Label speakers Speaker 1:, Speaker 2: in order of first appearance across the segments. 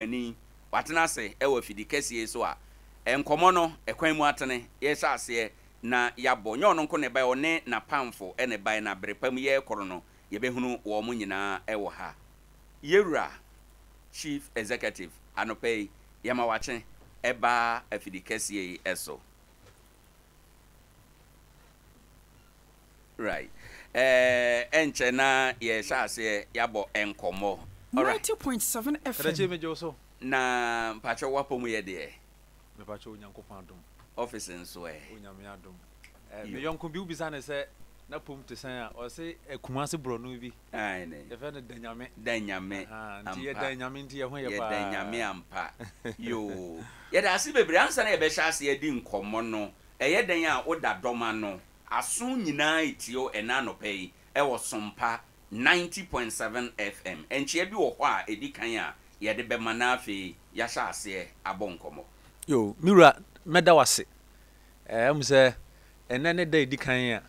Speaker 1: Ani, watena ase wɔ afidi kɛseɛ yi so a, nkɔmmɔ no, ɛkwan mu atene, yɛrehyɛ aseɛ na yɛabɔ. Nyɛ ɔno nko na ɛbaeɛ, ɔne n'apamfo na ɛbaeɛ, na bere pa mu yɛrekɔ no, yɛbɛhunu wɔn nyinaa wɔ ha. Yɛwura Chief Executive, anɔpa yi, yɛma wakye ɛba afidi kɛseɛ yi so. Right. Ɛɛ ɛnkyɛ na yɛhyɛ aseɛ yɛabɔ nkɔmmɔ. Alright.
Speaker 2: 90.7 FM.
Speaker 3: Krakye megye wo so.
Speaker 1: Na mpakyɛw w'apɔ mu yɛ deɛ?
Speaker 3: Mepakyɛw Onyankopɔn adom.
Speaker 1: Office nso ɛ?
Speaker 3: Onyame adom. Eh, me yɔnko bi wobisa no sɛ n'apom te sɛn a, ɔse eh, Kumasi borɔno bi.
Speaker 1: Aane.
Speaker 3: Yɛfrɛ no Danyame.
Speaker 1: Danyame,
Speaker 3: Ahaa, nti
Speaker 1: ampa.
Speaker 3: yɛda Nyame nti yɛn ho yɛ paa.
Speaker 1: Yɛda Nyame ampa. Yoo. Yɛda ase bebree. Ansa na yɛbɛhyɛ aseɛ adi nkɔmmɔ no, ɛyɛ dɛn a woda dɔm ano? Aso nyinaa retie wo ɛnnɛ anɔpa yi wɔ Sompa 90.7 FM. Nkyea bi wɔ hɔ a ɛdi kan a yɛde bɛma na afei yɛahyɛ aseɛ abɔ nkɔmmɔ.
Speaker 3: Yoo, me wura, mɛda wo ase. Ɛɛ, wohu sɛ ɛnnɛ ne da a ɛdi kan a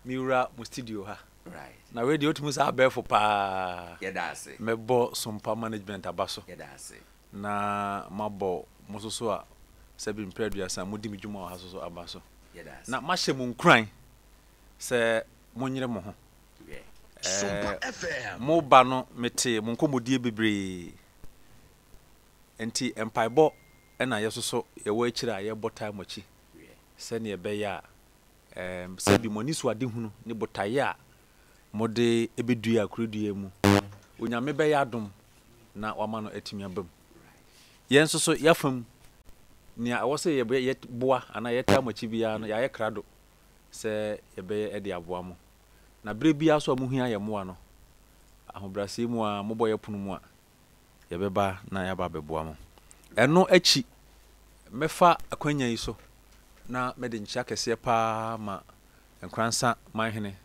Speaker 3: mewura mo studio ha.
Speaker 1: Right.
Speaker 3: Na wei deɛ wotumi hu sɛ abɛɛfo paa.
Speaker 1: Yɛda ase.
Speaker 3: Mɛbɔ Sompa management aba so.
Speaker 1: Yɛda ase.
Speaker 3: Na mabɔ mo nso so a sɛbi mprɛ aduasa modi me dwuma wɔ ha so so aba so. Na mahyɛ mo nkuran sɛ monyere mo ho. Ɛɛ, mo ba no metee mo nkɔmmɔdie bebree. Nti mpaebɔ na yɛsoso yɛwɔ akyire a yɛbɔ taa mo akyi sɛdeɛ ɛbɛyɛ a ɛɛ sɛbi mo anisoadehunu ne botaeɛ a mode bɛdua kurodua mu. Onyame bɛyɛ adom na wama no atumi aba mu. Yɛn nso so yɛafa mu, nea ɛwɔ sɛ yɛboa anaa yɛtaa mo akyi biara no, yɛayɛ krado sɛ yɛbɛyɛ de aboa mo. Na berɛ biara nso a mohia yɛn mmoa no, ahobrɛaseɛ mu ara mobɔ yɛn pono mu a, yɛbɛba na yɛaba abɛboa mo. Ɛno akyi, mɛfa akwanya yi so na mede nkyea kɛseɛ pa ara ma Nkoransa Manhene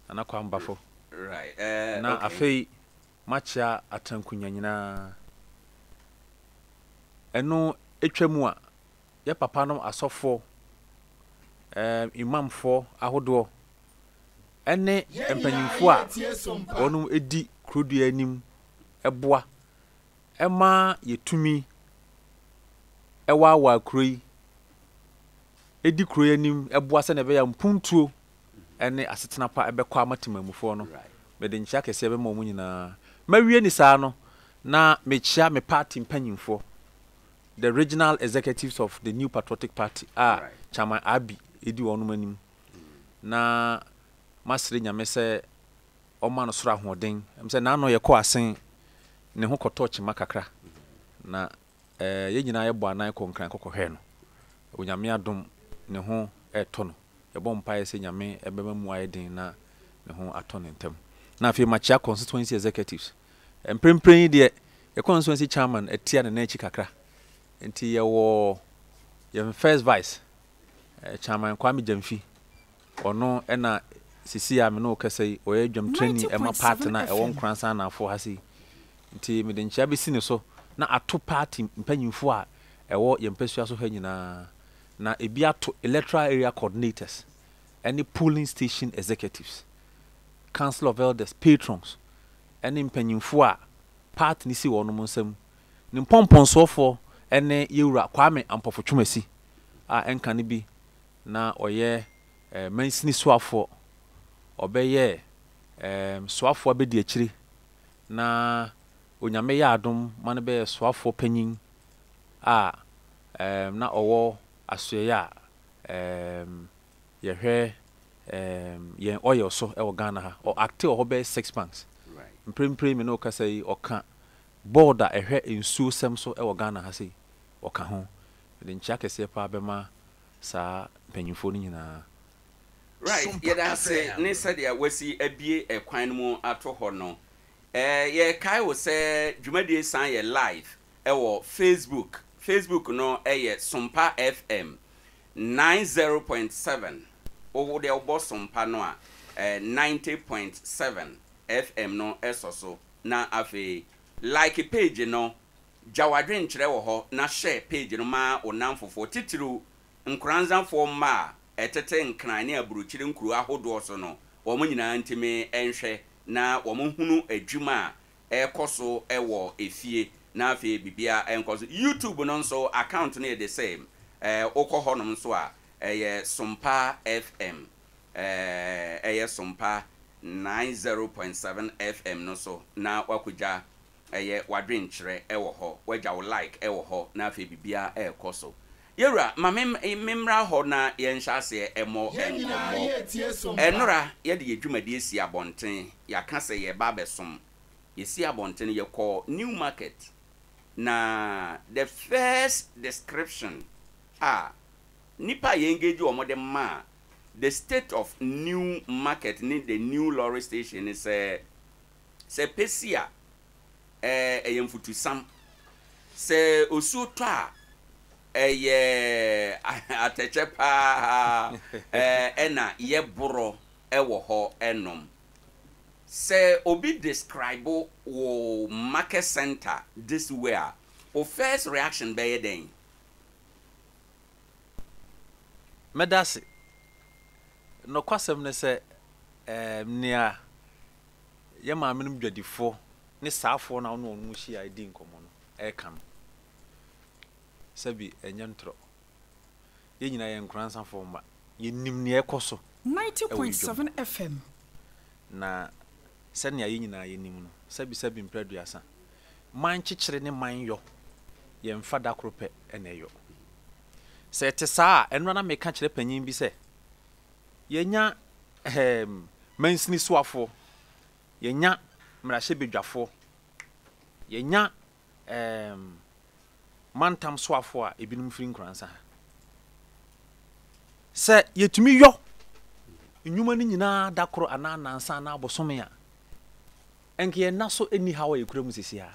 Speaker 3: Nana Kwame Bafo, na afei makyea Atrankunya nyinaa. Ɛno twa mu a, yɛ papanom asɔfoɔ, imamfoɔ ahodoɔ ne mpanyimfoɔ a wɔn di kurodua anim boa ma yɛtumi waawaa kuro yi di kuro yi anim boa sɛdeɛ ɛbɛyɛ a mpuntuo ne asetena pa bɛkɔ ama temanmufoɔ no. Mede nkyea kɛseɛ bɛma wɔn nyinaa. Mawie ne saa no, na mekyea me party mpanyimfoɔ, the regional executives of the New Patriotic Party a Chairman Abbey di wɔnom anim, na masrɛ Nyame sɛ ɔmma no soro ahoɔden. Ɛm sɛ n'ano yɛkɔɔ asen, ne ho kɔtɔɔ kyema kakra, na Eh, yɛn nyinaa yɛbɔ anan kɔ Nkran kɔkɔhwɛɛ no. Onyame adom, ne ho retɔ no. Yɛbɔ mpaeɛ sɛ Nyame bɛma mu ayɛ den na ne ho atɔ no ntɛm. Na afei makyea constituency executives. Mprempren yi deɛ, yɛn constituency chairman atia ne nan akyi kakra. Nti yɛwɔ yɛn first vice, Chairman Kwame Gyamfi. Ɔno na seesei a me ne wo kasa yi, ɔyɛ dwamtrani ma party no a
Speaker 2: 90.7
Speaker 3: ɛwɔ
Speaker 2: FM.
Speaker 3: Nkoransa Anaafoɔ ha sei. Nti mede nkyea bɛsi ne so na ato party mpanyimfoɔ a ɛwɔ yɛn mpasua so ha nyinaa, na ebi ato Electoral Area Coordinators ne Polling Station Executives, Council of Elders, Patrons ne mpanyimfoɔ a party no si wɔnom nsam, ne mpɔmpɔnsoɔfoɔ ne Yɛwura Kwame Ampofo Twumasi a ɛnka no bi na ɔyɛ mansini soafoɔ, ɔbɛyɛɛ soafoɔ abɛdiakyire na Onyame yɛ adom ma no bɛyɛ soafoɔ panyin a na ɔwɔ asoɛeɛ a yɛhwɛ yɛn oil so wɔ Ghana ha. Ɔ acte wɔ hɔ bɛyɛ 6 months. Mprempren me ne wo kasa yi ɔka board a ɛhwɛ nsuo sɛm so wɔ Ghana ha sei, ɔka ho. Mede nkyea kɛseɛ paa bɛma saa mpanyinfoɔ no nyinaa.
Speaker 1: Right, yɛda ase ne sɛdeɛ wasi abue kwan no mu ato hɔ no. Yɛrekae wo sɛ dwumadie san yɛ live wɔ Facebook. Facebook no yɛ Sompa FM 90.7. Wo deɛ wobɔ Sompa no a, 90.7 FM no sɔ so. Na afei like page no, gya w'adwenkyerɛ wɔ hɔ na share page no ma wo nnamfofoɔ, titiriw Nkoranzafoɔ mma a ɛtete Nkran ne aburokyire nkuro ahodoɔ so no, wɔn nyinaa ntumi nhwɛ na wɔhunu adwuma a ɛrekɔ so wɔ efie. Na afei biribiara nkɔ so. YouTube no nso account no yɛ the same. Ɛɛ wokɔ hɔnom nso a, ɛyɛ Sompa FM. Ɛɛ ɛyɛ Sompa 90.7 FM no so na woakɔgya ɛyɛ w'adwenkyerɛ wɔ hɔ, woagya wo like wɔ hɔ na afei biribiara rekɔ so. Yɛwura, ma me memmra hɔ na yɛnhyɛ aseɛ mmɔ
Speaker 2: Yɛn nyinaa
Speaker 1: nkɔmmɔ.
Speaker 2: yɛretie Sompa.
Speaker 1: Ɛnnora yɛde yɛn dwumadie sii abɔnten, yɛaka sɛ yɛreba abɛsom. Yɛsii abɔnten no, yɛkɔɔ New Market, na the first description a nnipa a yɛ engage wɔn de maa the state of New Market ne the new lorry station ne sɛ, sɛ pɛ si a, ɛyɛ mfutusam. Sɛ osuo tɔ a, ɛyɛ atɛkyɛ paa ɛna yɛborɔ wɔ hɔ nom. Sɛ obi describe wo market centre this way a, wo first reaction bɛyɛ dɛn?
Speaker 3: Mɛda ase. Nokwasɛm ne sɛ, nea yɛn maamenom dwadifoɔ ne saafoɔ no a wo ne wɔn hyia di nkɔmmɔ no reka no, sɛbi ɛnyɛ ntorɔ. Yɛn nyinaa yɛ Nkoransafoɔ mma. Yɛnim nea ɛkɔ so wɔ yɛn dwam.
Speaker 4: 90.7 FM.
Speaker 3: Na sɛnea yɛn nyinaa yɛnim no, sɛbisɛbi mprɛ aduasa, man kyekyere ne man yɔ, yɛmfa da koro pɛ na ɛyɔ. Sɛ ɛte saa a, ɛno ara na meka kyerɛ panyin bi sɛ, yɛanya ɛɛm, mansini soafoɔ, yɛanya mmarahyɛbadwafoɔ, yɛanya ɛɛm, mantam soafoɔ a ebinom firi Nkoransa ha. Sɛ yɛtumi yɔ nnwuma no nyinaa da koro anaa nnansa anaa bosome a, ɛnka yɛn nna so nni haw a yɛkura mu seesei ara.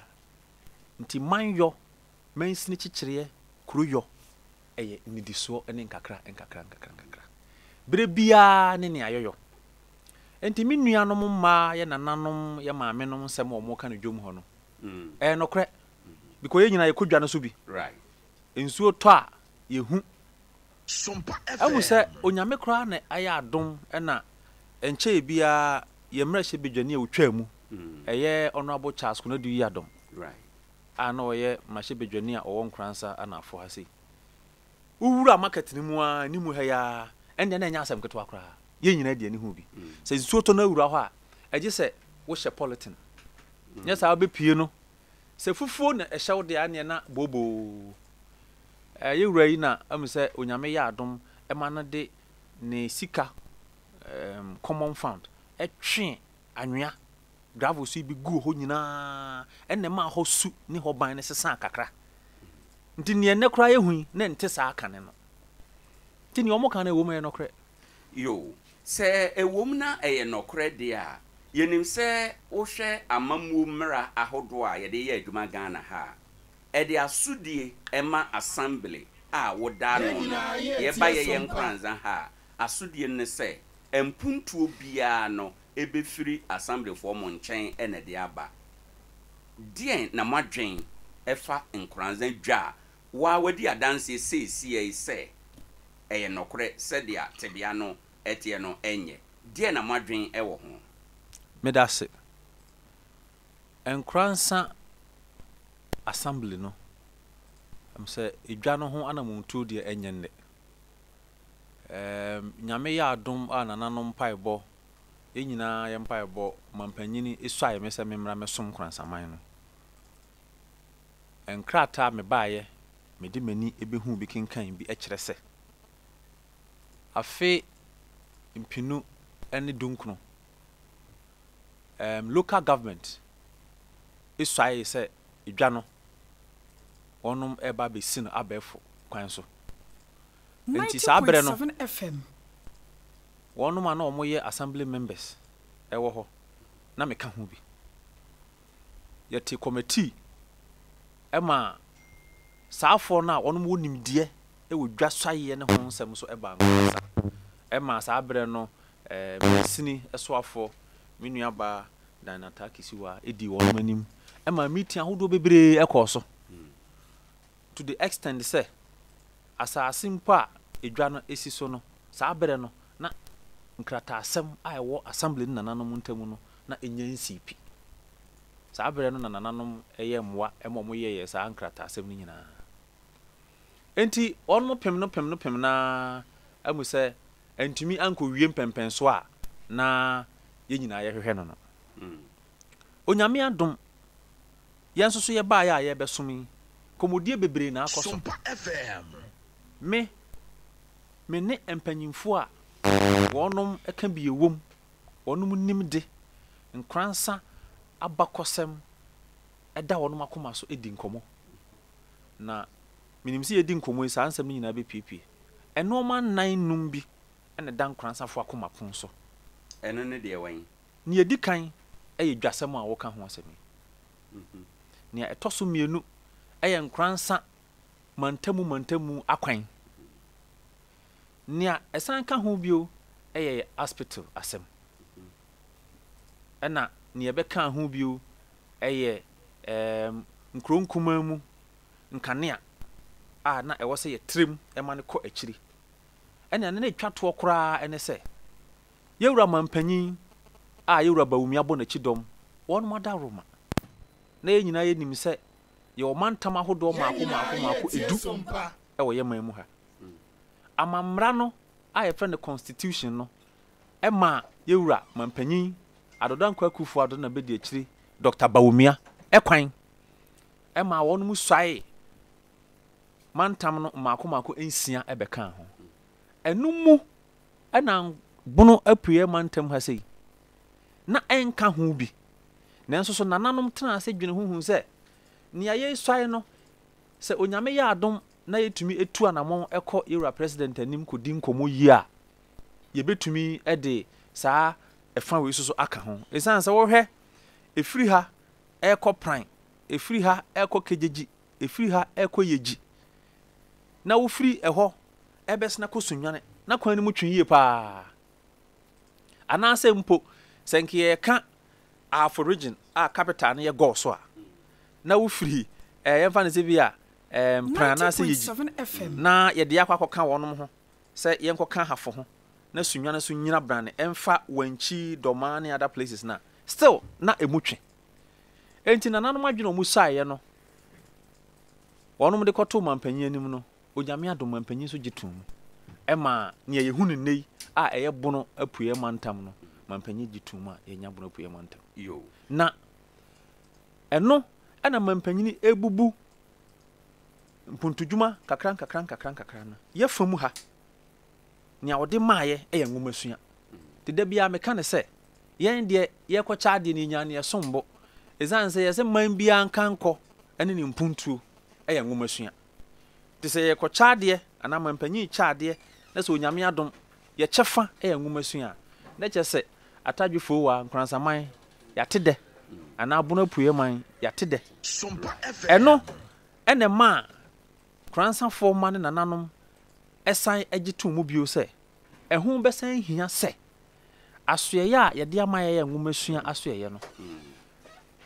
Speaker 3: Nti manyɔ, mansini kyekyereɛ, kuro yɔ, ɛyɛ nnidisoɔ ne nkakra nkakra nkakra nkakra. Berɛ biara ne nea yɔyɔ. Nti me nuanom mmaa, yɛ nananom, yɛ maamenom nsɛm a wɔka no dwom hɔ no, ɛyɛ nokorɛ. Because yɛn nyinaa yɛkɔ dwa no so bi. Nsuo tɔ a, yɛhu. Ahu sɛ Onyame koraa na ayɛ adom na ɛnkyɛɛ biara yɛn mmarahyɛbadwani a ɔtwaa mu, ɛyɛ Honourable Charles Konadu Yiadom a na ɔyɛ mmarahyɛbadwani a ɔwɔ Nkoransa Anaafoɔ ha sei. Wowura market no mu ara, anim ha yi ara, ɛndeɛ na ɛnyɛ asɛm ketewa koraa. Yɛn nyinaa de yɛn ani hu bi. Sɛ nsuo tɔ na awura hɔ a, ɛgye sɛ wohyɛ polythene. Nyɛ saa wobɛpue no, sɛ fufuo na ɛhyɛ wo deɛ a, ɛnneɛ na booboo. Ɛɛ yɛ wura yi na ahu sɛ Onyame yɛ adom ma no de ne sika ɛɛm common fund ɛtwe anwea gravel so yi bi guu hɔ nyinaa ɛna ɛmaa hɔ su ne hɔ ban no sesaa kakra. Nti neɛ nnɛ koraa yɛhu yi na ɛnte saa kane no. Nti neɛ wɔka no ɛwom ɛyɛ nɔkorɛ.
Speaker 1: Yoo, sɛ ɛwom na ɛyɛ nɔkorɛ deɛ a, yɛnim sɛ wohwɛ amammuo mmara ahodoɔ a yɛde yɛ adwuma Ghana ha a, Ɛde asodie ma assembly a woda
Speaker 2: Yɛn
Speaker 1: ano no.
Speaker 2: nyinaa yɛretie
Speaker 1: Yɛba yɛyɛ
Speaker 2: Sompa.
Speaker 1: Nkoranza ha a, asodie no ne sɛ, mpuntuo biara no ɛbɛfiri assemblyfoɔ mo nkyɛn na ɛde aba. Deɛn na moadwen ɛfa Nkoranza dwa a wo ara wadi adanseɛ seesei sɛ ɛyɛ nɔkorɛ sɛdeɛ tebea no teɛ no nyɛ? Deɛn na moadwen wɔ ho?
Speaker 3: Medase. Nkoransa Assembly no, ɛm sɛ edwa no ho anamontuo deɛ ɛnyɛ nnɛ. Ɛɛm Nyame yɛ adom a nananom mpaebɔ, yɛn nyinaa yɛn mpaebɔ, mampanyini suae me sɛ memmra mɛsom Nkoransaman no. Nkrataa a mebaeɛ mede m'ani bɛhuu bi kenkan bi kyerɛ sɛ, afe mpenu ne dunkron, um, local government suaee sɛ dwa no wɔnom reba abɛsi no abɛɛfo kwan so. Enti saa berɛ no,
Speaker 4: 90.7 FM.
Speaker 3: wɔnom a na wɔyɛ assembly members wɔ hɔ, na meka ho bi. Yɛte committee ma saafoɔ no a wɔnom wɔ nimdeɛ wɔ dwa suaeɛ no ho nsɛm so baa Nkoransa. Ɛmaa saa berɛ no mansini soafoɔ, me nuabaa Dinah Taakisiwa dii wɔnom anim maa meeting ahodoɔ bebree kɔɔ so to the extend sɛ asaase mpo a edwa no si so no, saa berɛ no na nkrataasɛm a ɛwɔ assembly ne nananom ntam no na ɛnya nsii pi. Saa berɛ no na nananom yɛɛ mmoa ma wɔyɛeɛ saa nkrataasɛm no nyinaa. Enti wɔnom pem no pem no pem no ara amu sɛ antumi ankɔwie mpɛnpɛnsoɔ a na yɛn nyinaa yɛhwehwɛ no no. Onyame adom, yɛn nso so yɛbaeɛ a yɛrebɛsom yi, kɔmmɔdie bebree na akɔ so. Me, me ne mpanyimfoɔ a wɔnom ka bi ɛwom, wɔnom nim de, nkoransa abakɔsɛm da wɔnom akoma so di nkɔmmɔ. Na menim sɛ yɛdi nkɔmmɔ yi, saa nsɛm no nyinaa bɛpuepue. Nnoɔma nnan num bi na ɛda nkoransafoɔ akoma pon so.
Speaker 1: Ɛno ne deɛ wɛn?
Speaker 3: Nea ɛdi kan yɛ dwasɛm a woka ho asɛm yi. Nea ɛtɔ so mmienu yɛ nkoransa mantamu mantamu akwan. Nea ɛsan ka ho bio yɛ yɛ aspital asɛm. Ɛna nea ɛbɛka ho bio yɛ ɛɛm nkuro nkumaa mu nkanea a na ɛwɔ sɛ yɛtrɛ mu ma no kɔ akyiri. Ɛna nea ɛtwa toɔ koraa ne sɛ, yɛwura manpanyin a yɛwura Bawumia bɔ n'akyi dɔm, wɔnom adaworoma. Na yɛn nyinaa yɛnim sɛ yɛwɔ mantam ahodoɔ mmaako mmaako mmaako edu wɔ yɛn man mu ha. Amammra no a yɛfrɛ no constitution no maa yɛwura manpanyin Addo Dankwa Akuffo Addo na bedi akyiri Dɔkta Bawumia kwan maa wɔnom suae mantam no mmaako mmaako nsia bɛkaa ho. Ɛno mu na Bono Apueɛ mantam ha sei na ɛnka ho bi. Nanso so nananom tenaa ase dwene ho huu sɛ nea yɛresuae no, sɛ Onyame yɛ adom na yɛtumi tu anamɔn kɔ yɛwura President anim kɔdi nkɔmmɔ yie a, yɛbɛtumi de saa ɛfa wei nso so aka ho. Ɛsiane sɛ wohwɛ ɛfiri ha ɛrekɔ Pran, ɛfiri ha ɛrekɔ Kegyegyi, ɛfiri ha ɛrekɔ Yegyi, na wofiri ɛhɔ ɛbɛsena kɔ Sunyani, na kwan no mu twe yie paa. Anaasɛ mpo sɛ nka yɛreka Ahafo region a capital no yɛ Gɔɔ so a, na wofiri eh, yɛmfa no sɛ bi a eh, Mpran anaasɛ Yegyi, na yɛde akɔ akɔka wɔnom ho sɛ yɛnkɔka Ahafo ho na Sunyani nso nyina brane ɛmfa Wankyi, Dɔmaa ne other places no a, still na ɛmu twe. Enti nananom adwene a wɔsuaeɛ no, wɔnom de kɔtoo mampanyin anim no, Onyame adom mampanyin nso gye too mu. Ɛmaa nea yɛhu no nnɛ yi a ɛyɛ Bono Apueɛ Mantam no, mampanyin gye too mu a yɛanya Bono Apueɛ Mantam. Na ɛno na mampanyini rebubu mpuntudwuma kakra nkakra nkakra nkakra no. Yɛ fa mu ha, nea ɔde maayɛ yɛ nwomasua. Nti da biara meka no sɛ, yɛn deɛ yɛrekɔkyɛ adeɛ no yɛnyaa nea ɛsom bo. Ɛsiane sɛ yɛsɛ man biara nkankɔ ne ne mpuntuo yɛ nwomasua. Nti sɛ yɛrekɔkyɛ adeɛ anaa mampanyin rekyɛ adeɛ na sɛ Onyame adom yɛ kyɛfa yɛ nwomasua a, na kyerɛ sɛ Atadwe Fowaa, Nkoransaman, yɛate dɛ, anaa Abono Apueɛ man, yɛate dɛ. Ɛno na ɛmaa Koransafoɔ mma ne nananom san gye too mu bio sɛ, ɛho bɛsan hia sɛ asoɛeɛ a yɛde ama yɛyɛ nwomasua asoɛeɛ no,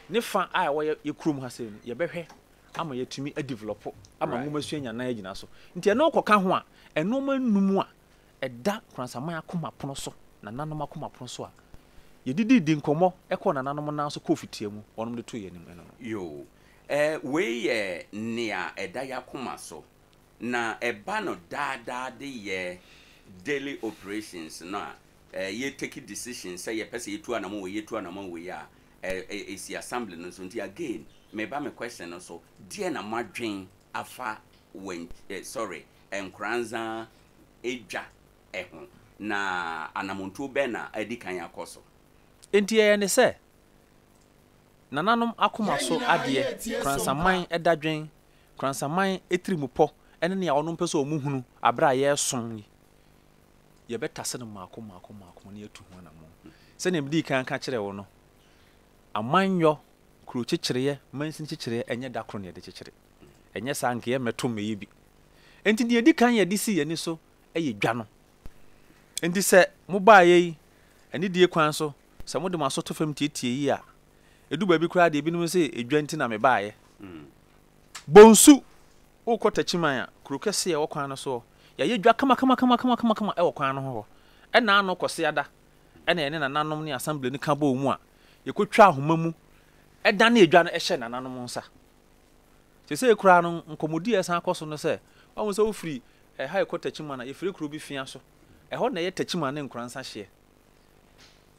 Speaker 3: ne fa a ɛwɔ yɛ kurom ha sei no, yɛbɛhwɛ ama yɛatumi adevelɔpo ama nwomasua anya nan agyina so. Nti ɛno kɔka ho a, nnoɔma nnum a ɛda Koransaman akoma pono so, nananom akoma pono so a yɛdidii di nkɔmmɔ kɔɔ nananom nan so kɔɔ fitia mu, wɔnom de too yɛn anim ɛno no.
Speaker 1: Yoo, eh, wei yɛ nea ɛda y'akoma so, na ɛba no daa daa de yɛ daily operations no a, eh, yɛ take decision sɛ yɛpɛ sɛ yɛtu anamɔn wei, yɛtu anamɔn wei a, eh, eh, ɛsi assembly no so. Nti again, meba me question no so, deɛ na moadwen afa wɛn, eh, sorry, Nkoranza dwa ho, na anamontuo bɛn na adi kan akɔ so?
Speaker 3: Enti ɛyɛ ne sɛ, nananom akoma so adeɛ, Koransaman dadwen, Koransaman atirimpɔ ne nea wɔnom pɛ sɛ wɔn hunu aberɛ a yɛresom yi, yɛbɛtase no mmaako mmaako mmaako na yɛatu ho anammɔn. Sɛdeɛ medii kan ka kyerɛɛ wo no, amanyɔ, kuro kyekyereɛ, mansin kyekyereɛ ɛnyɛ da koro na yɛde kyekyere. Ɛnyɛ saa anka yɛmmɛto mmɛyɛ bi. Enti deɛ ɛdi kan yɛde si yɛn ani so yɛ dwa no. Enti sɛ mobaeɛ yi, anidie kwan so, sɛ mode mo aso to fam tietie yie a, ɛdu baabi koraa deɛ ebinom se edwa nti na mebaeɛ. Bonsu, worekɔ Takyiman a, kuro kɛseɛ a ɛwɔ kwan no soɔ, yɛayɛ dwa kamakamakamakama wɔ kwan no ho hɔ. Ɛna ano Kwasiada na yɛne nananom ne assembly no ka bɔɔ mu a, yɛkɔtwaa ahoma mu. danee dwa no hyɛɛ nananom nsa. Seesei koraa no, nkɔmmɔdi a ɛsan kɔ so no sɛ, woahu sɛ wofiri ɛha rekɔ Techiman a, yɛfiri kuro bi Fia so. Ɛhɔ na ɛyɛ Techiman ne Nkoransa hyeɛ.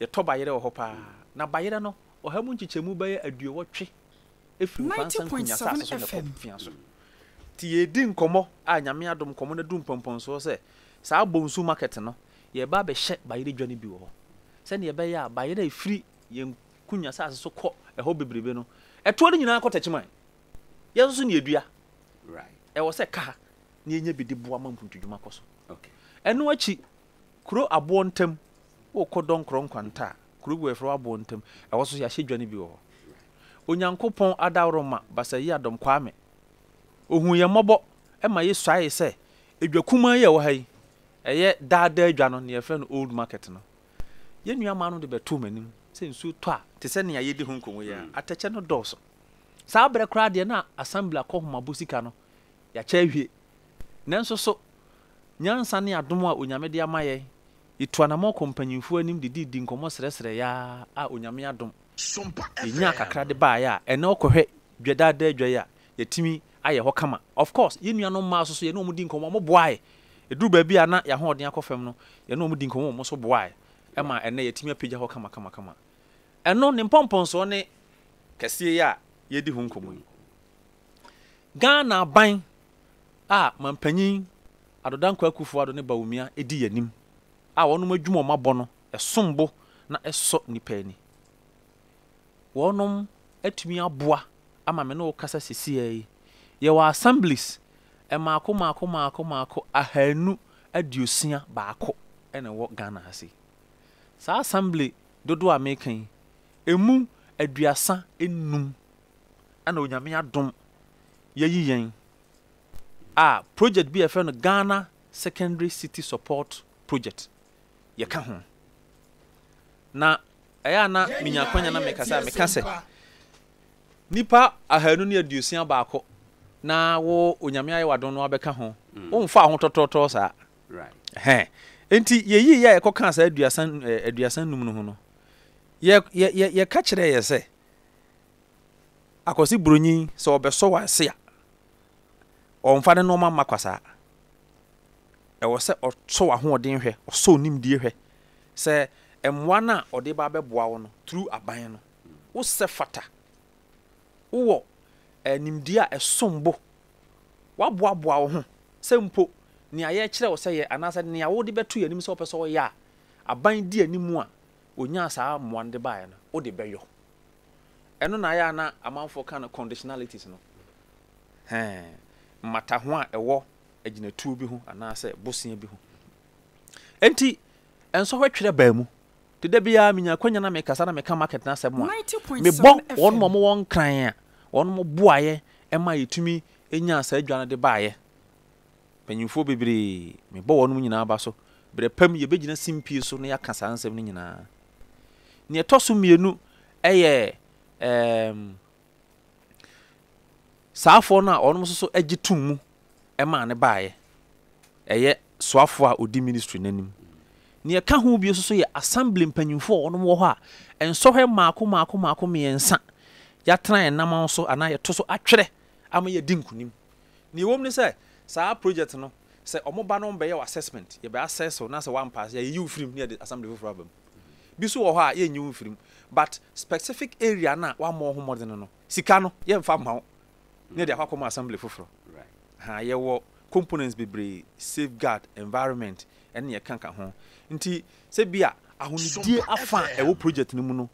Speaker 3: Yɛtɔ bayerɛ wɔ hɔ paa. Na bayerɛ no, ɔha mu nkyekyɛmu bɛyɛ aduowɔtwe firi Nkoransa Nkunya asase so na ɛkɔ Fia so. Nti yɛredi nkɔmmɔ a Nyame adom nkɔmmɔ no aduru mpɔmpɔnsoɔ sɛ, saa Bonsu market no, yɛreba abɛhyɛ bayerɛ dwa no bi wɔ hɔ. Sɛdeɛ ɛbɛyɛ a bayerɛ a ɛfiri yɛn Kunya asase so kɔ ɛhɔ bebrebe no, ɛtoɔ no nyinaa kɔ Techiman. Yɛn nso so na yɛdua. Ɛwɔ sɛ ɛka ha na yɛnya bi de boa ma mpuntudwuma kɔ so. Ɛno akyi, kuro Aboɔ ntam, wokɔ Dɔnkorɔ Nkwanta a, kuro bi wɔ hɔ yɛfrɛ hɔ Aboɔ ntam, ɛhɔ nso yɛahyɛ dwa no bi wɔ hɔ. Onyankopɔn adaworoma Basayi Adom Kwame, ɔhuu yɛn mmɔbɔ ma yɛsuaee sɛ edwa kumaa yi a ɛwɔ ha yi, ɛyɛ daa daa dwa no, nea yɛfrɛ no Old Market no, Yɛn nuammaa no de bɛtoo m'anim sɛ nsuo tɔ a, te sɛ nea yɛredi ho nkɔmmɔ yi ara, atɛkyɛ no dɔɔso. Saa berɛ koraa deɛ na Assembly akɔhomabɔ sika no, yɛakyɛ awie. Nanso so, nyansa ne adom a Onyame de ama yɛn, yɛtu anammɔn kɔ mpanyimfoɔ anim de didi nkɔmmɔ srɛsrɛ yɛ ara a Onyame adom, yɛnyaa kakra de baeɛ a, ɛnnɛ wokɔhwɛ dwa daadaa dwa yi a, yɛatumi ayɛ hɔ kama. Of course, yɛn nuanom mmaa nso so, yɛne wɔn di nkɔmmɔ, wɔboae. Ɛduru baabi a na yɛn ahoɔden akɔ fam no, yɛne wɔn di nkɔmmɔ, wɔn nso boae ma ɛnnɛ yɛatumi apagya hɔ kamakamakama. Ɛno, ne mpɔmpɔnsoɔ ne kɛseɛ yi a yɛredi ho nkɔmmɔ yi. Ghana aban a Mampanyin Addo Dankwa Akufo-Addo ne Bawumia di yɛn anim a wɔnom adwuma a wɔabɔ no, ɛsom bo na ɛsɔ nnipa ani. Wɔnom atumi aboa ama me ne wo kasa sesiaa yi. Yɛwɔ assemblies mmaako mmaako mmaako mmaako 261 na ɛwɔ Ghana ha sei. Saa assembly dodoɔ a meka yi, ɛmu 35 na Onyame adom yɛayi yɛn a project bi a yɛfrɛ no Ghana Secondary City Support Project yɛka ho. Na ɛyɛ a na menya akwanya na mekasa a meka sɛ Nnipa 261 na wo Onyame ayɛ w'adom no abɛka ho. Womfaa ho tɔtrɔtɔɔ saa. Ɛhɛn. Enti yɛyii yɛ a yɛkɔkaa saa aduasa, 35 no ho no, yɛ, yɛ, yɛ, yɛka kyerɛɛ yɛ sɛ, Akwasi Buronyi, sɛ ɔbɛsɔ w'ase a, ɔmfa ne nnoɔma mma kwa saa. Ɛwɔ sɛ ɔsɔ w'ahoɔden hwɛ, ɔsɔ wo nimdie hwɛ, sɛ mmoa no a ɔde ba abɛboa wo no, through aban no, Wosɛ fata. Wowɔ nimdeɛ a ɛsom bo. Woaboaboa wo ho sɛ mpo nea yɛrekyerɛ wo sɛ yɛ anaasɛ nea wode bɛto yɛn anim sɛ wopɛ sɛ woyɛ a aban di anim a onyaa saa mmoa no de baeɛ no, wode bɛyɔ. Ɛno na ayɛ a na amanfoɔ ka no conditionalities no. Hɛn, mmataho a ɛwɔ agyinatuo bi ho anaasɛ bosea bi ho. Enti, nsɔhwɛ twerɛ baa mu. Nti da biara menya akwanya na mekasa na meka market no asɛm a, mebɔ wɔn a wɔwɔ Nkran a wɔn boaeɛ ma yɛtumi nyaa saa dwa no de baeɛ. Mpanyinfoɔ bebree, mebɔ wɔn nyinaa aba so. Berɛ pa mu yɛbɛgyina simpie so na yɛaka saa nsɛm no nyinaa. Nea ɛtɔ so mmienu yɛ ɛɛm, saafoɔ no a wɔn nso so gye tom mu maa no baeɛ. Ɛyɛ soafoɔ a ɔdi ministry no anim. Nea ɛka ho bio nso so yɛ assembly mpanyinfoɔ a wɔn wɔ hɔ a nsɔhwɛ mmaako mmaako mmaako mmiɛnsa yɛatena yɛn nam so anaa yɛto so atwerɛ ama yɛadi nkunim. Nea ɛwɔ mu ne sɛ saa project no sɛ wɔn ba no wɔn bɛyɛ wɔ assessment, yɛbɛ assess wo na sɛ woampaase a yɛyi wo firi mu na yɛde assembly foforɔ aba mu. Bi nso wɔ hɔ a yɛnyi wo mfiri mu but specific area no a woammɔ wo ho mmɔden no sika no yɛmfa mma wo na yɛde akɔ akɔma assembly foforɔ. Ha yɛwɔ components bebree, safeguard, environment ɛne nea ɛkeka ho. Nti sɛ bi a ahonidie afa a ɛwɔ project no mu no,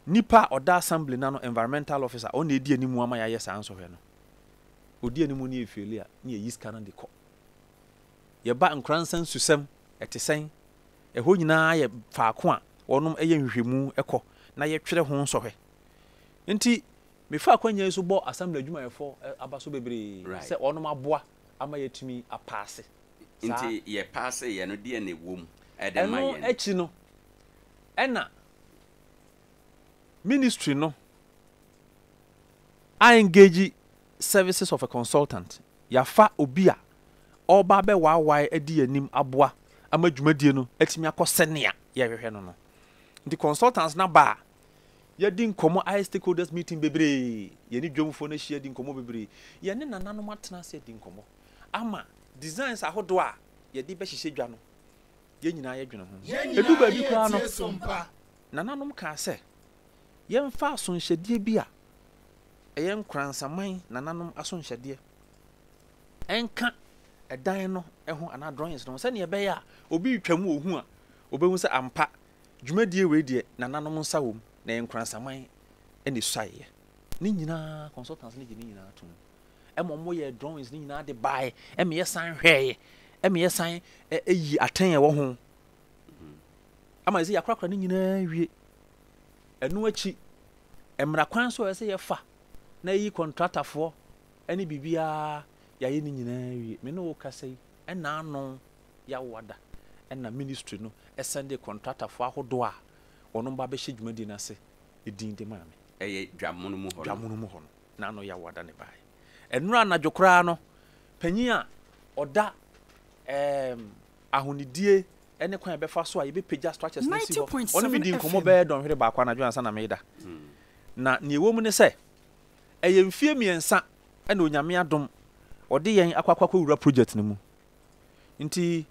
Speaker 3: nipa a ɔda assembly no ano, environmental officer, ɔno na ɛdi anim ama yɛayɛ saa nsɔhwɛ no. Ɔdi anim ne yɛfeeli a, ne yɛyi sika no de kɔ. Yɛba Nkoransa nsusɛm, ɛte sɛn? Ɛhɔ nyinaa yɛ faako a wɔnom yɛ nhwehwɛmu kɔ na yɛtwerɛ ho nsɔhwɛ. Nti Mefa akwanya yi so bɔ Assembly adwumayɛfoɔ aba so bebree sɛ wɔnom aboa ama yɛatumi apaase saa.
Speaker 1: Nti yɛ paase yɛ no deɛn na ɛwɔ mu de ma
Speaker 3: Ɛno
Speaker 1: yɛn?
Speaker 3: akyi no ɛna Ministry no a engage services of a consultant, yɛafa obi a ɔreba abɛwaawae adi yɛn anim aboa ama dwumadie no atumi akɔ sɛnea yɛhwehwɛ no no. Nti consultants no aba a, Yɛadi nkɔmmɔ, ayɛ stakeholders meeting bebree, yɛne dwamfoɔ no ahyia adi nkɔmmɔ bebree, yɛne nananom atena ase adi nkɔmmɔ ama designs ahodoɔ a yɛde bɛhyehyɛ dwa no, yɛn nyinaa yɛdwene ho.
Speaker 2: Yɛn
Speaker 3: Ɛduru
Speaker 2: nyinaa
Speaker 3: baabi koraa no,
Speaker 2: yɛretie so mpa.
Speaker 3: nananom kaa sɛ yɛmfa asonhyɛdeɛ bi a ɛyɛ nkoransaman nananom asonhyɛdeɛ nka ɛdan no ho anaa drawings no ho sɛdeɛ ɛbɛyɛ a obi retwam ɔhu a, ɔbɛhu sɛ ampa dwumadie wei deɛ nananom nsa wɔ mu na ɛyɛ nkoransaman na ɛsuaeɛ. Ne nyinaa consultants no gye ne nyinaa tom ɛma wɔn yɛɛ drawings no nyinaa de baeɛ ɛma yɛsan hwɛeɛ ɛma yɛsan ɛyi atɛn a ɛwɔ ho ama yɛsɛ yɛakorakora ne nyinaa wie. Ɛno akyi mmara kwan so a ɛsɛ yɛfa na yɛyi kɔntratafoɔ ne biribiara yɛayɛ ne nyinaa wie. Me ne wo kasa yi ɛna ano Yawoada na ministry no sɛndee kɔntratafoɔ ahodoɔ a wɔnom ba bɛhyɛ dwumadie no ase din de maa me.
Speaker 1: Ɛyɛ Dwamono mu hɔ no.
Speaker 3: Dwamono mu hɔ no, na ano Yawoada na ɛbaeɛ. Ɛnora anadwo koraa no, panin a ɔda ɛɛm ahonidie ne kwan a yɛbɛfa so a yɛbɛpagya structures no asi hɔ, ɔne me dii
Speaker 4: 90.7
Speaker 3: nkɔmmɔ
Speaker 4: FM.
Speaker 3: bɛyɛ dɔnhwere baako anadwo ansa na mereda. Na nea ɛwɔ mu ne sɛ, ɛyɛ mfie mmiɛnsa na Onyame adom ɔde yɛn akɔ akɔ akɔwura project no mu. Nti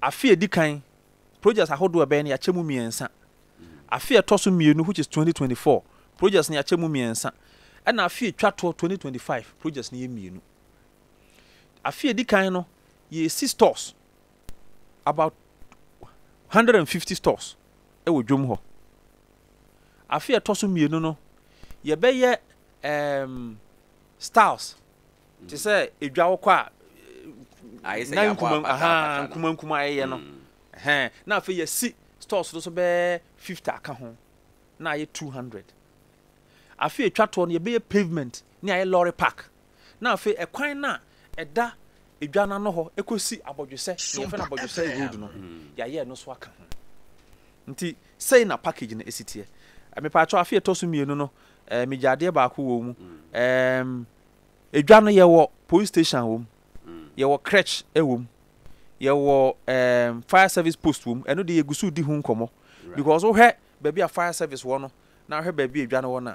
Speaker 3: afe a ɛdi kan, projects ahodoɔ a ɛbɛyɛ no yɛakyɛ mu mmiɛnsa. Afe a ɛtɔ so mmienu which is 2024, projects no yɛakyɛ mu mmiɛnsa. Ɛna afe a ɛtwa toɔ 2025, projects no yɛ mmienu. Afe a ɛdi kan no, yɛresi stores about 150 stores wɔ dwom hɔ. Afe a ɛtɔ so mmienu no, yɛbɛyɛ um, styles te sɛ edwa wokɔ a
Speaker 1: Ayɛ sɛ
Speaker 3: na
Speaker 1: yɛabɔ
Speaker 3: nkuma
Speaker 1: apata
Speaker 3: ahaa
Speaker 1: apata no.
Speaker 3: nkuma nkuma ayɛyɛ no ɛhɛn na afei yɛasi stores no so bɛyɛ 50 aka ho na ayɛ 200. Afei etwa toɔ no yɛbɛyɛ pavement ne ayɛ lorry park na afei ɛkwan no a ɛda edwa no ano hɔ ɛkɔsi abɔdwesɛ nea yɛfrɛ no
Speaker 2: Sompa
Speaker 3: abɔdwesɛ road
Speaker 2: FM.
Speaker 3: no yɛayɛ ɛno nso aka ho. Nti sei na package no ɛsi teɛ. Mepaakyɛw afe a ɛtɔ so mmienu no eh, megya adeɛ baako wɔ mu. Ɛɛm, edwa no yɛwɔ police station wɔ mu, yɛwɔ crèche wɔ mu, yɛwɔ ɛɛm, fire service post wɔ mu. Ɛno deɛ yɛgu so redi ho nkɔmmɔ because wohwɛ baabi a fire service wɔ no na wohwɛ baabi a edwa no wɔ no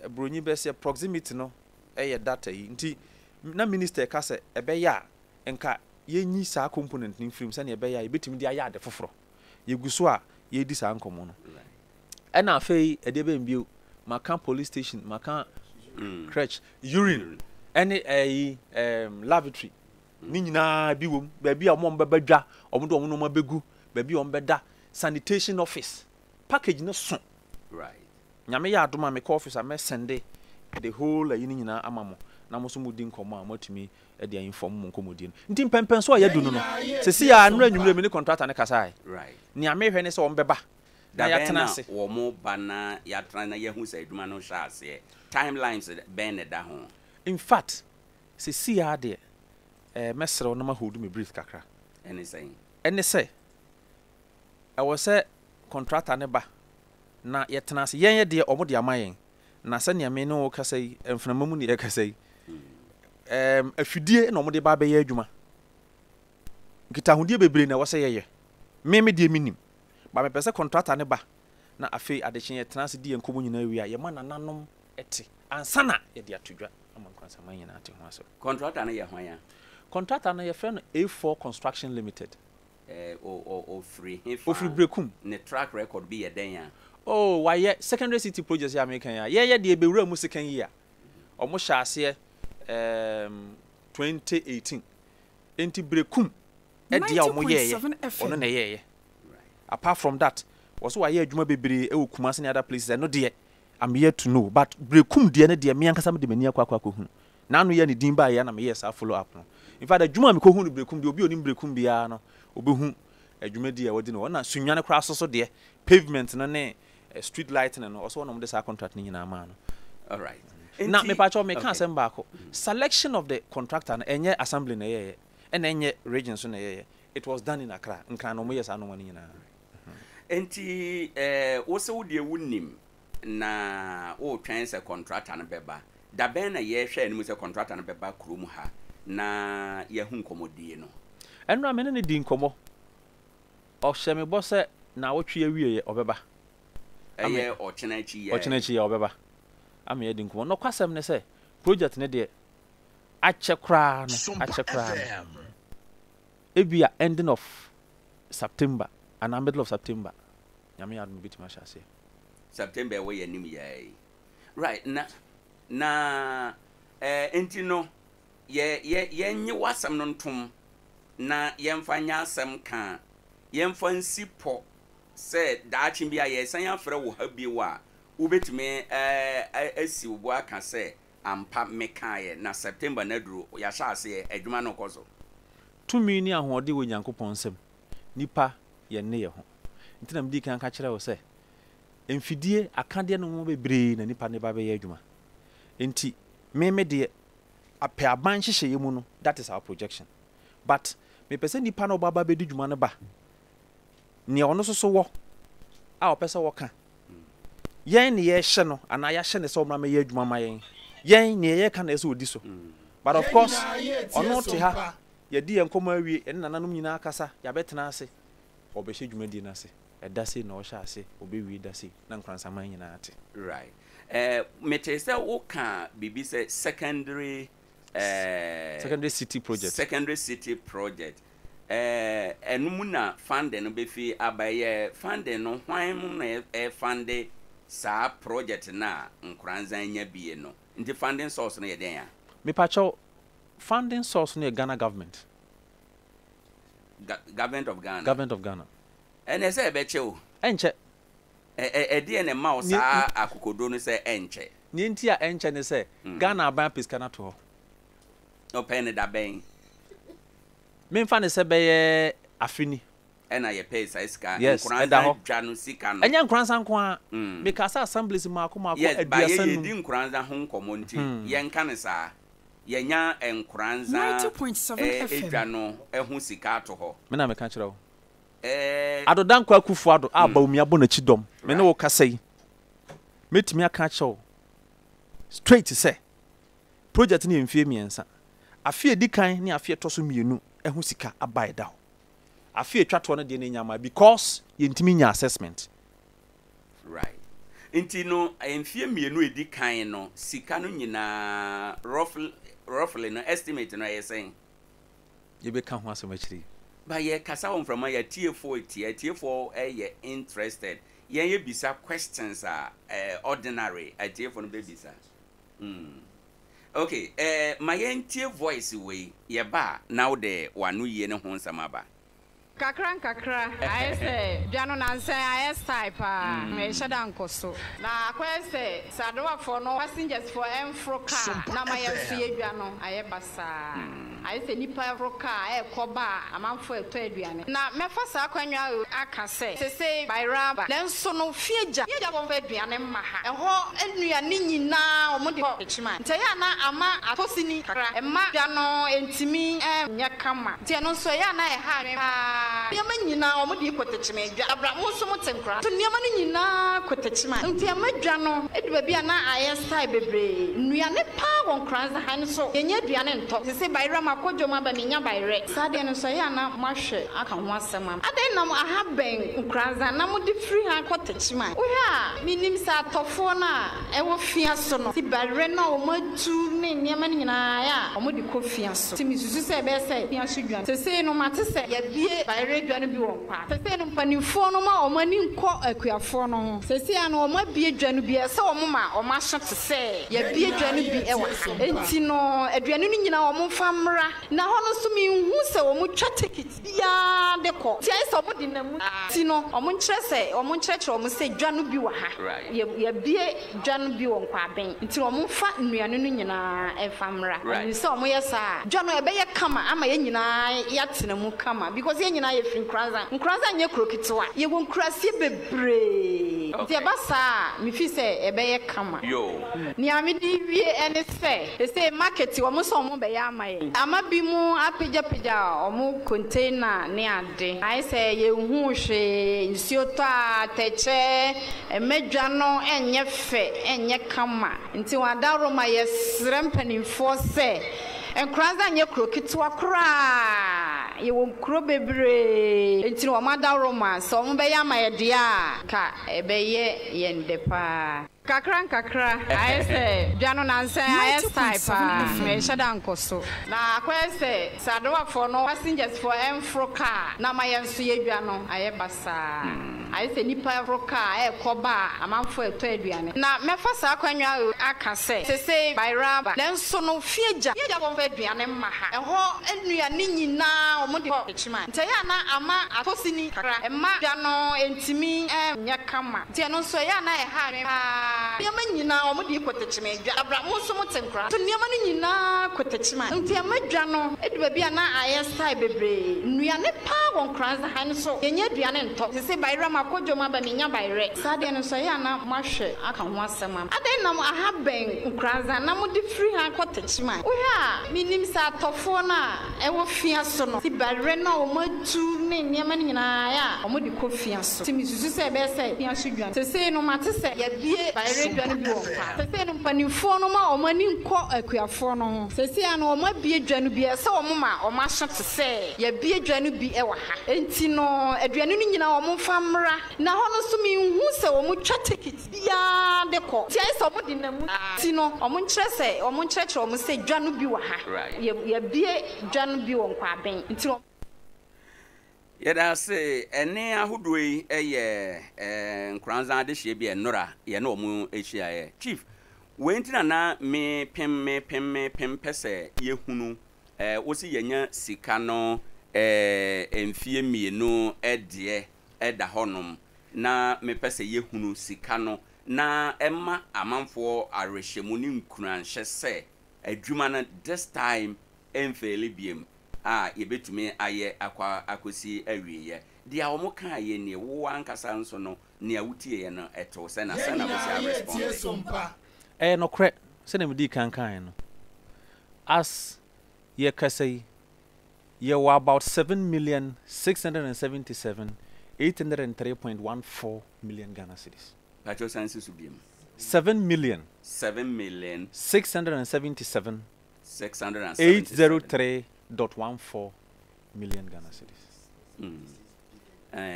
Speaker 3: a, Buronyi bɛseɛ proximity no yɛ data yi. Nti na minister reka sɛ ɛbɛyɛ a nka yɛnyi saa component no mfiri mu sɛdeɛ ɛbɛyɛ a yɛbɛtumi de ayɛ ade foforɔ. Yɛgu so a yɛredi saa nkɔmmɔ no. Ɛna afei ɛdeɛ bɛn bio, maka police station, maka crèche, urine ɛne ɛyi ɛɛm lavatory ne nyinaa bi wɔ mu. Baabi a wɔn bɛba dwa, wɔn de wɔn nneɛma bɛgu, baabi a wɔn bɛda, sanitation office. Package no so.
Speaker 1: Right.
Speaker 3: Nyame yɛ adom a mekɔ office a mɛ sɛnde the whole ayi no nyinaa ama mo na mo nso mo di nkɔmmɔ a moatumi de a inform mo nkɔmmɔdie no. Nti mpɛnpɛnso a
Speaker 2: Yɛn
Speaker 3: yɛadu no no,
Speaker 2: nyinaa yɛretie
Speaker 3: sɛsi a
Speaker 2: so
Speaker 3: nnora
Speaker 2: mpa.
Speaker 3: anwummerɛ me ne contractor no kasaeɛ.
Speaker 1: Right.
Speaker 3: Nea mehwɛ ne sɛ wɔn bɛba na
Speaker 1: Da bɛn
Speaker 3: yɛatena
Speaker 1: na
Speaker 3: ase.
Speaker 1: wɔba na yɛatena na yɛahu sɛ adwuma no rehyɛ aseɛ? Timelines bɛn na ɛda ho?
Speaker 3: In fact, seesei ara deɛ, eh, mɛsrɛ wo na ma hold me breath kakra.
Speaker 1: Ɛne sɛn?
Speaker 3: Ɛne sɛ, ɛwɔ sɛ contractor no ba na yɛtena ase. Yɛn deɛ, wɔde ama yɛn. Na sɛnea me ne wo rekasa yi, mframa mu na yɛrekasa yi, ɛɛm, afidie na wɔde ba abɛyɛ adwuma. Nkitahodie bebree na ɛwɔ sɛ yɛyɛ. Me, me deɛ mennim. But mepɛ sɛ kɔntrata no ba na afei adekyeɛ yɛtena ase di yɛn nkɔmmɔ nyinaa wie a, yɛma nananom te ansa na yɛde ato dwa ama Nkoransaman nyinaa ate ho asɛm.
Speaker 1: Kɔntrata no yɛ hwan a?
Speaker 3: Kɔntrata no yɛfrɛ no A4 Construction Limited.
Speaker 1: Ɛɛ, o, o, ofiri hefa?
Speaker 3: Ofiri Berekum.
Speaker 1: Ne track record bi yɛ dɛn a?
Speaker 3: Oh, wayɛ Secondary City project yi a meka yi a, yɛyɛ deɛ yɛbɛwura mu sekan yi a, wɔhyɛɛ aseɛ ɛɛm, 2018. Enti Berekum deɛ a wɔn yɛɛyɛ,
Speaker 4: 90.7
Speaker 3: ɔno
Speaker 4: FM.
Speaker 3: na ɛyɛɛyɛ. Apart from that, wɔse wayɛ adwuma bebree wɔ Kumasi ne other places, ɛno deɛ I'm yet to know. But Berekum deɛ no deɛ, me ankasa mede m'ani akɔ akɔ akɔhunu. N'ano yɛ ne din baeɛ a na meyɛɛ saa follow up no. In fact, adwuma a mekɔhuu no Berekum deɛ, obi a ɔnim Berekum biara no, ɔbɛhu adwumadie a wadi no hɔ. Ɛna Sunyani koraa so so deɛ, pavement no ne street lighting no, ɔse wɔn na wɔde saa contract no nyinaa maa no.
Speaker 1: Alright.
Speaker 3: Na
Speaker 1: Nti,
Speaker 3: mepakyɛw meka
Speaker 1: okay.
Speaker 3: asɛm baako, selection of the contractor no, ɛnyɛ assembly na ɛyɛeɛ. Ɛna ɛnyɛ region so na ɛyɛeɛ. It was done in Accra. Nkran na wɔyɛɛ saa nnoɔma no nyinaa.
Speaker 1: Enti eh, wo se wo deɛ wonim na woretwɛn sɛ kɔntrata no bɛba. Da bɛn na yɛrehwɛ anim sɛ kɔntrata no bɛba kurom ha na yɛahu nkɔmmɔdie no?
Speaker 3: Ɛnora me ne no dii nkɔmmɔ. Ɔhyɛɛ me bɔ sɛ naawɔtwe awieɛ ɔbɛba.
Speaker 1: Ɛyɛ ɔkyena akyi yi
Speaker 3: ara Ɔkyena akyi yi ara ɔbɛba ama yɛadi nkɔmmɔ. Nokwasɛm ne sɛ, project no deɛ, akyɛ koraa no, akyɛ koraa no, ebia ending of September anaa middle of September, Nyame yɛ adom a yɛbɛtumi ahyɛ aseɛ.
Speaker 1: September a ɛwɔ yɛn anim yi ara yi. Right, na, na, eh, enti no, yɛ, yɛ, yɛnnye w'asɛm no ntom na yɛmfa nyɛ asɛm ka, yɛmfa nsi pɔ sɛ daakye bi a yɛresan afrɛ wo ha bio a, wobɛtumi asi wo bo aka sɛ, Ampa, mekaeɛ, na September no aduru, yɛahyɛ aseɛ, adwuma no rekɔ so.
Speaker 3: Tumi ne ahoɔden wɔ Nyankopɔn nsam, nnipa yɛn ne yɛn ho. Nti na medii kan ka kyerɛɛ wo sɛ, mfidie, akadeɛ ne nwoma bebree na nnipa de ba bɛyɛ adwuma. Nti me me deɛ, pɛ aban nhyehyɛeɛ mu no, that is our projection. But mepɛ sɛ nnipa no a wɔba bɛdi dwuma no ba, nea ɔno nso so wɔ a ɔpɛ sɛ ɔka. Yɛn ne yɛhyɛ no anaa yɛahyɛ no sɛ ɔmmra mmɛyɛ adwuma ma yɛn. Yɛn, nea yɛka na ɛsɛ sɛ ɔdi so. But of course, ɔno te ha, yɛadi yɛn nkɔmmɔ awie, yɛne nananom nyinaa akasa, yɛabɛtena ase, ɔrebɛhyɛ dwumadie no ase. Ɛda sei na ɔhyɛ ase, ɔbɛwie da sei, na Nkoransaman nyinaa ate.
Speaker 1: Right. Eh, metee sɛ woka biribi sɛ secondary eh,
Speaker 3: Secondary city project.
Speaker 1: Secondary city project. Eh, ɛno mu na funding no bɛfi aba. Ɛyɛ funding no, hwan mu na ɛfande saa project no a Nkoranza anya bie no? Nti funding source no yɛ dɛn a?
Speaker 3: Mepakyɛw, funding source no yɛ Ghana government.
Speaker 1: Ga, government of Ghana.
Speaker 3: Government of Ghana.
Speaker 1: Ɛnneɛ sɛ ɛbɛkyɛ o.
Speaker 3: Ɛnkyɛ.
Speaker 1: Ɛ, ɛ, ɛdeɛn na ɛma wo saa akokoduro no sɛ ɛnkyɛ?
Speaker 3: Nea enti a ɛnkyɛ ne sɛ, Ghana aban apɛ sika no ato hɔ.
Speaker 1: Ɔpɛɛ no da bɛn?
Speaker 3: Memfa no sɛ bɛyɛ afe ni.
Speaker 1: Ɛna yɛpɛɛ saa sika,
Speaker 3: Yes, ɛda
Speaker 1: Nkoranza
Speaker 3: hɔ.
Speaker 1: dwa no sika no.
Speaker 3: Ɛnyɛ Nkoranza nko ara. Mekaa sɛ assemblies mmaako mmaako
Speaker 1: Yes, but yɛ
Speaker 3: 35.
Speaker 1: yɛredi Nkoranza ho nkɔmmɔ nti, yɛnka no saa. Yɛanya Nkoranza
Speaker 2: 90.7
Speaker 1: eh,
Speaker 2: FM.
Speaker 1: dwa no ho sika ato hɔ.
Speaker 3: Me na meka kyerɛ wo.
Speaker 1: Eh,
Speaker 3: Addo Dankwa Akufo Addo a Bawumia bɔ n'akyi dɔm, me ne wo kasa yi, mɛtumi aka akyerɛ wo straight sɛ, project no yɛ mfeɛ mmiɛnsa. Afe a ɛdi kan ne afe a ɛtɔ so mmienu ho sika aba a ɛda hɔ. Afe a ɛtwa toɔ no deɛ no ɛnya mmaeɛ because yɛntumi nnya assessment.
Speaker 1: Right. Nti no mfeɛ mmienu a ɛdi kan no sika no nyinaa roughly, roughly no estimate no ɛyɛ sɛn?
Speaker 3: Yɛbɛka ho asɛm akyire yi.
Speaker 1: But yɛkasa wɔ mframa yɛatiefoɔ retie, atiefoɔ yɛ interested. Yɛn yɛbisa questions a ordinary atiefoɔ no bɛbisa. Mm. Ok, eh, ma yɛntie voice wei, yɛba a na wode w'anoyie ne ho nsɛm aba.
Speaker 4: Kakra nkakra ayɛ sɛ dwa no nansa yi ayɛ style paa ɛnhyɛ da nkɔ so. Na akɔyɛ sɛ sadowafoɔ no passengers foɔ ɛnforo car na ama yɛn nso yɛ dwa no ayɛ basaa. Ayɛ sɛ nnipa foro car ɛrekɔ ba a amanfoɔ ɛretɔ aduane. Na mɛfa saa akwanwa yi aka sɛ sesei bayera aba nanso no fie gya fie gya wɔmfa aduane mma ha ɛhɔ nnuane nyinaa wɔde kɔ Techiman nti ɛyɛ a na ama atɔ sini kakra ɛma dwa no ɛntumi nyɛ kama. Nti ɛno nso ɛyɛ a na ɛha adwene paa. Nneɛma nyinaa wɔn de kɔ Techiman dwa. Abra mo nso mo te nkora so nneɛma no nyinaa kɔ Techiman. Nti ɛma dwa no du baabi a na ayɛ style bebree. Nnuane paa wɔ Nkoranza ha nso yɛnnya aduane ntɔ. Sesei bayerɛ makɔ dwom aba mennya bayerɛ. Saa deɛ no nso ɛyɛ a na moahwɛ aka ho asɛm ama. Adɛn na mo aha bɛn Nkoranza na mode firi ha kɔ Techiman? Wohwɛ a menim sɛ atɔfoɔ no a ɛwɔ fia so no, ti bayerɛ no a wɔatu ne nneɛma no nyinaa ɛyɛ a wɔde kɔ fia so. Nti mesusu sɛ ɛbɛyɛ sɛ fia so dwa no. Sesei no mate sɛ yɛabue bayerɛ dwa no bi wɔ Nkwaa. Sesei no mpanimfoɔ no ma wɔn ani nkɔ akuafoɔ no ho. Sesei ara no wɔabue dwa no bi, ɛsɛ sɛ wɔma wɔn aso te sɛ yɛabue dwa no bi wɔ ha. Nti no aduane no nyinaa wɔmfa mmra. Na hɔ no nso menhu sɛ wɔtwa ticket biara de kɔ. Nti ayɛ sɛ wɔde nam mu saa. Nti no wɔnkyerɛ sɛ wɔnkyerɛkyerɛ wɔn sɛ dwa no bi wɔ ha. Yɛabue dwa no bi wɔ Nkwaben. Nti no wɔmfa nnuane no nyinaa mfa mmra. Menim sɛ wɔyɛ saa a, dwa no ɛbɛyɛ kama ama yɛn nyinaa yɛatena mu kama because yɛn nyinaa yɛfiri Nkoranza. Nkoranza nyɛ kuro ketewa. Yɛwɔ nkuraseɛ bebree. Nti ɛba saa a, me feel sɛ ɛbɛyɛ kama. Nea mede rewie ne sɛ, seesei market wɔn sɛ wɔn bɛyɛ ama yɛn. Ama binom apagyapagya wɔn container ne ade. Ayɛ sɛ yɛnhuu hwee, nsuo tɔ a, atɛkyɛ, ɛma dwa no nyɛ fɛ, ɛnyɛ kama. Nti wɔn adaworoma yɛsrɛ mpaninfoɔ sɛ, Nkoranza nyɛ kuro ketewa koraa. Yɛwɔ nkuro bebree nti no wɔn adaworoma sɛ wɔn bɛyɛ ama yɛ deɛ a nka ɛbɛyɛ yɛn dɛ paa. Nkakra nkakra ayɛ sɛ dwa no nansa yi ayɛ style paa ɛnhyɛ da nkɔ so. Na akɔyɛ sɛ sɛ adowafoɔ no passengers foɔ ɛnforo car na ama yɛn nso yɛ dwa no ayɛ basaa. Ayɛ sɛ nnipa foro car ɛrekɔ ba a amanfoɔ ɛretɔ aduane. Na mɛfa saa akwanwa yi aka sɛ sesei bayerɛ aba nanso no fie gya fie gya wɔmfa aduane mma ha ɛhɔ nnuane nyinaa wɔde kɔ Techiman nti ɛyɛ a na ama atɔ sini kakra ɛma dwa no ɛntumi nyɛ kama. Nti ɛno nso ɛyɛ a na ɛha adwene paa. Nneɛma nyinaa wɔn de kɔ Techiman dwa. Abra mo nso mo te nkora. So nneɛma no nyinaa kɔ Techiman. Nti ɛma dwa no du baabi a na ayɛ style bebree. Nnuane paa wɔ Nkoranza ha nso yɛnnya aduane ntɔ. Sesei bayerɛ makɔ dwom aba mennya bayerɛ. Saa deɛ no nso ɛyɛ a na moahwɛ aka ho asɛm ama. Adɛn na mo aha bɛn Nkoranza na mode firi ha kɔ Techiman? Wohwɛ a menim sɛ atɔfoɔ no a. Ɛwɔ fia so no, ti bayerɛ no a wɔatu ne nneɛma no nyinaa yɛ a wɔde kɔ fia so. Nti mesusu sɛ ɛbɛyɛ sɛ fia so dwa no. Sesei no mate sɛ yɛabue bayerɛ dwa no bi wɔ Nkwa. Sesei no mpanimfoɔ no ma wɔn ani nkɔ akuafoɔ no ho. Sesei ara no wɔabue dwa no bi, ɛsɛ sɛ wɔma wɔn aso te sɛ yɛabue dwa no bi wɔ ha. Nti no aduane no nyinaa wɔmfa mmra. Na hɔ no nso menhu sɛ wɔtwa tekit biara de kɔ. Nti ayɛ sɛ wɔn de nam mu nti no, wɔn nkyerɛ sɛ wɔn nkyerɛkyerɛ wɔn sɛ dwa no bi wɔ ha. Yɛ yɛabue dwa no bi wɔ Nkwaben nti wɔn.
Speaker 1: Yɛda ase. Ɛnne ahodoɔ yi yɛ Nkoranza adehyeɛ bi a nnora yɛne wɔn hyiaeɛ. Chief, wei nti na na mepem mepem mepem pɛ sɛ yɛhunu, wo se yɛanya sika no mfeɛ mmienu deɛ da hɔnom na mepɛ sɛ yɛhunu sika no na ɛma amanfoɔ awerɛhyɛmu ne nkuranhyɛ sɛ adwuma no this time ɛnfeeli biom a yɛbɛtumi ayɛ akɔ akɔsi awieɛ. Deɛ wɔn kaeɛ nie, wo ankasa nso no nea wotieɛ no ɛtoo sɛn na sɛn na wobɛsi arespɔnde?
Speaker 3: Ɛyɛ nokorɛ, sɛdeɛ medii kan kaeɛ no, as yɛrekasa yi, yɛwɔ about 7,677,803.14 million Ghana cedis.
Speaker 1: Pakyɛw san si so biom.
Speaker 3: 7 million.
Speaker 1: 7 million.
Speaker 3: 677.
Speaker 1: 677.
Speaker 3: 803.14 million Ghana cedis.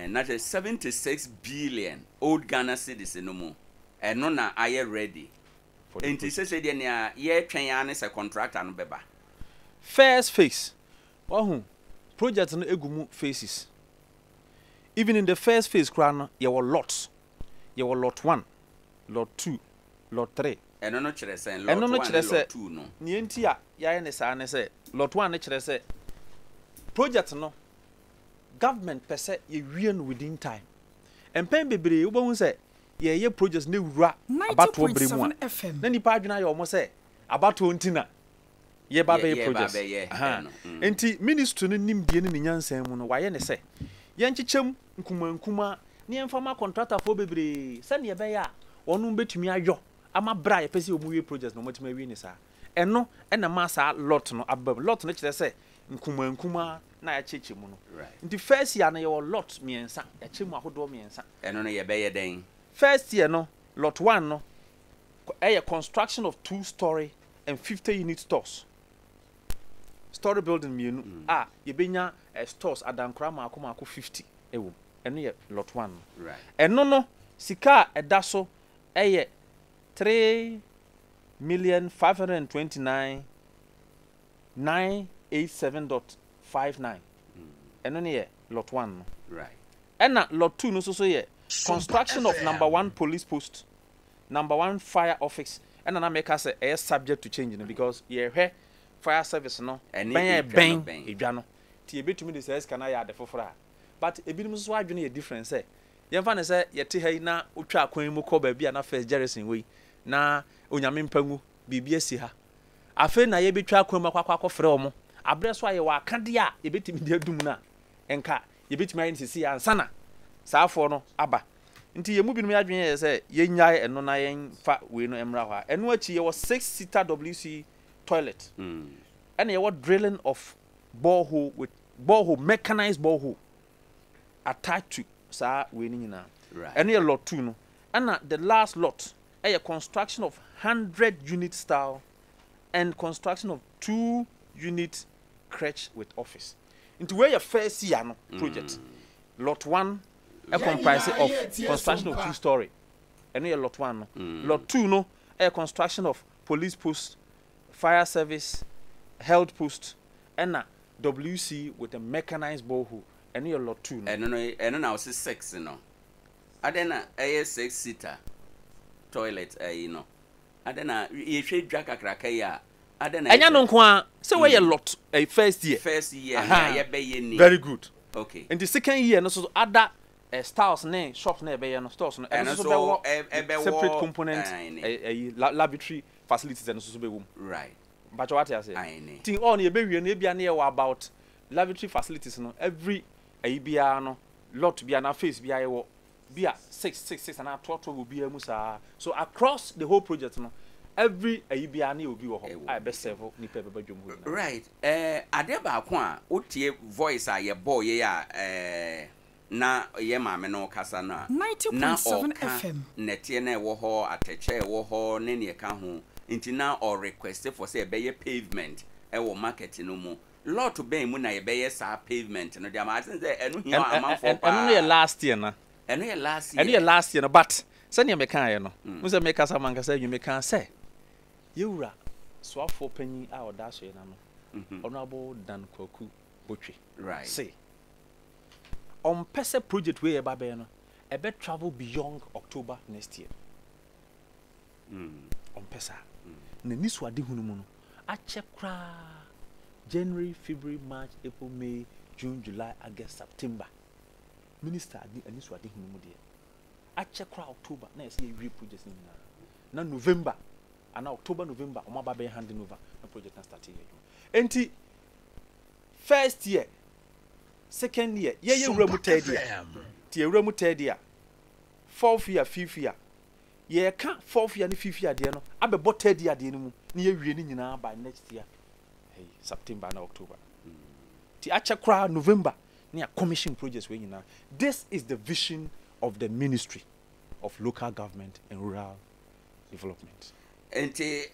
Speaker 1: Na kyerɛ 76 billion old Ghana cedis no mu, ɛno na ayɛ ready.
Speaker 3: For the
Speaker 1: Nti
Speaker 3: project.
Speaker 1: Sɛsɛ deɛ nea yɛretwɛn ara ne sɛ contractor no bɛba.
Speaker 3: First phase, wahu project no egu mu phases. Even in the first phase koraa no, yɛwɔ lots. Yɛwɔ lot one, lot two, lot three.
Speaker 1: Ɛno no kyerɛ sɛn? Lot
Speaker 3: Ɛno no
Speaker 1: one ne
Speaker 3: kyerɛ sɛ
Speaker 1: lot two no?
Speaker 3: Nea nti a yɛayɛ ne saa ne sɛ lot one no kyerɛ sɛ project no government pɛ sɛ yɛwie no within time. Mpɛn bebree wobɛhu sɛ yɛyɛ project na ewura abatoɔ bere mu a
Speaker 2: 90.7 FM.
Speaker 3: Na nipa adwene ayɛ wɔn sɛ abatoɔ nti na yɛba
Speaker 1: Yɛ
Speaker 3: bɛyɛ
Speaker 1: yɛba
Speaker 3: project.
Speaker 1: abɛyɛ
Speaker 3: Ahaa.
Speaker 1: ɛno.
Speaker 3: Nti ministry no nimdeɛ ne ne nyansa mu no wayɛ ne sɛ yɛnkyekyɛ mu nkumaa nkumaa na yɛmfa ma kɔntratafoɔ bebree sɛdeɛ ɛbɛyɛ a wɔn bɛtumi ayɔ ama berɛ a yɛpɛ sɛ wɔn wie project no wɔatumi awie ne saa. Ɛno na ɛma saa lot no aba mu. Lot no kyerɛ sɛ nkumaa nkumaa na yɛakyekyɛ mu no. Nti first year no yɛwɔ lot mmiɛnsa, yɛakyɛ mu ahodoɔ mmiɛnsa.
Speaker 1: Ɛno no yɛbɛyɛ dɛn?
Speaker 3: First year no, lot one no ɛyɛ construction of two storey and 50 unit stores. Story building mmienu a yɛbɛnya stores adankora mmaako mmaako 50 wɔ mu. Ɛno yɛ lot one no. Ɛno no, sika a ɛda so yɛ 3,529,987.59. Ɛno no yɛ lot one no. Ɛna lot two no nso so yɛ construction of number one police post, number one fire office. Ɛna na meka sɛ ɛyɛ subject to change no because yɛhwɛ fire service no
Speaker 1: Ɛne
Speaker 3: bɛn a
Speaker 1: edwa no
Speaker 3: ɛbɛn
Speaker 1: bɛn.
Speaker 3: edwa no. Nti yɛbɛtumi de saa sika no ayɛ ade foforɔ a. But ebinom nso adwene yɛ different sɛ yɛmfa no sɛ yɛte ha yi na wotwa kwan mu kɔ baabi a na first Jerison wɔ yi na Onyame mpa ngu biribi asi ha. Afei na yɛbɛtwa kwan mu akɔ akɔ akɔfrɛ wɔn. Aberɛ so a yɛwɔ akadeɛ a yɛbɛtumi de adum no a, nka yɛbɛtumi ayɛ no seesei ansa na saa afoɔ no aba. Nti yɛn mu binom yɛn adwene yɛ sɛ yɛnnyae ɛno na yɛmfa wei no mmra hɔ a. Ɛno akyi yɛwɔ six seater WC toilet ɛna yɛwɔ drilling of borehole with borehole mechanized borehole attached to saa wei no nyinaa. Ɛno yɛ lot two no. Ɛna the last lot ɛyɛ construction of 100 unit style and construction of two unit crèche with office. Nti wei yɛ first year no project. Lot one comprise of construction of 2-storey. Ɛno yɛ lot one no. Lot 2 no ɛyɛ construction of police post, fire service, health post, ɛna WC with a mechanized borehole. Ɛno yɛ lot 2 no.
Speaker 1: Ɛno no, ɛno na ɔse 6 no. Adɛn na ɛyɛ 6 seater toilet ayi no? Adɛn na yɛhwɛ dwa kakraka yi a, adɛn na ɛyɛ
Speaker 3: Ɛnyɛ no nko ara, sɛ wei yɛ lot ɛyi first year.
Speaker 1: First year nea yɛbɛyɛ ni.
Speaker 3: Very good.
Speaker 1: Okay.
Speaker 3: Nti second year no so other eh, styles ne shops na yɛbɛyɛ no, stores no, ɛno
Speaker 1: Ɛno
Speaker 3: nso so
Speaker 1: nso
Speaker 3: bɛwɔ
Speaker 1: ɛbɛwɔ
Speaker 3: separate component
Speaker 1: aane.
Speaker 3: ɛyi lavatory facilities ɛno nso so bɛwɔ mu.
Speaker 1: Right.
Speaker 3: Mpakyɛ wate aseɛ?
Speaker 1: Aane.
Speaker 3: Nti all no yɛbɛwie no ebia ne yɛwɔ about lavatory facilities no every ɛyi biara no lot biara anaa phase biara yɛwɔ bi a 6 6 6 anaa 12 12 wɔ biara mu saa. So across the whole project no every ayi biara ne yɛ obi wɔ hɔ a ɛbɛ serve nipa a ɛbɛba dwom hɔ nyinaa.
Speaker 1: Right eh, adeɛ baako a wotie voice a yɛbɔɔ yei a eh, na yɛ maame no rekasa no a, na
Speaker 2: 90.7
Speaker 1: ɔreka
Speaker 2: FM.
Speaker 1: nnɛteɛ no a ɛwɔ hɔ, atɛkyɛ a ɛwɔ hɔ ne neɛ ɛka ho, nti na ɔ request for sɛ yɛbɛyɛ pavement wɔ market no mu. Lot bɛn mu na yɛbɛyɛ saa pavement no de ama? I think sɛ ɛno hia amanfoɔ
Speaker 3: Ɛno no yɛ
Speaker 1: paa.
Speaker 3: last year na.
Speaker 1: Ɛno yɛ last
Speaker 3: Ɛno
Speaker 1: year.
Speaker 3: yɛ last year no but sɛdeɛ mekaeɛ no, wohu sɛ mekasa mankasa anwie, mekaa sɛ yɛwura soafoɔ panyin a ɔda asoɛeɛ no ano, Honourable Dan Kwaku Botwe se ɔmpɛ sɛ project wei a yɛba abɛyɛ no ɛbɛ travel beyond October next year. Ɔmpɛ saa. N'anisoadehunu mu no, akyɛ koraa January, February, March, April, May, June, July, August, September. Minister ade anisoadehunu mu deɛ, akyɛ koraa October na yɛsɛ yɛwie project no nyinaa. Na November anaa October, November wɔn aba abɛyɛ handing over na project no astarte yɛ adwuma. Enti first year, second year, yɛyɛ wura mu third year. Nti yɛwura mu third year, fourth year, fifth year. Yɛreka fourth year ne fifth year deɛ no abɛbɔ third year deɛ no mu na yɛawie ne nyinaa by next year hey, September na October. Nti akyɛ koraa November ne yɛ commission projects wei nyinaa. This is the vision of the Ministry of Local Government and Rural Development.
Speaker 1: Nti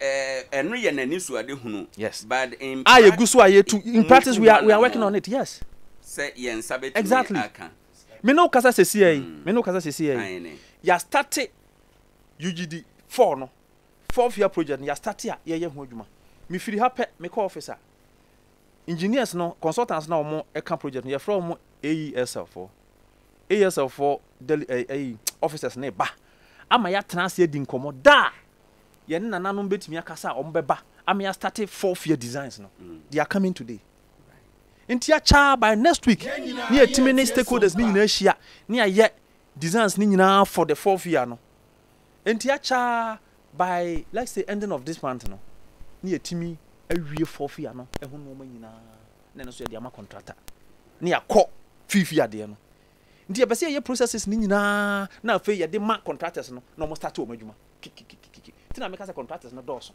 Speaker 1: ɛno yɛ n'anisuadehunu.
Speaker 3: Yes.
Speaker 1: But in
Speaker 3: A yɛgu so a yɛtu in practice we are, we are working on it yes.
Speaker 1: Sɛ yɛn nsa bɛtumi
Speaker 3: Exactly.
Speaker 1: aka.
Speaker 3: Me ne wo kasa sesia yi, me ne wo kasa sesia yi,
Speaker 1: Aane.
Speaker 3: yɛastarte UGD 4 no, fourth year project no, yɛastarte a yɛyɛ ho adwuma. Mefiri ha pɛ, mekɔ office a, engineers no, consultants no a wɔn ka project no, yɛfrɛ wɔn AESL foɔ. AESL foɔ deli, eh, eh, officers no ba ama yɛatena ase adi nkɔmmɔ da a yɛne nananom bɛtumi akasa a wɔn bɛba ama yɛastarte fourth year designs no. They are coming today. Nti akyɛ ara by next week ne yɛtumi ne stakeholders no nyinaa ahyia ne yɛayɛ designs no nyinaa for the fourth year no. Nti akyɛ ara by let's say ending of this month no ne yɛtumi awie fourth year no ɛho nneɛma nyinaa na ɛno nso yɛde ama contractor ne yɛakɔ fifth year deɛ no. Nti yɛpɛ sɛ yɛyɛ processes no nyinaa na afei yɛde ma contractors no na wɔn start wɔn adwuma kikikikiki. Nti na meka sɛ contractors no dɔɔso.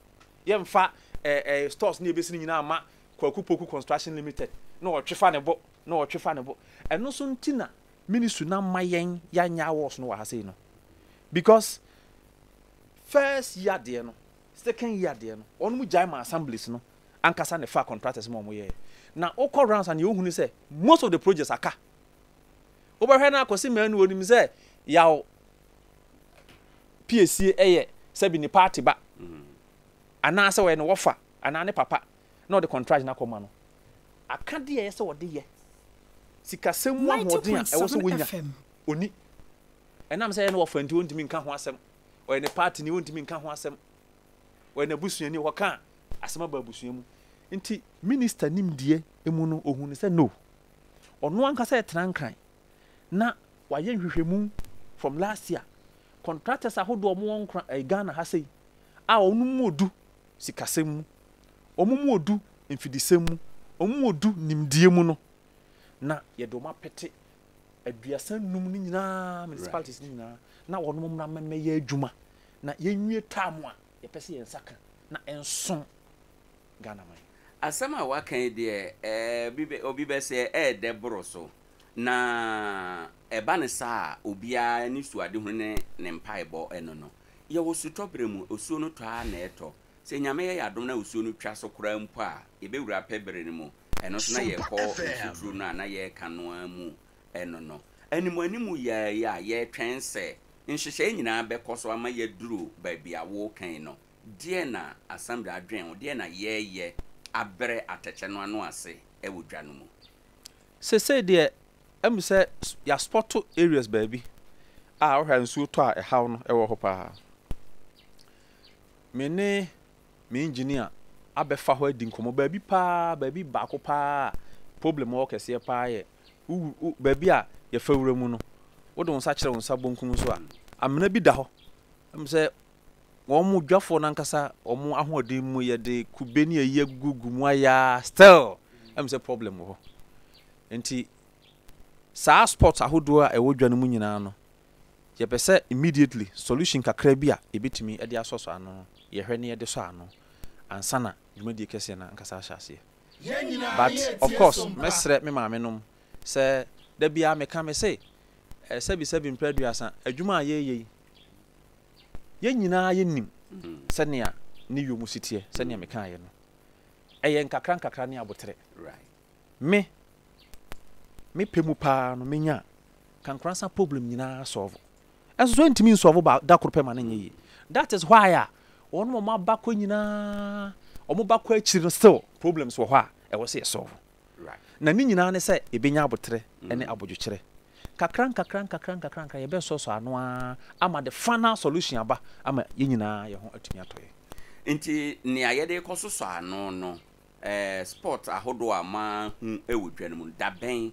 Speaker 3: Yɛmfa eh, eh, stores ne yɛbɛsi no nyinaa ma Kwaku Poku Construction Limited na ɔtwe fa ne bo na ɔtwe fa ne bo. Ɛno nso nti na ministry no ama yɛn yɛanyɛ awards no wɔ ha sei no. Because first year deɛ no, second year deɛ no, wɔn mu gyae ma assemblies no ankasa na ɛfaa contractors ma wɔn yɛɛ. Na wokɔ rounds a nea wohu ne sɛ most of the projects aka. Wobɛhwɛ no akɔsi manu onim sɛ yaw piesie yɛ sɛbi ne party ba anaasɛ ɔyɛ ne wɔfa anaa ne papa na ɔde contract no akɔma no. Akadeɛ a ɛyɛ sɛ ɔde yɛ, sikasɛm mu ahoɔden a ɛwɔ sɛ
Speaker 2: 90.7
Speaker 3: wɔnya,
Speaker 2: FM.
Speaker 3: ɔnni. Ɛnam sɛ ɛyɛ ne wɔfa nti ɔntumi nka ho asɛm, ɔyɛ ne party ni ɔntumi nka ho asɛm, ɔyɛ n'abusuani, ɔkɔka a asɛm aba abusua mu. Nti minister nimdeɛ mu no ɔhu no sɛ no, ɔno ankasa retena Nkran na wayɛ nhwehwɛmu from last year, contractors ahodoɔ a wɔwɔ Nkran, ɛɛ Ghana ha sei a wɔn mu ɔdu sikasɛm mu, wɔn mu ɔdu mfidisɛm mu, wɔn mu ɔdu nimdeɛ mu no, na yɛde wɔn apete 35 no nyinaa, municipalities no nyinaa, na wɔn mmra mmɛyɛ adwuma, na yɛnwie term a yɛpɛ sɛ yɛn nsa ka na ɛnso Ghana man.
Speaker 1: Asɛm a woaka yi deɛ, ɛɛ, obi bɛsɛ ɛɛdɛ boro so. Na ɛba no saa a, obiara ne suadehunu ne ne mpaebɔ no no. Yɛwɔ sutɔberɛ mu, osuo no tɔ ara na ɛtɔ. Sɛ Nyame yɛ yɛn adom na osuo no twa so koraa mpo a, yɛbɛwura pɛ bere no mu. Ɛno nso na yɛkɔ mfuturo no a na yɛreka no ara mu no no. Animuanimu yi ara yi a yɛretwɛn sɛ nhyehyɛe nyinaa bɛkɔ so ama yɛaduru baabi a woreka yi no, deɛn na Assembly adwene ho? Deɛn na yɛreyɛ abrɛ atɛkyɛ no ano ase wɔ dwa no mu?
Speaker 3: Seesei deɛ, ɛmu sɛ yɛaspɔto areas baabi a wohwɛ a nsuo tɔ a ɛhaw no wɔ hɔ paa. Me ne me engineer abɛfa hɔ adi nkɔmmɔ. Baabi paa, baabi baako paa a problem wɔ hɔ kɛseɛ paa yɛ wo wo baabi a yɛfa wura mu no. Wode wo nsa kyerɛ wo nsa bonkum so a, amena bi da hɔ. Ɛmu sɛ wɔn dwafoɔ no ankasa wɔn ahoɔden mu yɛde kube ne ayi agugu mu ayɛ a still ɛmu sɛ problem wɔ hɔ. Nti saa spots ahodoɔ a ɛwɔ dwa no mu nyinaa no, yɛpɛ sɛ immediately solution kakra bi a yɛbɛtumi de asɔsɔ ano no, yɛhwɛ na yɛde sɔ ano ansa na dwumadie kɛseɛ no ankasa ahyɛ aseɛ. But of course mɛsrɛ me maame nom sɛ da biara meka me se sɛbi sɛbi mprɛ aduasa adwuma a yɛreyɛ yi yɛn nyinaa yɛnim sɛnea ne yɔ mu si teɛ sɛnea mekaeɛ no ɛyɛ nkakra nkakra ne aboterɛ. Me me pɛ mu paa no menya kankoransa problem nyinaa solve. Ɛnso so ɛntumi nsolve ba da koro pɛ ma no nyɛ yie. That is why a wɔn a wɔn aba kɔ nyinaa wɔn ba kɔ akyiri no still problems wɔ hɔ a ɛwɔ sɛ yɛ solve. Na ne nyinaa ne sɛ yɛbɛnya aboterɛ ne abodwokyerɛ. Kakra nkakra nkakra nkakra nkakra yɛbɛsɔsɔ ano ara ama the final solution aba ama yɛn nyinaa yɛn ho atumi atɔ yɛn.
Speaker 1: Nti nea yɛde rekɔsosɔ ano no Sport ahodoɔ a mahu wɔ dwa no mu no, da bɛn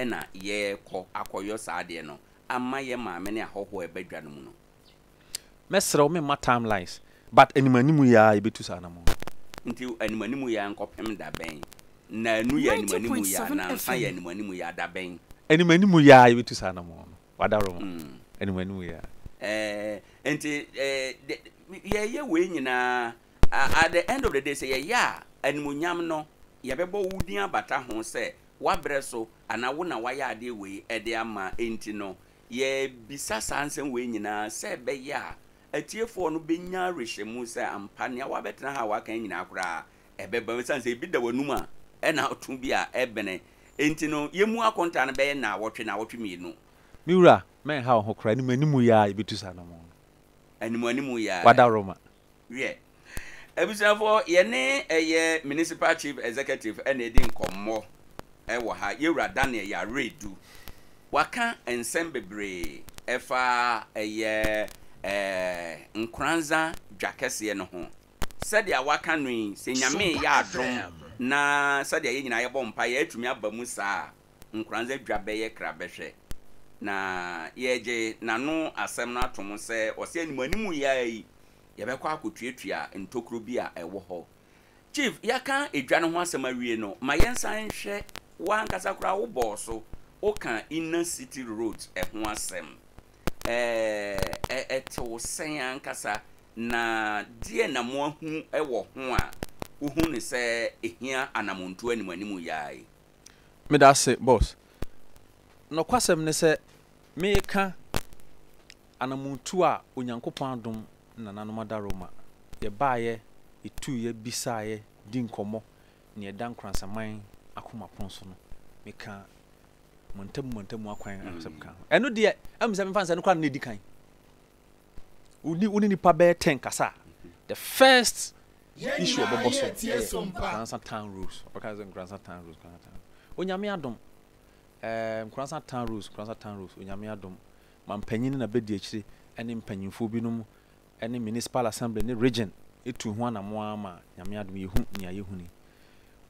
Speaker 1: na yɛrekɔ akɔyɔ saa adeɛ no ama yɛn maame ne ahɔhoɔ a ɛba dwa no mu no?
Speaker 3: Mɛsrɛ wo memma time lines but anim anim yi ara yɛbɛtu saa anamɔn no.
Speaker 1: Nti anim anim yi ara nkɔpem da bɛn? Nnanu yɛ anim anim yi ara, nnansa yɛ anim anim yi ara, da bɛn?
Speaker 3: Anim anim yi ara yɛbɛtu saa anamɔn no, Wadaroma, anim anim yi ara.
Speaker 1: Ɛɛ, nti yɛreyɛ wei nyinaa At the end of the day, sɛ yɛyɛ a, animuonyam no, yɛbɛbɔ wo din abata ho sɛ woabrɛ so anaa wo na woayɛ adeɛ wei de ama enti no, yɛrebisa saa nsɛm wei nyinaa sɛ ɛbɛyɛ a atiefoɔ no bɛnya awerɛhyɛmu sɛ ampa nea woabɛtena ha a woaka yi nyinaa koraa ɛbɛba mu. Ɛsiane sɛ ebi da w'anum a ɛna ɔto bi a ɛbene enti no, yɛmmu akontaa no bɛyɛ nnawɔtwe, nnawɔtwe mmienu.
Speaker 3: Me wura, mɛnha wo ho koraa, animuanimu yi ara yɛbɛtu saa anammɔn no.
Speaker 1: Animuanimu yi ara.
Speaker 3: W'adaworoma.
Speaker 1: Wiɛ, abusuafoɔ, yɛne ɛyɛ Municipal Chief Executive na ɛredi nkɔmmɔ wɔ ha, Yɛwura Daniel Yaredu. Waka nsɛm bebree ɛfa ɛyɛ Nkoranza dwa kɛseɛ no ho. Sɛdeɛ waka no yi, sɛ Nyame reyɛ adom na sɛdeɛ yɛn nyinaa yɛbɔ mpaeɛ atumi aba mu saa a, Nkoranza dwa bɛyɛ krabɛhwɛ. Na yɛregye n'ano asɛm no atom sɛ ɔse animuanimu yi ara yi, yɛbɛkɔ akɔtuatua ntokuro bi a ɛwɔ hɔ. Chief, yɛaka edwa no ho asɛm awie no, ma yɛnsan nhwɛ w'ankasa koraa wobɔɔ so, woka Inner City Roads ho asɛm. Ɛɛ, ɛte wo sɛn ankasa, na deɛn na moahu wɔ ho a wohu no sɛ ɛhia anamontuo animuanimu yi ara yi?
Speaker 3: Medase boss. Nɔkwasɛm ne sɛ meka anamontuo a Onyankopɔn adom nananom adaworoma yɛbaeɛ, yɛtuiɛ, bisaeɛ, di nkɔmmɔ nea ɛda Nkoransaman akoma pon so no, meka mantamu mantamu akwan asɛm ka ho. Ɛno deɛ, ɛmu sɛ memfa no sɛ ɛno koraa na ɛdi kan. Wo ne nipa bɛyɛ ten kasa a, the first issue ɔbɛbɔ so yɛ Nkoransa town roads. Ɔbɛka sɛ Nkoransa town roads, Nkoransa town roads. Onyame adom, eh, Nkoransa town roads, Nkoransa town roads, Onyame adom, mampanyin ne n'abadiakyire ne mpanyinfoɔ binom ne municipal assembly ne region tu ho anamoa ara ma Nyame adom yɛhu nea yɛhu ni.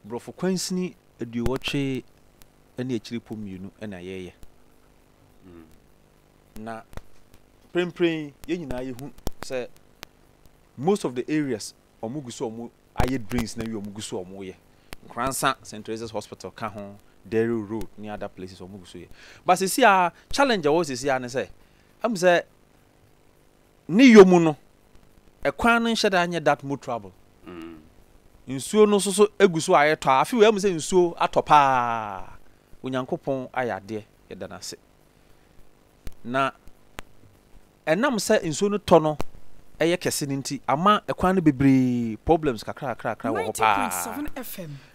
Speaker 3: Borɔfo kwansini aduowɔtwe ne akyirepɔ mmienu na yɛyɛ. Na mprempren yi yɛn nyinaa yɛhu sɛ most of the areas wɔn gu so wɔn ayɛ drains na wie wɔn gu so wɔn yɛ. Nkoransa St Teresa's Hospital ka ho, Dairy Road ne other places wɔn gu so yɛ. But sisi a challenge a ɛwɔ sisi a ne sɛ ɛmu sɛ ne yɔ mu no ɛkwan no nhyɛ da nyɛ that motorable. Nsuo no nso so egu so a ɛtɔ a afi wei ɛmu sɛ nsuo atɔ paa. Onyankopɔn ayɛ adeɛ yɛda no ase. Na ɛnam sɛ nsuo no tɔ no yɛ kɛse no nti, ama ɛkwan no bebree problems kakrakrakra wɔ hɔ paa.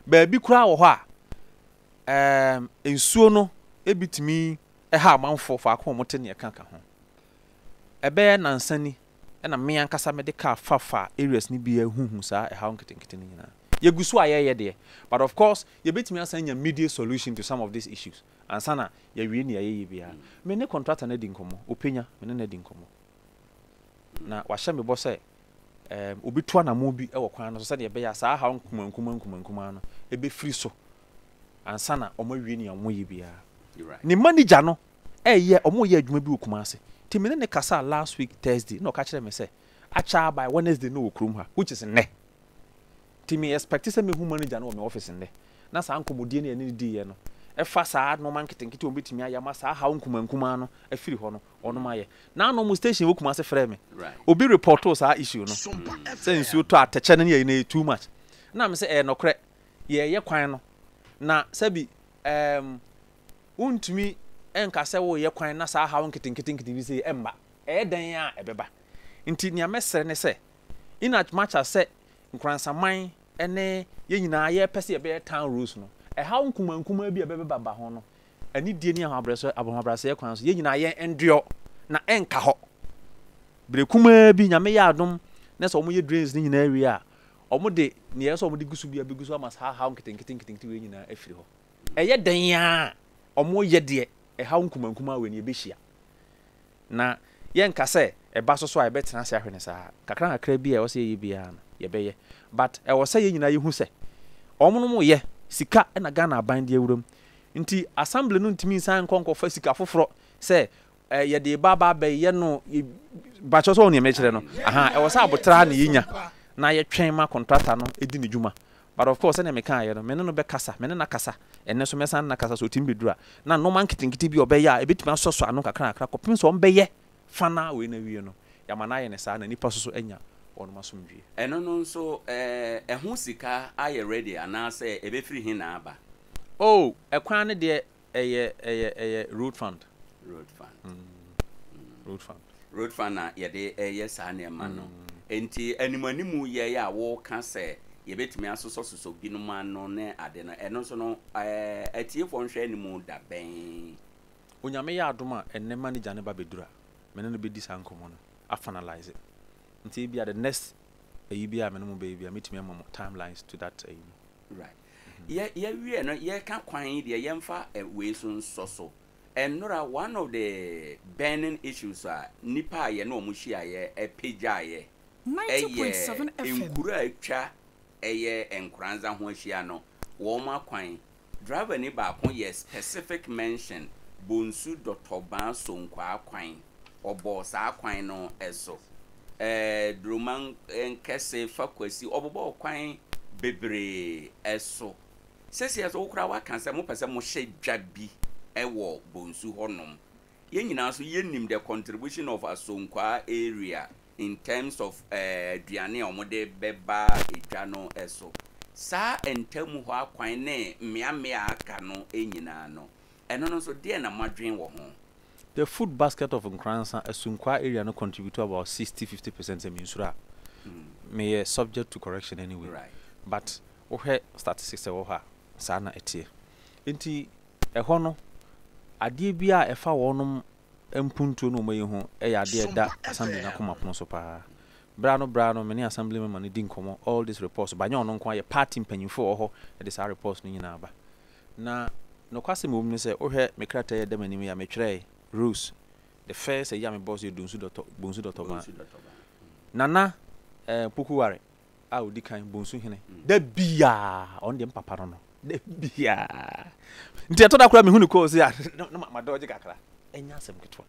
Speaker 3: Baabi koraa wɔ hɔ a, Ɛɛm, nsuo no bi tumi ha amanfoɔ faako a wɔte ne ɛka ka ho. Ɛbɛyɛ nnansa ni na me ankasa mede car fa faa areas no bi huhu saa ɛhaw nketenkete no nyinaa. Yɛgu so a yɛreyɛ deɛ, but of course yɛbɛtumi asan anya immediate solution to some of these issues ansa na yɛawie nea yɛyɛ biara. Me ne contractor no adi nkɔmmɔ, Openya, me ne no adi nkɔmmɔ. Na wahyɛ me bɔ sɛ ɛɛm, ɔbɛtu anammɔn bi wɔ kwan no so sɛdeɛ ɛbɛyɛ a saa haw nkumaa nkumaa nkumaa nkumaa no bɛfiri so ansa na wɔawie nea wɔyɛ biara. Ne manager no reyɛ, wɔreyɛ adwuma bi wɔ Kumasi. Nti me ne no kasaa last week Thursday na ɔka kyerɛɛ me sɛ akyɛ ara by Wednesday na ɔwɔ kurom ha, which is nnɛ. Nti me expect sɛ mɛhu manager no wɔ me office nnɛ na saa nkɔmmɔdie no a yɛne no diiɛ no ɛfa saa nnoɔma nketenkete a wɔbɛtumi ayɛ ama saa haw nkumaa nkumaa no afiri hɔ no, wɔnom ayɛ. Naano mo station wɔ Kumasi frɛɛ me, obi reportoo saa issue no sɛ nsuo tɔ a atɛkyɛ no ne ayi no ɛyɛ too much. Na me sɛ ɛyɛ nɔkorɛ, yɛreyɛ kwan no na sɛbi ɛɛm wontumi nka sɛ woreyɛ kwan na saa haw nketenkete nketenkete bi sei ɛmma. Ɛyɛ dɛn ara a ɛbɛba. Nti nea mɛsrɛ ne sɛ, in as much as sɛ Nkoransaman ne yɛn nyinaa yɛrepɛ sɛ yɛbɛyɛ town roads no, ɛhaw nkumaa nkumaa bi a ɛbɛbɛba ho no, anidie ne ahobrɛaseɛ kwan so, yɛn nyinaa yɛn endure na ɛnka hɔ. Berɛ kumaa bi, Nyame yɛ adom na sɛ wɔyɛ drains no nyinaa wie a, wɔde nea ɛsɛ sɛ wɔde gu so biara bɛgu so ama saa haw nketenkete nketenkete wei nyinaa afiri hɔ. Ɛyɛ dɛn ara a, wɔyɛ deɛ ɛhaw nkumankumaa wei no yɛbɛhyia. Na yɛnka sɛ ɛba so so a yɛbɛtena ase ahwɛ no saa. Nkakrankakra bi a ɛwɔ sɛ yɛyɛ biara no, yɛbɛyɛ. But ɛwɔ sɛ yɛn nyinaa yɛhu sɛ wɔnom yɛ, sika na Ghana aban de awura mu. Nti assembly no ntumi nsan nkɔ nkɔfa sika foforɔ sɛ yɛde reba aba abɛyɛ no, bakyɛ sɛ wɔn nea mekyerɛ no. Aha, ɛwɔ sɛ abotra na yɛnya na yɛtwɛn ma contractor no di ne dwuma. But of course sɛnea mekaeɛ no, me ne no bɛkasa, me ne no akasa, ɛnnɛ nso mɛsan ne no akasa sɛ ɔtumi bɛduru a, na nnoɔma nketenkete bi a ɔbɛyɛ a ɛbɛtumi asɔsɔ ano kakrakakra kɔpem sɛ ɔbɛyɛ final wei no awie no, yɛama no ayɛ no saa na nnipa nso so anya wɔnom asomdwoeɛ.
Speaker 1: Ɛno no nso ɛho sika ayɛ ready anaasɛ ɛbɛfiri he na aba?
Speaker 3: Oh, ɛkwan no deɛ Ɛyɛ ɛyɛ ɛyɛ road fund.
Speaker 1: Road fund.
Speaker 3: Mm. Road fund.
Speaker 1: Road fund na yɛde ɛyɛ saa nneɛma no. Nti animanimu yɛe a woka sɛ yɛbɛtumi asosɔsosɔ binom ano ne ade no, ɛno nso no ɛɛ atiefoɔ nhwɛ anim da bɛn?
Speaker 3: Onyame yɛ adom a ɛnnɛ manager no ba bɛduru a, me ne no bɛdi saa nkɔmmɔ no, a finalise. Nti ebia the next ayi biara a me ne mo bɛyɛ biara mɛtumi ama mo timelines to that ayi no.
Speaker 1: Right. Yɛ yɛwiee no yɛreka kwan yi deɛ yɛmfa wei so nsɔ so. Ɛnnora one of the burning issues a nnipa a yɛne wɔn hyiaeɛ pagyaeɛ yɛ nkuro a atwa ɛyɛ Nkoranza ho ahyia no wɔn akwan. Driver ni baako yɛ specific mention Bonsu Dɔtɔbaa Sonkwaa kwan. Ɔbɔɔ saa kwan no so. Ɛɛ Duruma Nkɛse fa Kwasi ɔbobɔɔ kwan bebree so. Seesei nso wo koraa woaka sɛ mopɛ sɛ mohyɛ dwa bi wɔ Bonsu hɔnom. Yɛn nyinaa nso yɛnim the contribution of Asonkwaa area in terms of aduane a wɔde bɛba dwa no so. Saa ntamu hɔ akwan ne mmeammea a aka no nyinaa no, ɛno no nso deɛn na moadwene wɔ ho?
Speaker 3: The food basket of Nkoransa, Asunkwaa area no contribute about 60, 50% sɛ mensuro a, meyɛ subject to correction anyway. But wohwɛ statistics a ɛwɔ hɔ a, saa na ɛteɛ. Nti ɛhɔ no, adeɛ biara a ɛfa wɔnom mpuntuo ne wɔn ayi ho yɛ adeɛ a ɛda assembly no akoma pono so paa. Berɛ ano berɛ ano me ne assembly member no di nkɔmmɔ, all these reports ba, nyɛ ɔno nko ara, yɛ party mpanyinfoɔ a ɛwɔ hɔ de saa reports no nyinaa ba. Na nokwasɛm a ɛwɔ mu ne sɛ, wohwɛ me krataa yi a ɛda m'anim yi a, metwerɛe, Rose, the first ayi a mebɔɔ so yɛ Donsu Dɔtɔ, Bonsu Dɔtɔ Baa. Nana eh, Pokuware a ɔdi kan, Bonsu Hene, da biaa, ɔno deɛ me papa no no, da biaa. Nti ɛtɔ da koraa mehu ne kɔɔ se a, na madɔgye kakra. Ɛnyɛ asɛm ketewa.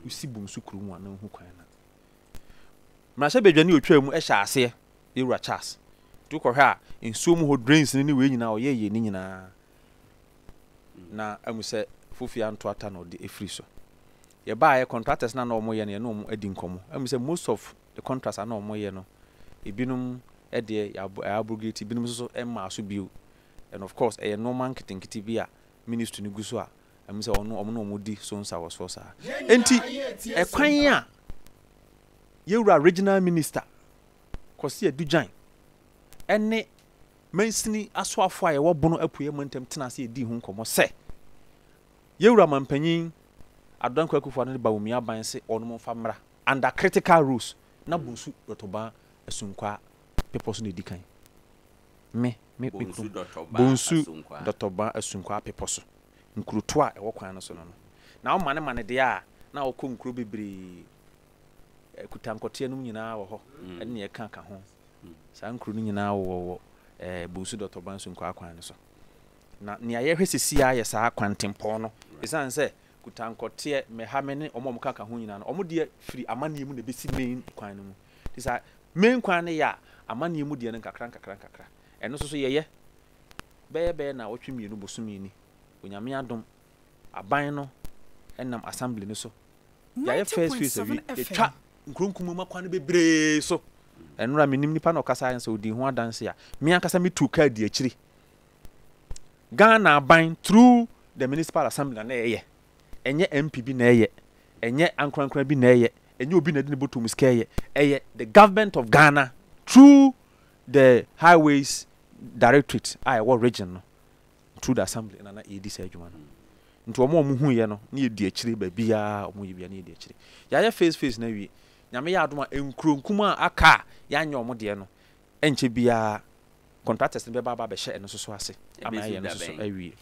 Speaker 3: Wosi Bonsu kuro mu a na wohu kwan no. Mmarahyɛbadwani a ɔtwaa mu hyɛ aseɛ, Yɛwura Charles. Nti wokɔhwɛ a, nsuo mu hɔ drains no ne wei nyinaa ɔyɛɛyɛɛ ne nyinaa na amu sɛ Fofie anto ata na ɔde ɛfiri so. Yɛbaeɛ contractors no a na wɔyɛ no yɛne wɔn adi nkɔmmɔ. Amu sɛ most of the contracts a na wɔyɛ no ebinom deɛ yɛ abrogate, ebinom nso so mmaa so bio. And of course ɛyɛ nnoɔma nketenkete bi a ministry no gu so a amu sɛ ɔno wɔn na wɔdi so nsawɔsoɔ saa. Enti ɛkwan a yɛwura regional minister Kwasi Adu-Gyan ne Mansini asoafoɔ a yɛwɔ Bono Apueɛ mantam tenaa ase yɛdii ho nkɔmmɔ sɛ Yɛwura Mampanyin Addo Dankwa Akufo-Addo ne Bawumia aban se wɔnom mfa mmra under critical roads na Bonsu Dɔtɔbaa Asunkwaa bepɔ so na ɛdi kan. Me, me, me
Speaker 1: Bonsu
Speaker 3: kurom.
Speaker 1: Dɔtɔbaa
Speaker 3: Bonsu
Speaker 1: Asunkwaa.
Speaker 3: Dɔtɔbaa Asunkwaa bepɔ so. Nkurotoɔ a ɛwɔ kwan no so no no. Na womane mane deɛ a, na wokɔ nkuro bebree. Kutankɔteɛ nom nyinaa wɔ hɔ, ɛne nea ɛka ka ho. Saa nkuro no nyinaa wowɔ wɔ eh, Bonsu Dɔtɔbaa Asunkwaa kwan no so. Na nea yɛhwɛ sisi ara yɛ saa kwantempɔn no. Ɛsiane sɛ Kutankɔteɛ, Mehame ne wɔn a wɔka ka ho nyinaa no, wɔn deɛ firi amanneɛ mu na ɛbɛsi main kwan no mu. Nti saa main kwan no yɛ a, amanneɛ mu deɛ no nkakra nkakra nkakra. Ɛno nso so yɛyɛ bɛyɛ bɛyɛ naawɔtwe mmienu bosome ni. Onyame adom, aban no nam assembly no so. Yɛayɛ first phase awie. Yɛtwa nkuro nkumaa mu akwan no bebree so. Ɛnora menim nipa na ɔkasa ayɛ sɛ ɔdii ho adanse a, me ankasa metuu kaa di akyiri. Ghana aban through the municipal assembly na na ɛyɛ. Ɛnyɛ MP bi na ɛyɛ, ɛnyɛ ankorankora bi na ɛyɛ, ɛnyɛ obi na ɛde ne bɔtɔ mu sika ɛyɛ. Ɛyɛ the government of Ghana through the highways directorate a ɛwɔ region no through the assembly na na yɛdi saa adwuma no. Nti wɔn a wɔhuiɛ no na yɛdi akyire baabiara a wɔyɛ biara na yɛdi akyire. Yɛayɛ phase phase no awie. Nyame yɛ adom a nkuro nkumaa a aka a yɛanyɛ wɔn deɛ no ɛnkyɛ biara contractors no bɛba aba abɛhyɛ ɛno nso so ase ama
Speaker 1: Ɛbɛsi
Speaker 3: yɛayɛ ɛno
Speaker 1: da
Speaker 3: nso so
Speaker 1: bɛn?
Speaker 3: awie.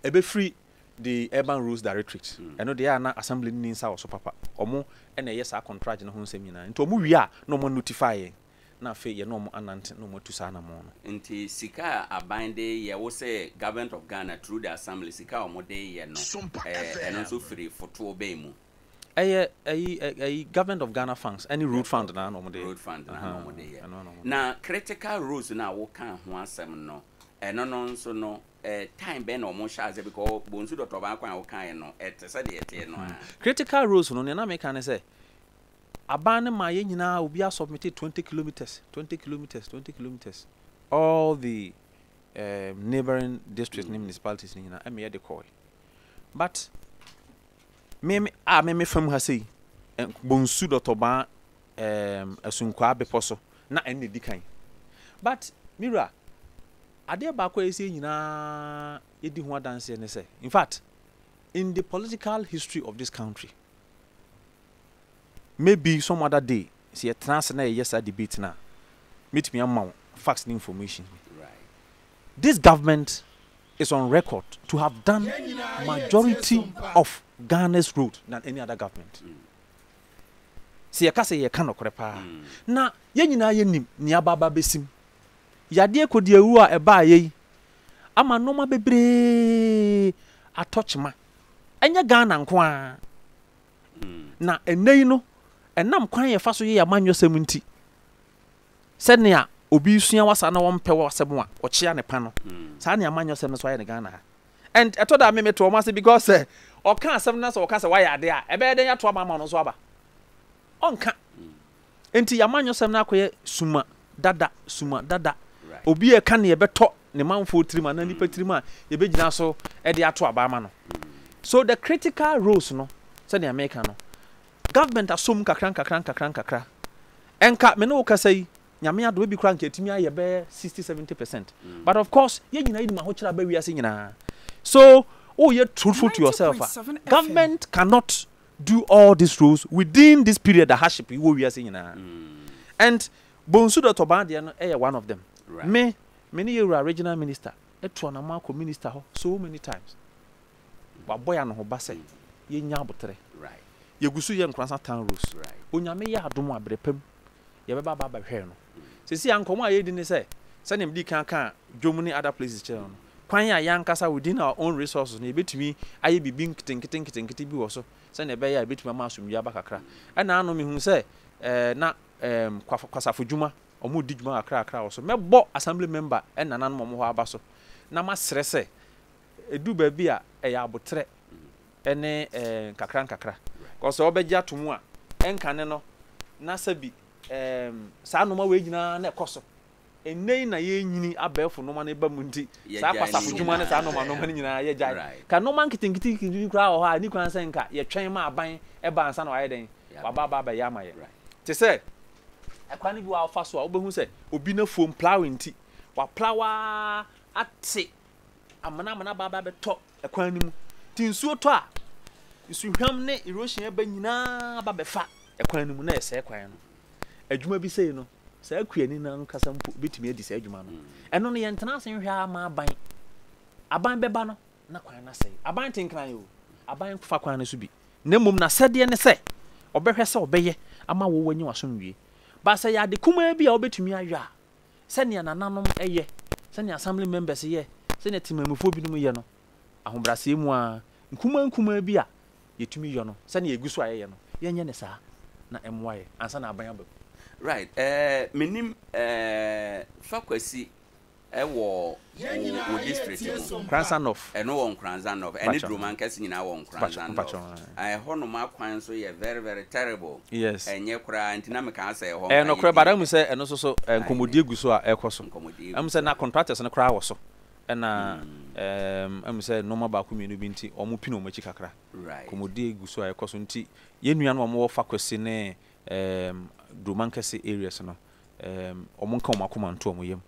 Speaker 3: Ɛbɛfiri the Urban Roads Directorate, ɛno deɛ a na Assembly no nni nsa wɔ so papa, wɔn na ɛyɛ saa contract no ho nsɛm nyinaa. Nti wɔn wie a na wɔn notify yɛn na afei yɛne wɔn anante na wɔn atu saa anamɔn no.
Speaker 1: Nti sika a aban de yɛ, wo se Government of Ghana through the Assembly sika a wɔn de yɛ no, ɛno nso firi fotoɔ bɛn mu?
Speaker 3: Ɛyɛ ɛyi ɛyi Government of Ghana funds ɛne road fund naa na wɔn de yɛ.
Speaker 1: Road fund naa na wɔn de yɛ.
Speaker 3: Ɛno na wɔn de yɛ.
Speaker 1: Na critical roads no a wo kaa ho asɛm no, ɛno no nso no time bɛn na wɔn hyɛ aseɛ because Bonsu Dɔtɔbaa kwan a wo kaeɛ no ɛte sɛ deɛ ɛteɛ no ara.
Speaker 3: Critical roads no nea na meka ne sɛ aban no maa yɛn nyinaa obiara submit 20 kilometres, 20 kilometres, 20 kilometres all the um, neighboring districts ne municipalities no nyinaa ɛma yɛde kɔe but Me me a me me fam ha sei, Bonsu Dɔtɔbaa ɛɛm Asunkwaa bepɔ so na ɛno na ɛdi kan. But me wura, adeɛ baako a ɛsɛ yɛn nyinaa yɛdi ho adanseɛ ne sɛ, in fact, in the political history of this country, maybe some other day sɛ yɛtena ase na yɛyɛ saa debate no a, mɛtumi ama wo facts ne information bi. This government is on record to have done majority of Ghana's road than any other government. Sɛ yɛka sɛ yɛka nokorɛ paa na yɛn nyinaa yɛnim nea aba aba bɛsim. Yadeɛ kɔdiawuo a ɛbaeɛ yi ama nnoɔma bebree atɔ kyema. Ɛnyɛ Ghana nko ara. Na ɛnnɛ yi no, ɛnam kwan yɛfa so yɛ yɛn amanyɔsɛm nti, Sɛnea obi resua w'asa na ɔmpɛ w'asɛm a, ɔkyea ne pa no. Saa ne amanyɔsɛm no nso ayɛ no Ghana ha. And ɛtɔ da a me mete wɔn ase because sɛ ɔka asɛm na sɛ ɔka sɛ wayɛ ade a, ɛbɛyɛ dɛn ato aba ama ɔno nso aba? Ɔnka. Enti y'amanyɔsɛm no akɔyɛ suma dada, suma dada. Obi reka nea ɛbɛtɔ ne manfoɔ tirim anaa nnipa tirim a yɛbɛgyina so de ato aba ama no. So the critical roles no, sɛnea meka no, Government asɔ mu nkakra nkakra nkakra nkakra. Nka me ne wo kasa yi, Nyame adom ebi koraa nka yɛatumi ayɛ bɛyɛ 60, 70 percent. But of course, yɛn nyinaa yɛnim ahokyere a aba wiase nyinaa. So, woyɛ truthful to yourself a, government cannot do all these roles within this period a hardship yi wɔ wiase nyinaa. And Bonsu Dɔtɔbaa deɛ no yɛ one of them. Me, me ne yɛwura regional minister atu anamɔ akɔ minister hɔ so many times. Wabɔ yɛn anohoba sɛ yɛnya aboterɛ. Yɛgu so yɛ Nkoransa Town Roads. Onyame yɛ adom a, berɛ pa mu, yɛbɛba aba abɛhwɛ no. Seesei a nkɔmmɔ a yɛredi ne sɛ, sɛdeɛ medii kan kaa dwom ne other places kyerɛɛ wo no, kwan a yɛn ankasa within our own resources no yɛbɛtumi ayɛ biribi nketenkete nketenkete bi wɔ so sɛdeɛ ɛbɛyɛ a ɛbɛtumi ama asomdwoeɛ aba kakra. Ɛna ano mehuu sɛ eh, na eh, kwasafo dwuma, wɔredi dwuma kakra kakra wɔ so. Mɛbɔ assembly member nananom a wɔwɔ hɔ aba so na masrɛ sɛ Ɛduru baabi a, ɛyɛ aboterɛ ne nkakra nkakra. Because sɛ wobɛgye ato mu a, ɛnkane no, na sɛbi saa nnoɔma wei nyinaa na ɛkɔ so. Ɛnnɛ yi na yɛrenyini abɛɛfo nnoɔma no ba mu nti, saa kwasafo dwuma ne saa nnoɔma nnoɔma no nyinaa yɛgyae. Ka nnoɔma nketenkete nketenkete bi koraa wɔ hɔ a, ɛnni kwan sɛ nka yɛtwɛn ma aban ba ansa na wayɛ dɛn? Waba aba abɛyɛ ama yɛn. Te sɛ ɛkwan no bi wɔ a wofa so a, wobɛhu sɛ obi n'afuom plowing nti, Wɔaplaw ara ate amena amena aba aba abɛtɔ kwan no mu. Nti nsuo tɔ a, nsuhwam ne erosion ɛba nyinaa ba bɛfa kwan no mu na ɛsɛe kwan no. Adwuma bi sei no, saa kuani no ankasa mpo bɛtumi adi saa adwuma no. Ɛno no yɛntena ase nhwɛ ara ma aban, aban bɛba no na kwan no asɛe. Aban te nkran o, aban fa kwan no so bi. Na mmom n'asɛdeɛ ne sɛ ɔbɛhwɛ sɛ ɔbɛyɛ ama wo wanya w'asomdwie. But sɛ ɛyɛ ade kumaa bi a wobɛtumi ayɔ a, sɛnea nananom yɛ, sɛnea assembly members yɛ, sɛnea temanmufoɔ binom yɛ no, ahobrɛaseɛ mu ara, nkumaa nkumaa bi a yɛtumi yɔ no, sɛnea yɛgu so a yɛyɛ no, yɛnyɛ no saa na ɛmmoa yɛn ansa na aban aba mu.
Speaker 1: Right eh, menim eh, fa Kwasi Ɛwɔ wo wo district mu.
Speaker 3: Nkoranza North.
Speaker 1: Ɛno wɔ Nkoranza North. Ɛne
Speaker 3: Mpakyɛw.
Speaker 1: Dromankɛse nyinaa wɔ
Speaker 3: Mpakyɛw
Speaker 1: Nkoranza
Speaker 3: mpakyɛw
Speaker 1: North.
Speaker 3: ae.
Speaker 1: Ɛhɔnom akwan nso yɛ very very terrible.
Speaker 3: Yes.
Speaker 1: Ɛnyɛ koraa nti na mekaa sɛ ɛhɔ
Speaker 3: Ɛyɛ
Speaker 1: nka
Speaker 3: nokorɛ but
Speaker 1: yɛdi
Speaker 3: ahu sɛ ɛno nso so
Speaker 1: ae
Speaker 3: nkɔmmɔdie gu so a ɛrekɔ so.
Speaker 1: Nkɔmmɔdie
Speaker 3: Ahu
Speaker 1: gu
Speaker 3: sɛ
Speaker 1: so
Speaker 3: na
Speaker 1: a.
Speaker 3: contractors no koraa wɔ so ɛna ɛɛm ahu sɛ nnoɔma baako mmienu bi nti wɔn pini wɔn akyi kakra.
Speaker 1: Right.
Speaker 3: Nkɔmmɔdie gu so a ɛrekɔ so nti yɛn nuanom a wɔwɔ Fakwasi ne ɛɛm Dromankɛse areas no ɛɛm wɔn nka wɔn akoma nto wɔn yam.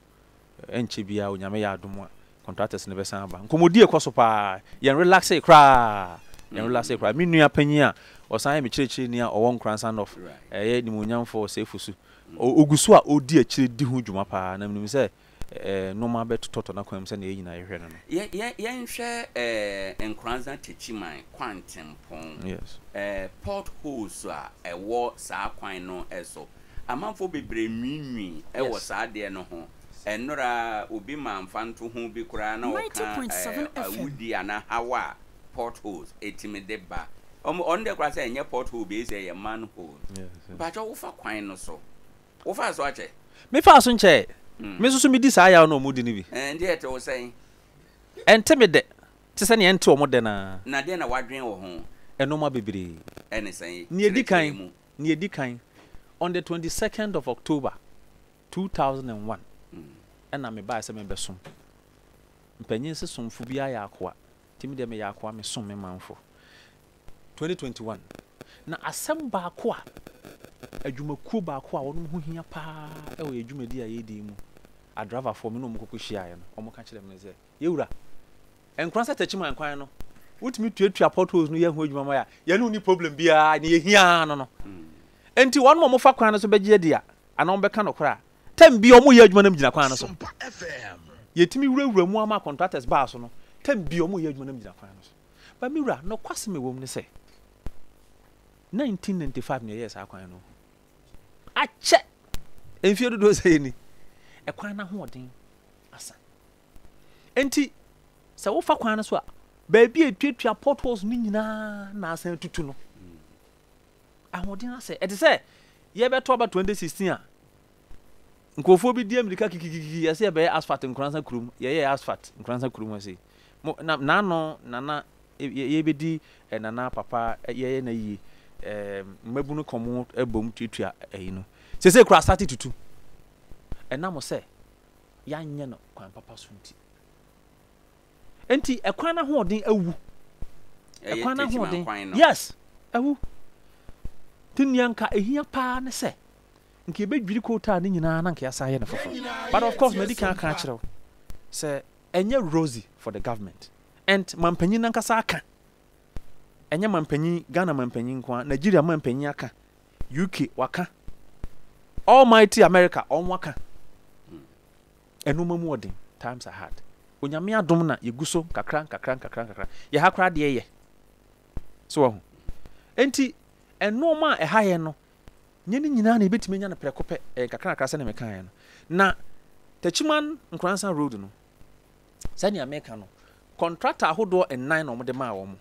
Speaker 3: Ɛnkyɛ biara Onyame yɛ adom a contractors no bɛsan aba. Nkɔmmɔdie kɔ so paa. Yɛn relaxee koraa. Yɛn relaxee koraa. Me nua panyin a ɔsan yɛ me kyerɛkyerɛni a ɔwɔ Nkoransa North, ɛyɛ Nimuonyamfoɔ Osei Fosu, ɔgu so a ɔredi akyire di ho dwuma paa na menim sɛ nnoɔma bɛtotɔtɔ n'akwan mu sɛdeɛ yɛn nyinaa yɛhwɛ no no.
Speaker 1: Yɛ yɛ yɛnhwɛ ɛɛ Nkoranza Techiman kwantempɔn,
Speaker 3: Yes.
Speaker 1: ɛɛ port holes a ɛwɔ saa kwan no so. Amanfoɔ bebree nwiinwii wɔ
Speaker 3: Yes.
Speaker 1: saa adeɛ no ho. Ɛnnora obi maa mfantoho bi koraa na ɔka
Speaker 2: 90.7 FM.
Speaker 1: awudie anaa haw a potholes tumi de ba. Ɔmo ɔno deɛ koraa sɛ ɛnyɛ pothole bio sɛ ɛyɛ manhole.
Speaker 3: Yes, yes.
Speaker 1: Mpakyɛw wofa kwan no so? Wofaa so akyɛ?
Speaker 3: Mefaa so nkyɛe. Me nso so medi saa yaw no a wɔdi no bi.
Speaker 1: Ɛɛ nti ɛte wo sɛn?
Speaker 3: Ɛnte me dɛ te sɛ nea ɛnte wɔn dɛ no ara.
Speaker 1: Na deɛn na woadwene wɔ ho?
Speaker 3: Nnoɔma bebree.
Speaker 1: Ɛne sɛn?
Speaker 3: Nea ɛdi
Speaker 1: Kyerɛkyerɛ
Speaker 3: kan,
Speaker 1: mu.
Speaker 3: Nea edi kan, on the 22nd of October, 2001, ɛna mebae sɛ mebɛsom. Mpanyin se somfo biara yɛ akoa, nti me deɛ meyɛ akoa, mesom me manfo. 2021, Na asɛm baako a adwumakuo baako a wɔn ho hia paa wɔ yɛn dwumadi a yɛredi yi mu, adravafoɔ, me ne wɔn kɔkɔ hyiaeɛ no, wɔka kyerɛɛ me ne sɛ, Yɛwura, Nkoransa Techiman kwan no wotumi tuatua potholes no yɛ ho adwuma ma yɛ a, yɛne wo nni problem biara, nea yɛhia ara no no. Enti wɔn a wɔfa kwan no so bɛgye adi a, anaa wɔbɛka nokorɛ a, term biara wɔyɛ adwuma no gyina kwan no so. Yɛtumi wurawura mu ama contractors baa so no, term biara wɔyɛ adwuma no gyina kwan no so. But me wura, nokwasɛm a ɛwɔ mu ne sɛ, 1995 na yɛyɛɛ saa kwan no. Akyɛ! Mfeɛ dodoɔ sɛ yɛni. Ɛkwan no ahoɔden asa. Enti sɛ wofa kwan no so a, baabi a etuatua potholes no nyinaa na asan atutu no. Ahoɔden asɛ. Ɛte sɛ yɛbɛto aba 2016 a, nkurɔfoɔ bi di amirika kikikiki yɛsɛ yɛbɛyɛ asphalt Nkoransa kurom. Yɛyɛɛ asphalt Nkoransa kurom ha sei. Mo, na, n'ano nana yɛbɛdi eh, nana papa yɛyɛ na yie. Eh, mmabunu ka wɔn bom tuatua ayi no. Sese kura asate tutu. Ɛnam sɛ yɛanyɛ no kwan papa so nti. Enti ɛkwan no ahoɔden awu. Ɛkwan no ahoɔden. Yes, awu. Nti nea nka ehia paa ne sɛ nka yɛbɛdwiri kootaa no nyinaa na nka yɛasan ayɛ no foforɔ. But of course madi kan aka akyerɛ wo sɛ ɛnyɛ rosy for the government. And mampanyin no ankasa aka. Ɛnyɛ mampanyin, Ghana mampanyin nko ara, Nigeria mampanyin aka. UK waka, Almighty America wɔn aka. Ɛnoma mu ɔden, times are hard. Onyame adom na yɛgu so nkakra nkakra nkakra nkakra. Yɛ ha koraa deɛ yɛ. So wahu. Enti ɛnoɔma a ɛha yɛn no, nyɛ ne nyinaa na yɛbɛtumi anya no prɛko pɛ. Ɛyɛ nkakra nkakra sɛdeɛ mekaeɛ no. Na Techiman Nkoransa Road no, sɛnea meka no, kɔntrata ahodoɔ nnan na wɔde maa wɔn.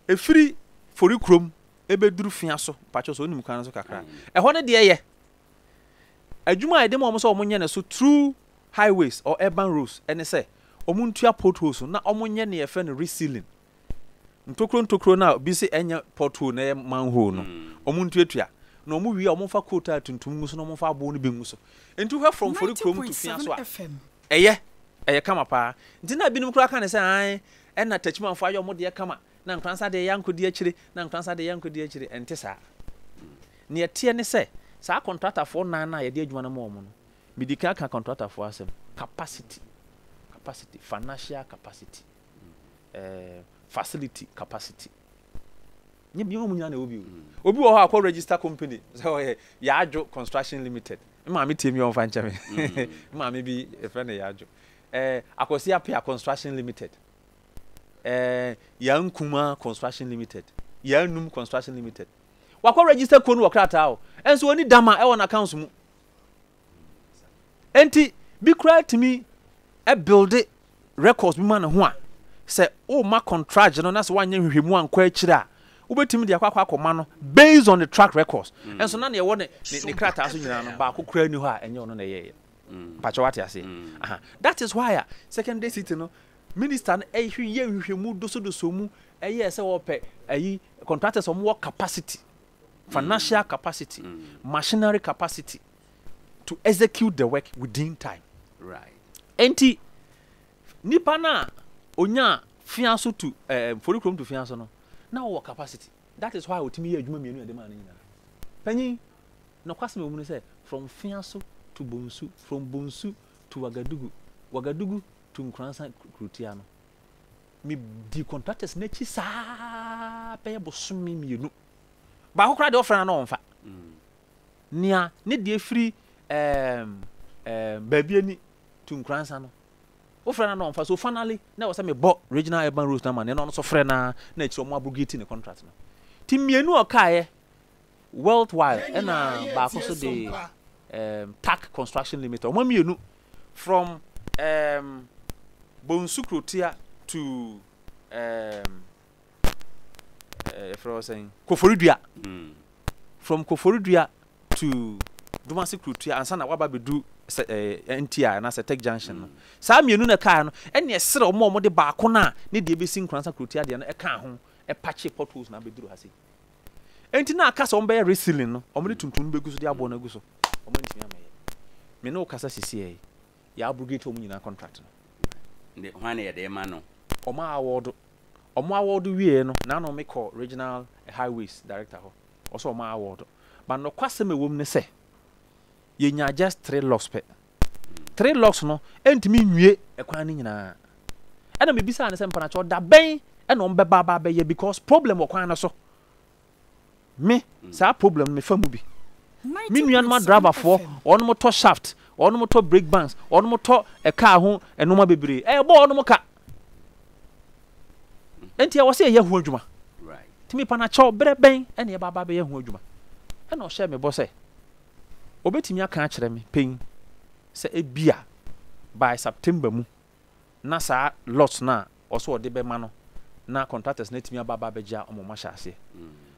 Speaker 3: Ɛfiri Forikurom ɛbɛduru fia so, mpakyɛw sɛ wonim kwan no so kakra. Ɛhɔ no deɛ yɛ adwuma a yɛde ma wɔn sɛ wɔn nyɛ no so through highways or urban roads ɛne sɛ wɔn ntua potholes no na wɔn nyɛ nea yɛfrɛ no resealing. Ntokuro ntokuro no a obi se ɛnyɛ pothole na ɛyɛ manhole no, wɔn ntuatua. Na wɔn wie a wɔn mfa coat a tuntum ngu so na wɔn mfa aboɔ no bi ngu so. Nti wohwɛ from Fori kurom to fia so a, ɛyɛ, ɛyɛ kama paa. Nti na binom koraa ka ne sɛ ae, ɛna Techimanfoɔ ayɛ wɔn deɛ kama. Na Nkoransa deɛ yɛankɔdi akyire, na Nkoransa deɛ yɛankɔdi akyire. Ɛnte saa. Nea ɛteɛ ne sɛ, saa kɔntratafoɔ nan no a yɛde adwuma no ma wɔn no, Medi kan aka kɔntratafoɔ asɛm, capacity, capacity, financial capacity, eh, facility capacity. Nyɛ bi wɔn nyinaa na ɛwɔ bi o. Obi wɔ hɔ a kɔ register company sɛ ɔyɛ Yaadwo Construction Limited. Me maame tie mi ɔnfa nkyɛ me. Me maame bi yɛfrɛ no Yaadwo. Eh, Akwasi Appiah Construction Limited. Eh, Yaa Nkumah Construction Limited. Yaa Num Construction Limited. Wakɔ register kuo no wɔ krataa o. Ɛnso ɔni dama ɛwɔ n'accounts mu. Enti bi koraa tumi builde records bi ma ne ho a, sɛ woma contract no na sɛ woanyɛ nhwehwɛmu ankɔ akyire a, wobɛtumi de akɔ akɔ akɔma no based on the track records. Nso na nea ɛwɔ ne ne krataa so nyinaa no, baako koraa nni hɔ a ɛnyɛ ɔno na ɛyɛeɛ. Mpakyɛ wate aseɛ? Aha. That is why a secondary city no, minister no yɛ nhwehwɛmu dosodoso mu ɛyɛɛ sɛ wɔpɛ ayi contractors a wɔwɔ capacity. financial capacity, machinery capacity to execute the work within time.
Speaker 1: Right.
Speaker 3: Enti nipa no a onyaa Fiaso to eh, Forikrom to Fiaso no, na ɔwɔ capacity. That is why otumi yɛ adwuma mmienu a yɛde maa no nyinaa. Panyin, nokwasɛm a ɛwɔ mu ne sɛ, from Fiaso to Bonsu, from Bonsu to Wagadugu, Wagadugu to Nkoransa Kurotia no, Medii contractors no akyi saa bɛyɛ bosome mmienu. Baako koraa deɛ ɔfrɛ no na ɔmfa. Nea ne deɛ firi ɛɛm ɛɛm baabi ani to Nkoransa no, wofrɛ no na ɔmfa. So finally na ɛwɔ sɛ mebɔ regional urban roads no amanneɛ na ɔno nso frɛ no ara na akyire wɔn abrogate ne contract no. Nti mmienu a ɔkaeɛ Worthwhile ɛna baako nso de ɛɛm TAC Construction Limited. Wɔn mmienu From um, Bonsu Kurotia to um, eh, yɛfrɛ hɔ sɛn? Koforidua. Mm. From Koforidua to Dumase Kurotia ansa na waba bɛdu sɛ eh, NTI anaasɛ Tech Junction no. Mm. Saa mmienu na ɛkaa no, ɛne ɛserɛ wɔn a wɔde baako no a ne deɛ ɛbɛsi Nkoransa Kurotia deɛ no ɛkaa ho ɛpakye potholes na abɛduru ha sei. Enti na aka sɛ wɔbɛyɛ resealing no, wɔde tuntum no bɛgu so de aboɔ no agu so. Wɔantumi ammɛyɛ. Me ne wo kasa sisiɛ yi, yɛ abrogate wɔn nyinaa contract no.
Speaker 1: Nde hwan na yɛde rema no?
Speaker 3: Wɔn a awɔɔdo. Wɔn awɔɔdo wieɛ no, n'ano me kɔ regional highways director hɔ. Ɔsɛ wɔn awɔɔdo. But nɔkwasɛm a ɛwɔ mu ne sɛ, yɛnyaa just 3 locks pɛ. 3 locks no ɛntumi nwie ɛkwan no nyinaa. Ɛna mebisaa no sɛ mpanakyɛw da bɛn ɛna wɔn bɛba aba abɛyɛ because problem wɔ kwan no so. Me saa problem no mefa mu bi. Me nuanom adrabafoɔ wɔn tɔ shaft, wɔn tɔ brake bands, wɔn tɔ ɛkaa ho nneɛma bebree. Ɛyɛ bɔ wɔn ka. Nti ɛwɔ sɛ yɛyɛ ho adwuma. Nti mepanakyɛw berɛ bɛn ɛna yɛba aba abɛyɛ ho adwuma. Ɛna ɔhyɛɛ me bɔ sɛ Obetumi aka akyerɛ me pɛn sɛ ebia by September mu na saa lot no a ɔsɛ ɔde bɛma no na contractors no atumi aba aba abɛgye a wɔn ahyɛ aseɛ.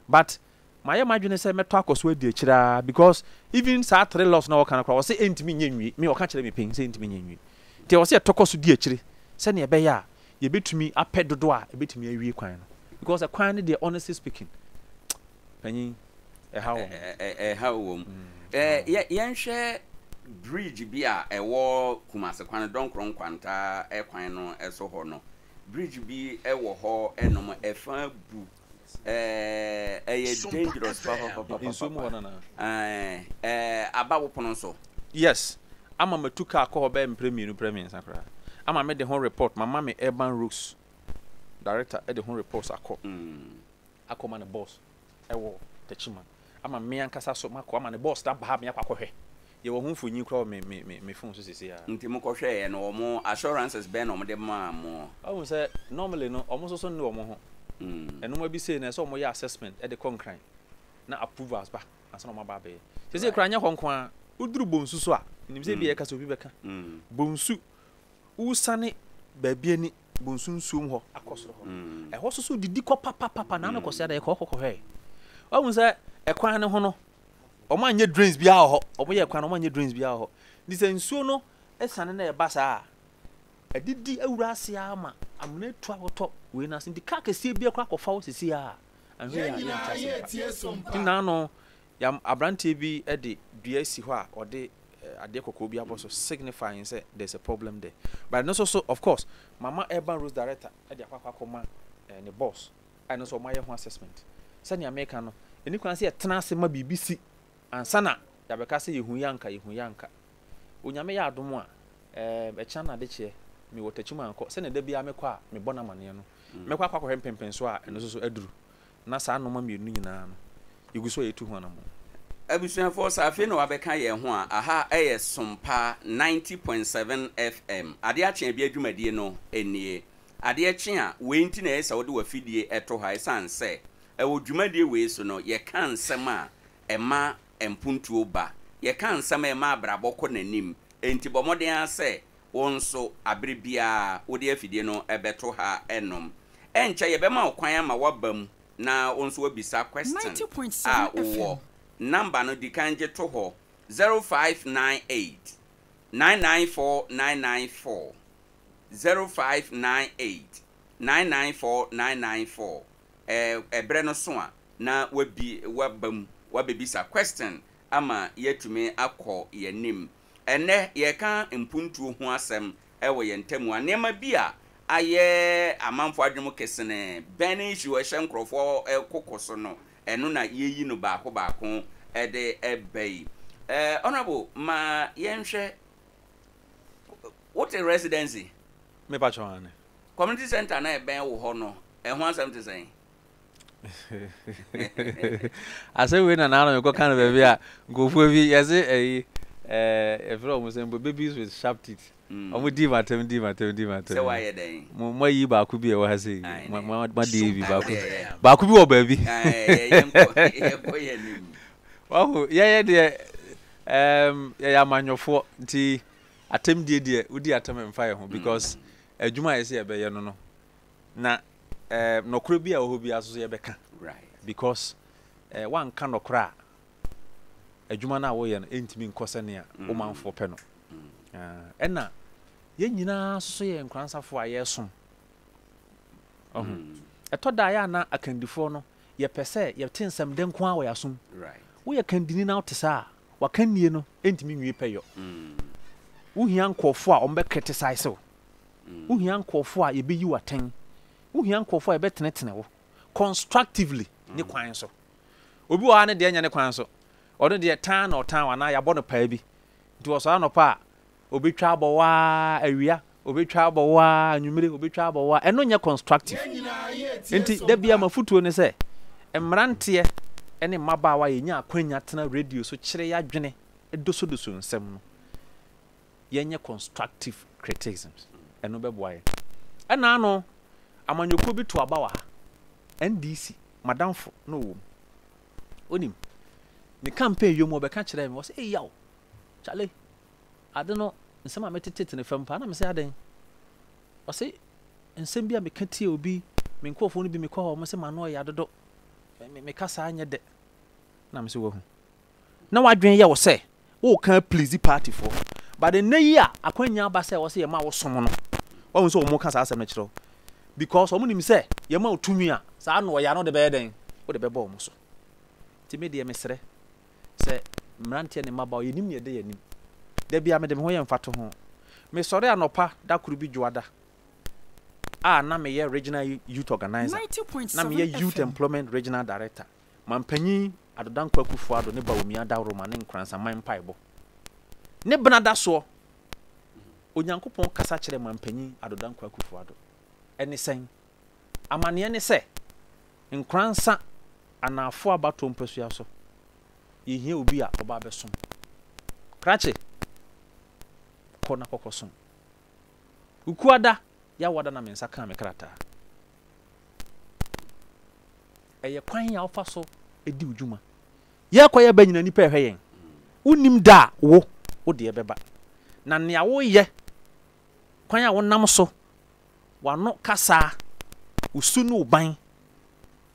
Speaker 3: But mayɛ m'adwene sɛ mɛtɔ akɔ so adi akyire ara because even saa 3 lots no a ɔka no koraa ɔsɛ ɛntumi nyɛ nwie. Me ɔka kyerɛ me pɛn sɛ ɛntumi nyɛ nwie. Nti ɛwɔ sɛ yɛtɔ kɔ so di akyire sɛnea ɛbɛyɛ a yɛbɛtumi apɛ dodoɔ a ɛbɛtumi awie kwan no because ɛkwan no deɛ honestly speaking panyin, ɛhaw wɔ ho.
Speaker 1: Ɛhaw wɔ mu. Yɛnhwɛ bridge bi a ɛwɔ Kumasi kwan, Dɔnkorɔ Nkwanta kwan no so hɔ no. Bridge bi wɔ hɔ nom, ɛfa bu. Ɛyɛ dangerous papapapapa.
Speaker 3: Nsuo mu hɔ no
Speaker 1: anaa? Aba wo pono so?
Speaker 3: Yes, ama matu car kɔ hɔ bɛyɛ mprɛ mmienu mprɛ mmiɛnsa koraa. Ama mede ho report, mama me urban roads director de ho reports akɔ. akɔma ne boss wɔ Techiman ama me ankasa so makɔ ama ne boss no aba ha me akɔ akɔhwɛ. Yɛwɔ ho mfonyin koraa wɔ me me me me phone so seesei ara.
Speaker 1: Nti mokɔhwɛeɛ no wɔn assurances bɛn na wɔde maa mo?
Speaker 3: Wahu sɛ normally no wɔn nso so nne wɔn ho. Nnoɔma bi sei no ɛsɛ sɛ wɔyɛ assessment de kɔ Nkran na approvals ba ansa na wɔn aba abɛyɛ. Seesei koraa nyɛ hɔ nko ara, woduru Bonsu so a, menim sɛ ebia yɛka sɛ obi bɛka. Bonsu, wosiane baabi ani Bonsu nsuom hɔ akɔ soro hɔ no, ɛhɔ nso so didi kɔ papapapa na ano kɔsɛ ada yɛkɔ hɔ kɔhwɛe. Wahu sɛ ɛkwan no ho no, wɔn anyɛ drains biara wɔ hɔ. Wɔn yɛ kwan no, wɔn anyɛ drains biara wɔ hɔ. Nti sɛ nsuo no sane na ɛba saa a, ɛdidi awura ase ara ma amena atu akɔtɔ wei no ase. Nti kaa kɛseɛ bi akɔ akɔfa wo sisi a, anhwɛ yɛ a yɛnte ase mpa. Nti naano Yam abranteɛ bi de dua asi hɔ a ɔde adeɛ kɔkɔɔ bi abɔ so signifying sɛ there's a problem there. But ɛno nso so of course mama urban roads director de akɔ akɔ akɔma ne boss a ɛno nso wɔayɛ ho assessment. Sɛnea meka no, ɛni kwan sɛ yɛtena ase ma biribi si ansa na yɛabɛka sɛ yɛhu yɛ anka, yɛhu yɛ anka. Onyame yɛ adom a, ɛɛm, ɛkyena na adekyeɛ, mewɔ Techiman kɔ, sɛdeɛ da biara mekɔ a mebɔ no amaneɛ no, mɛkɔ akɔ akɔhwɛ mpɛnpɛnsoɔ a ɛno nso so aduru. Na saa nnoɔma mmienu no nyinaa no, yɛgu so a yɛtu ho anammɔn.
Speaker 1: Abusuafoɔ, sɛ afei na wabɛka yɛn ho a, aha yɛ Sompa 90.7 FM. Adeɛ akye a bia dwumadie no nie. Adeɛ kye a, wei nti na ɛyɛ sɛ wode w'afidie to ha, ɛsiane sɛ ɛwɔ dwumadie wei so no, yɛka nsɛm a ɛma mpuntuo ba, yɛka nsɛm a ɛma abrabɔ kɔ n'anim. Enti bɔ mmɔden ara sɛ wo nso abere biara wode afidie no bɛto ha nom. Ɛnkyɛ yɛbɛma wo kwan ama woaba mu na wo nso woabisa question a wowɔ. Number no di kan gye to hɔ, 0598 994 994, 0598 994 994. Ɛberɛ no so a na woabi woaba mu woabɛbisa question ama yɛatumi akɔ yɛn anim. Ɛnnɛ yɛreka mpuntuo ho asɛm wɔ yɛn ntamu a, nneɛma bi a ayɛ amanfoɔ adwene mu kesenee, burning issue a ɛhyɛ nkorɔfoɔ koko so no, ɛno na yɛyi no baako baako de ba yi. Honourable, ma yɛnhwɛ, wote residency?
Speaker 3: Me pakyɛ aane.
Speaker 1: Community centre no a ɛbɛn wo hɔ no, ɛho asɛm te sɛn?
Speaker 3: Asɛm wei na naano mekɔka no baabi a nkurɔfoɔ bi yɛse ɛyi ɛɛ yɛfrɛ wɔn sɛ mpo babies with sharp teeth. Wɔn dii m'atɛm dii m'atɛm dii m'atɛm.
Speaker 1: Sɛ wayɛ dɛn?
Speaker 3: Mo mo ayi baako bi a ɛwɔ ha sei. Mo mo mo adi bi baako baako bi wɔ baabi.
Speaker 1: Yɛnkɔ yɛnkɔ yɛn anim.
Speaker 3: Wahu yɛyɛ deɛ ɛɛm yɛyɛ amanyɔfoɔ nti atɛm die deɛ wodi atɛm mfa yɛ ho because adwuma a yɛsɛ yɛbɛyɛ no no na eh, nɔkorɛ bi a ɛwɔ hɔ biara nso so yɛbɛka because eh, woanka nɔkorɛ a adwuma no a woyɛ no ɛntumi nkɔ sɛnea wo manfoɔ pɛ no. Ah, ɛna yɛn nyinaa nso so yɛ nkoransafoɔ a yɛresom. Ɔho. Ɛtɔ da a yɛ a na akandifoɔ no yɛpɛ sɛ yɛte nsɛm dɛ nko ara wɔ yɛn asom. Woyɛ kandini na wote saa a, w'akannie no ɛntumi nwie pɛyɔ. Wohia nkurɔfoɔ a wɔbɛ criticize wo. Wohia nkurɔfoɔ a yɛbɛyi wo atɛn. Wohia nkurɔfoɔ a yɛbɛtenetene wo constructively ne kwan so. Obi wɔ hɔ a ne deɛ nyɛ ne kwan so. Ɔno deɛ tan na ɔtan wo anaa yɛabɔ no paa bi. Nti ɔsɔre anɔpa a, ɔbɛtwa abɔ wo ara awia, ɔbɛtwa abɔ wo ara anwummere, ɔbɛtwa abɔ wo ara. Ɛno nyɛ constructive. Nti da biara m'afotuo ne sɛ, mmeranteɛ ne mmabaawa a yɛnya akwanya tena radio so kyerɛ yɛn adwene dosodoso nsɛm no, yɛnyɛ constructive criticisms. Ɛno bɛboa yɛn. Ɛna ano, amanyɔkuo bi to aba wɔ ha, NDC, m'adamfo na ɔwɔ mu. Wonim, ne campaign yɔ mu ɔbɛka kyerɛɛ me, ɔse, Ei Yaw, Charlie, ade no, nsɛm a metetete no fam paa. Na mese, adɛn? Ɔse, nsɛm bi a meka tie obi, me nkurɔfoɔ no bi mekɔ hɔ, wɔn se m'ano ɔya dodo, me, me kasa nyɛ dɛ. Na mese, wahu. na w'adwene yɛ wo sɛ woreka aplease party foɔ but nnɛ yi a akwanya aba sɛ ɛwɔ sɛ yɛma wo som no wahu sɛ wɔn ka saa asɛm no kyerɛ wo because wɔn nim sɛ yɛma wo tumi a saa na ɔya no de bɛyɛ dɛn wode bɛbɔ wɔn so nti me deɛ mesrɛ sɛ mmeranteɛ ne mmabaawa yɛnim deɛ ɛda yɛn anim da bia mede me ho yɛ mfato ho mesɔre anɔpa da koro bi dwoada a na meyɛ regional youth organizer na meyɛ youth employment regional director Mampanyin Addo Dankwa Akufo Addo ne Bawumia Dawroma ne Nkoranzaman mpaebɔ ne bena da soɔ, Onyankopɔn kasa kyerɛɛ Mampanyin Addo Dankwa Akufo Addo. Ɛne sɛn? Amaneɛ ne sɛ, Nkoransa Anaafoɔ abatoɔ mpasua so, yɛhia obi a ɔba abɛsom. Krakye, kɔ na kɔkɔsom. Wukuada, Yawada na me nsa kaa me krataa. Ɛyɛ kwan a wofa so di wo dwuma. Yɛkɔ yɛba nyina nnipa ɛhwɛ yɛn. Wonnim da a wo wo deɛ bɛba. Na nea woyɛ, kwan a wonam so, w'ano kasa, wo su ne wo ban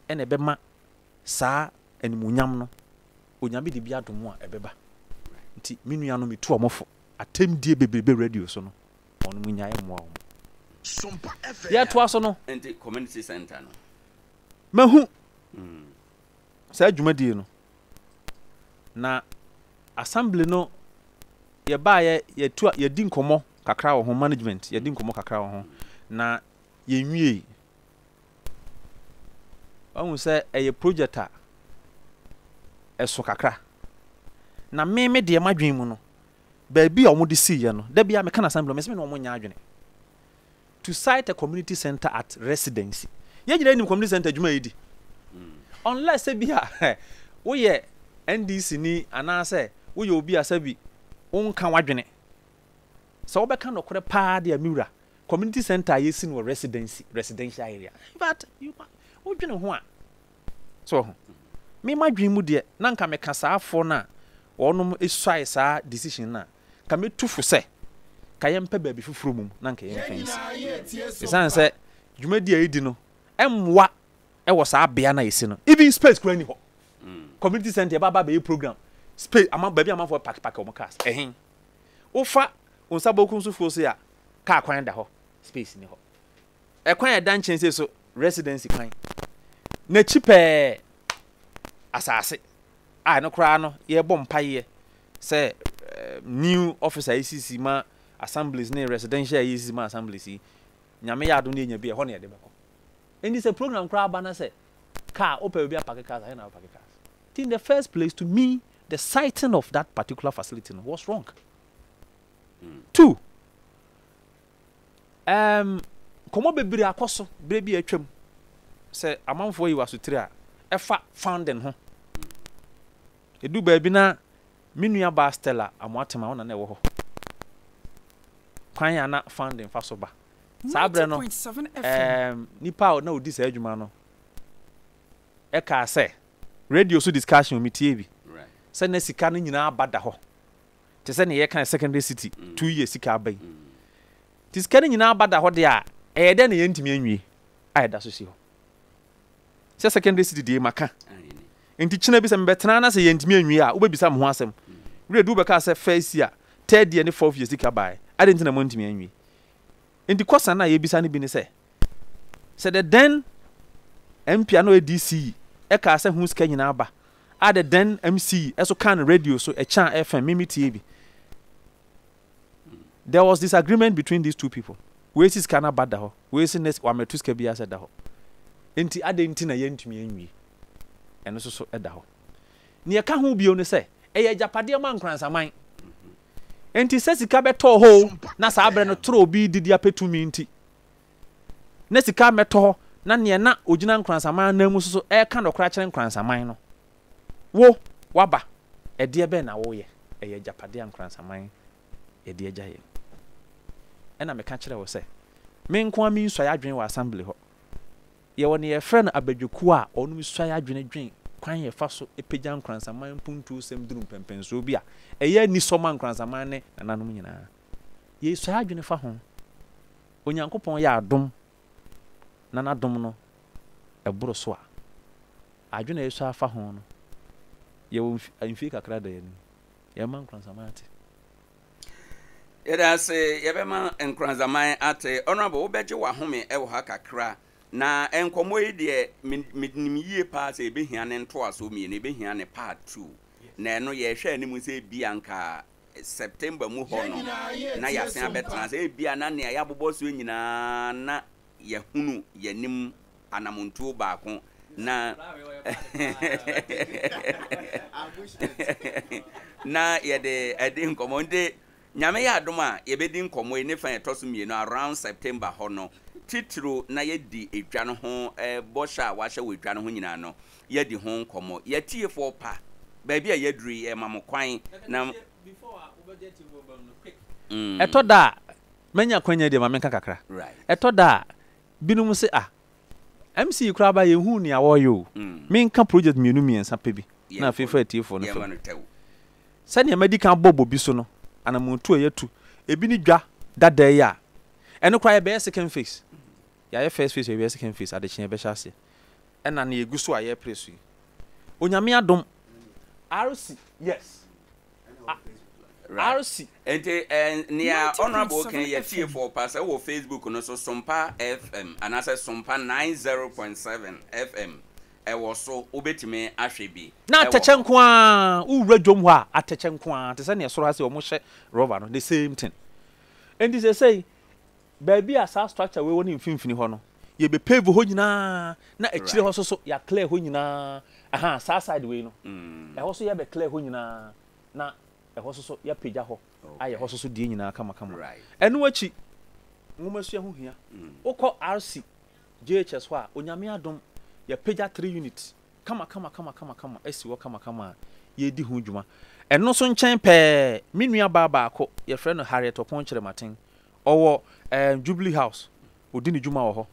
Speaker 3: ɛna ɛbɛma saa animuonyam no, Onyame de bi adom wo a ɛbɛba. Nti me nuanom metu wɔn fo, atɛmdie bebrebe radio so no, wɔn nnyae mmoa wɔn. Yɛtoa so no.
Speaker 1: Nti community center no.
Speaker 3: Mahu saa dwumadie no, na assembly no yɛbaeɛ yɛtu yɛdi nkɔmmɔ kakra wɔ ho, management yɛdi nkɔmmɔ kakra wɔ ho, na yɛnwiei. Wahu sɛ ɛyɛ project a ɛso kakra. Na me me deɛ m'adwene mu no, Baabi a wɔde siiɛ no, da biara meka no assembly hɔ, mese me ne wɔn nyɛ adwene. To site a community centre at residency. Yɛn nyinaa nim community centre adwuma a ɛdi. Unless sɛ bi a woyɛ NDC ni anaasɛ woyɛ obi a sɛbi wonka w'adwene. Sɛ wobɛka nokorɛ paa deɛ a me wura, community centre a yɛsi no wɔ residency, residential area. In fact, you, wodwene ho a, So wahu? Me m'adwene mu deɛ, na nka meka saa foɔ no a wɔnom suae saa decision no a, nka mɛtu fo sɛ, nka yɛmpɛ baabi foforɔ mmom na nka yɛmfa nsi. Ɛsiane sɛ dwumadie a yɛdi no mmoa wɔ saa bea no a yɛsi no, even space koraa nni hɔ. Community center yɛba aba abɛyɛ program, space, ama, baabi a amanfoɔ pake pake wɔn cars, ɛhe? Wofa wo nsa bokum so fuo so a, car kwan da hɔ, space nni hɔ. Ɛkwan a ɛda nkyɛn sei so, residency kwan. N'akyi pɛɛ, asase a ɛno koraa no yɛrebɔ mpaeɛ sɛ new office a yɛsisi ma assemblies ne residential a yɛsisi ma assemblies yi, Nyame yɛ adom na yɛnya bi a, ɛhɔ na yɛde bɛkɔ. Enti sɛ program koraa ba na sɛ car, wopɛ baabi apake cars a, ɛhe na wobɛpake cars? Nti in the first place, to me, the siting of that particular facility no was wrong. Two, Erm, nkɔmmɔ bebree akɔ so berɛ bi a atwam sɛ amanfoɔ ayi wɔ asotire a ɛfa founding ho. Ɛdu baabi na me nua baa Stella Amoatema, ɔna na ɛwɔ hɔ. Kwan a na founding fa so ba. Saa berɛ no, erm, nipa a na ɔdi saa adwuma no ɛkaa sɛ, radio so discussion metie bi, sɛ na sika no nyinaa ba da hɔ. te sɛ nea yɛka secondary city 2 years sika aba yi. Nti sika no nyinaa aba da hɔ deɛ a, ɛyɛ dɛn na yɛntumi anwie a ɛda so si hɔ? Sɛ secondary city deɛ maka. Nti kyena bi sɛ mebɛtena na sɛ yɛntumi anwie a, wobɛbisa me ho asɛm. Werɛ du wobɛka sɛ first year, third year ne fourth year sika baeɛ. Adɛn nti na moantumi anwie? Nti kɔsa no a yɛbisa no bi ne sɛ, sɛ the then MP a na ɔyɛ DCE kaa sɛ ho sika nyinaa aba a the then MC nso kaa no radio so ɛkyɛ a FM me metie bi. There was disagreement between these two people. Wei si sika no aba da hɔ, wei si ne wamɛto sika biara sɛ da hɔ. Nti adɛn nti na yɛntumi anwie? Ɛno nso so da hɔ. Nea ɛka ho bio ne sɛ ɛyɛ agyapadeɛ ma Nkoranzaman. Enti sɛ sika bɛtɔɔ hɔ o, na saa berɛ no toro obi redidi apɛ tumi nti, na sika mmɛtɔ hɔ, na neɛ na ɔgyina Nkoranzaman ananmu nso so reka nɔkorɛ akyerɛ Nkoranzaman no, wo, woaba, ɛdeɛ bɛn na woreyɛ? Ɛyɛ agyapadeɛ a Nkoranzaman de agya yɛn. Ɛna meka kyerɛɛ wo sɛ, me nko ara mensuae adwene wɔ assembly hɔ. Yɛwɔ nea yɛfrɛ no abadwakuo a wɔnom suae adwene dwen kwan yɛfa so pagya Nkoranzaman mpuntuo sɛm duru mpɛnpɛnsoɔ bi a ɛyɛ anisɔ ma Nkoranzaman ne nananom nyinaa. Yɛsuae adwene fa ho. Onyankopɔn yɛ adom na n'adom no ɛboro so a, adwene a yɛsua fa ho no, yɛwɔ mfie kakra da yɛn anim. Yɛbɛma Nkoranzaman ate.
Speaker 1: Yɛda ase, yɛbɛma Nkoranzaman ate. Honourable, wobɛgye w'ahome wɔ ha kakra. Na nkɔmmɔ yi deɛ, menim yie paa sɛ yɛbɛhia ne ntoasoɔ mmienu, yɛbɛhia ne part two. Na ɛno yɛrehwɛ anim sɛ ebia nka September mu hɔ no na yɛasen abɛtena ase. Ebia na nea yɛabobɔ soɔ nyinaa na yɛahunu yɛn anim anamontuo baako na na yɛde adi nkɔmmɔ. Nti Nyame yɛ adom a yɛbɛdi nkɔmmɔ yi ne fa a ɛtɔ so mmienu around September hɔ no titiriw na yɛadi edwa no ho bɔhyɛ a wɔahyɛ wɔ edwa no ho nyinaa no yɛadi ho nkɔmmɔ. Yɛatiefoɔ pa, baabi a yɛaduru yi, yɛma mo kwan na.
Speaker 3: Ɛtɔ da a, manya akwanya deɛ ma menka kakra. Ɛtɔ da a, binom se ah, MC yi koraa ba yɛnhuu nea wɔreyɛ o. Menka project mmienu mmiɛnsa pɛ bi na afei fa atiefoɔ no fam. Sɛnea madi kan abɔ bobi so no, anammɔntu a yɛatu, ebi ne dwa dada yi a, ɛno koraa yɛbɛyɛ second phase. Yɛayɛ first phase, yɛbɛyɛ second phase, adekyeɛ yɛbɛhyɛ aseɛ. Ɛna nea egu so a yɛrepere so yi. Onyame adom. RC, yes.
Speaker 1: Right.
Speaker 3: RC.
Speaker 1: Nti eh, nea Honourable
Speaker 2: 90.7
Speaker 1: kan yɛ
Speaker 2: FM.
Speaker 1: tiefoɔ pa sɛ wɔ Facebook no so Sompa FM anaasɛ Sompa 90.7 FM ɛwɔ so wobɛtumi ahwɛ bi
Speaker 3: Na
Speaker 1: ɛwɔ
Speaker 3: atɛkyɛ
Speaker 1: hɔ.
Speaker 3: nko ara, wowura dwom hɔ a, atɛkyɛ nko ara, te sɛ nea soro ha sei wɔhyɛ rɔba no, the same thing. Enti seesei, Baabi a saa structure wei wɔ ne mfimfini hɔ no, yɛbɛ pave hɔ nyinaa, na akyire hɔ nso so yɛ clear hɔ nyinaa, ahaa, saa side wei no, ɛhɔ nso yɛbɛ clear hɔ nyinaa, na ɛhɔ nso so yɛapagya hɔ. Ayɛ hɔ so so deɛ nyinaa kamakama. Ɛno akyi, nwomasua ho hia. Wokɔ RC, JHS hɔ a, Onyame adom, yɛapagya 3 units kamakamakamakama asi hɔ kamakama a yɛredi ho dwuma. Ɛno nso nkyɛn pɛɛ, me nua baa baako, yɛfrɛ no Harriet Ɔpɔn Kyerematen, ɔwɔ ɛɛm Jubilee House, ɔdi ne dwuma wɔ hɔ.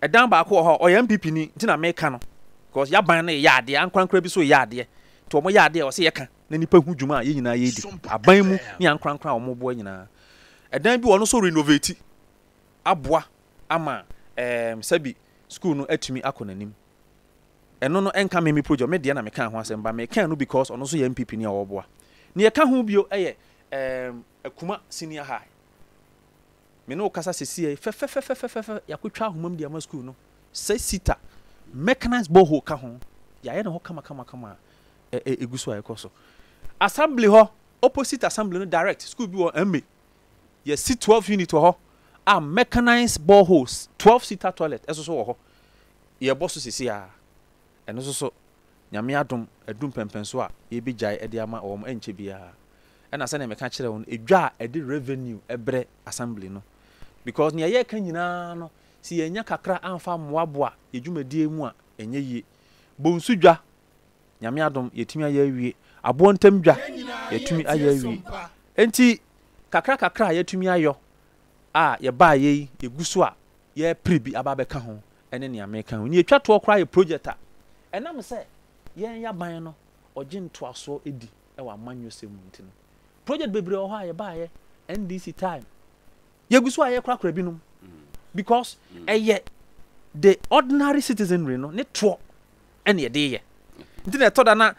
Speaker 3: Ɛdan baako wɔ hɔ a, ɔyɛ NPP ni, nti na meka no, because y'aban no reyɛ adeɛ, ankorankora bi nso reyɛ adeɛ, nti wɔyɛ adeɛ a ɛwɔ sɛ yɛka na nnipa hu dwuma a yɛn nyinaa yɛredi, aban mu ne ankorankora a wɔboa nyinaa. Ɛdan bi wɔ hɔ, ɔno nso renovate aboa ama ɛɛm sɛbi sukuu no atumi akɔ n'anim. Ɛno no ɛnka me me project, me deɛ na mekaa ho asɛm but mekaa no because ɔno nso yɛ NPP ni a ɔreboa. Nea ɛka ho bio yɛ ɛɛm Akuma Senior High. Me ne wo kasa seesei yi fɛfɛfɛfɛfɛfɛ yɛakɔtwa ahoma mu de ama sukuu no, sɛ seater, mechanized borehole ka ho, yɛayɛ ne hɔ kamakamakama a ɛ ɛgu so a ɛkɔ so. Assembly hɔ, opposite assembly no direct, sukuu bi wɔ MA, yɛasi 12 unit wɔ hɔ a mechanized boreholes, 12 seater toilet ɛso so wɔ hɔ. Yɛbɔ so seesei ara. Ɛno nso so, Nyame adom, adu mpɛnpɛnso a yɛbɛgyae de ama wɔn ɛnkyɛ biara. Ɛna sɛdeɛ meka kyerɛɛ wo no, edwa a ɛde revenue brɛ assembly no. Because nea yɛreka nyinaa no, sɛ yɛannya kakra amfa ammoaboa yɛn dwumadie mu a, ɛnyɛ yie. Bonsu dwa, Nyame adom, yɛatumi ayɛ awie. Aboɔ ntam dwa, yɛatumi ayɛ awie. Enti, kakra kakra a yɛatumi ayɔ a yɛbaeɛ yi, yɛgu so a yɛrepere bi aba abɛka ho ne nea meka ho. Nea etwa toɔ koraa yɛ project a ɛnam sɛ yɛn yaban no ɔgye ntoasoɔ di wɔ amanyɔsɛm mu nti no, project bebree wɔ hɔ a yɛbaeɛ NDC time, yɛgu so a yɛrekorakora binom because ɛyɛ the ordinary citizenry no ne toɔ ɛna yɛde yɛ. Nti na ɛtɔ da na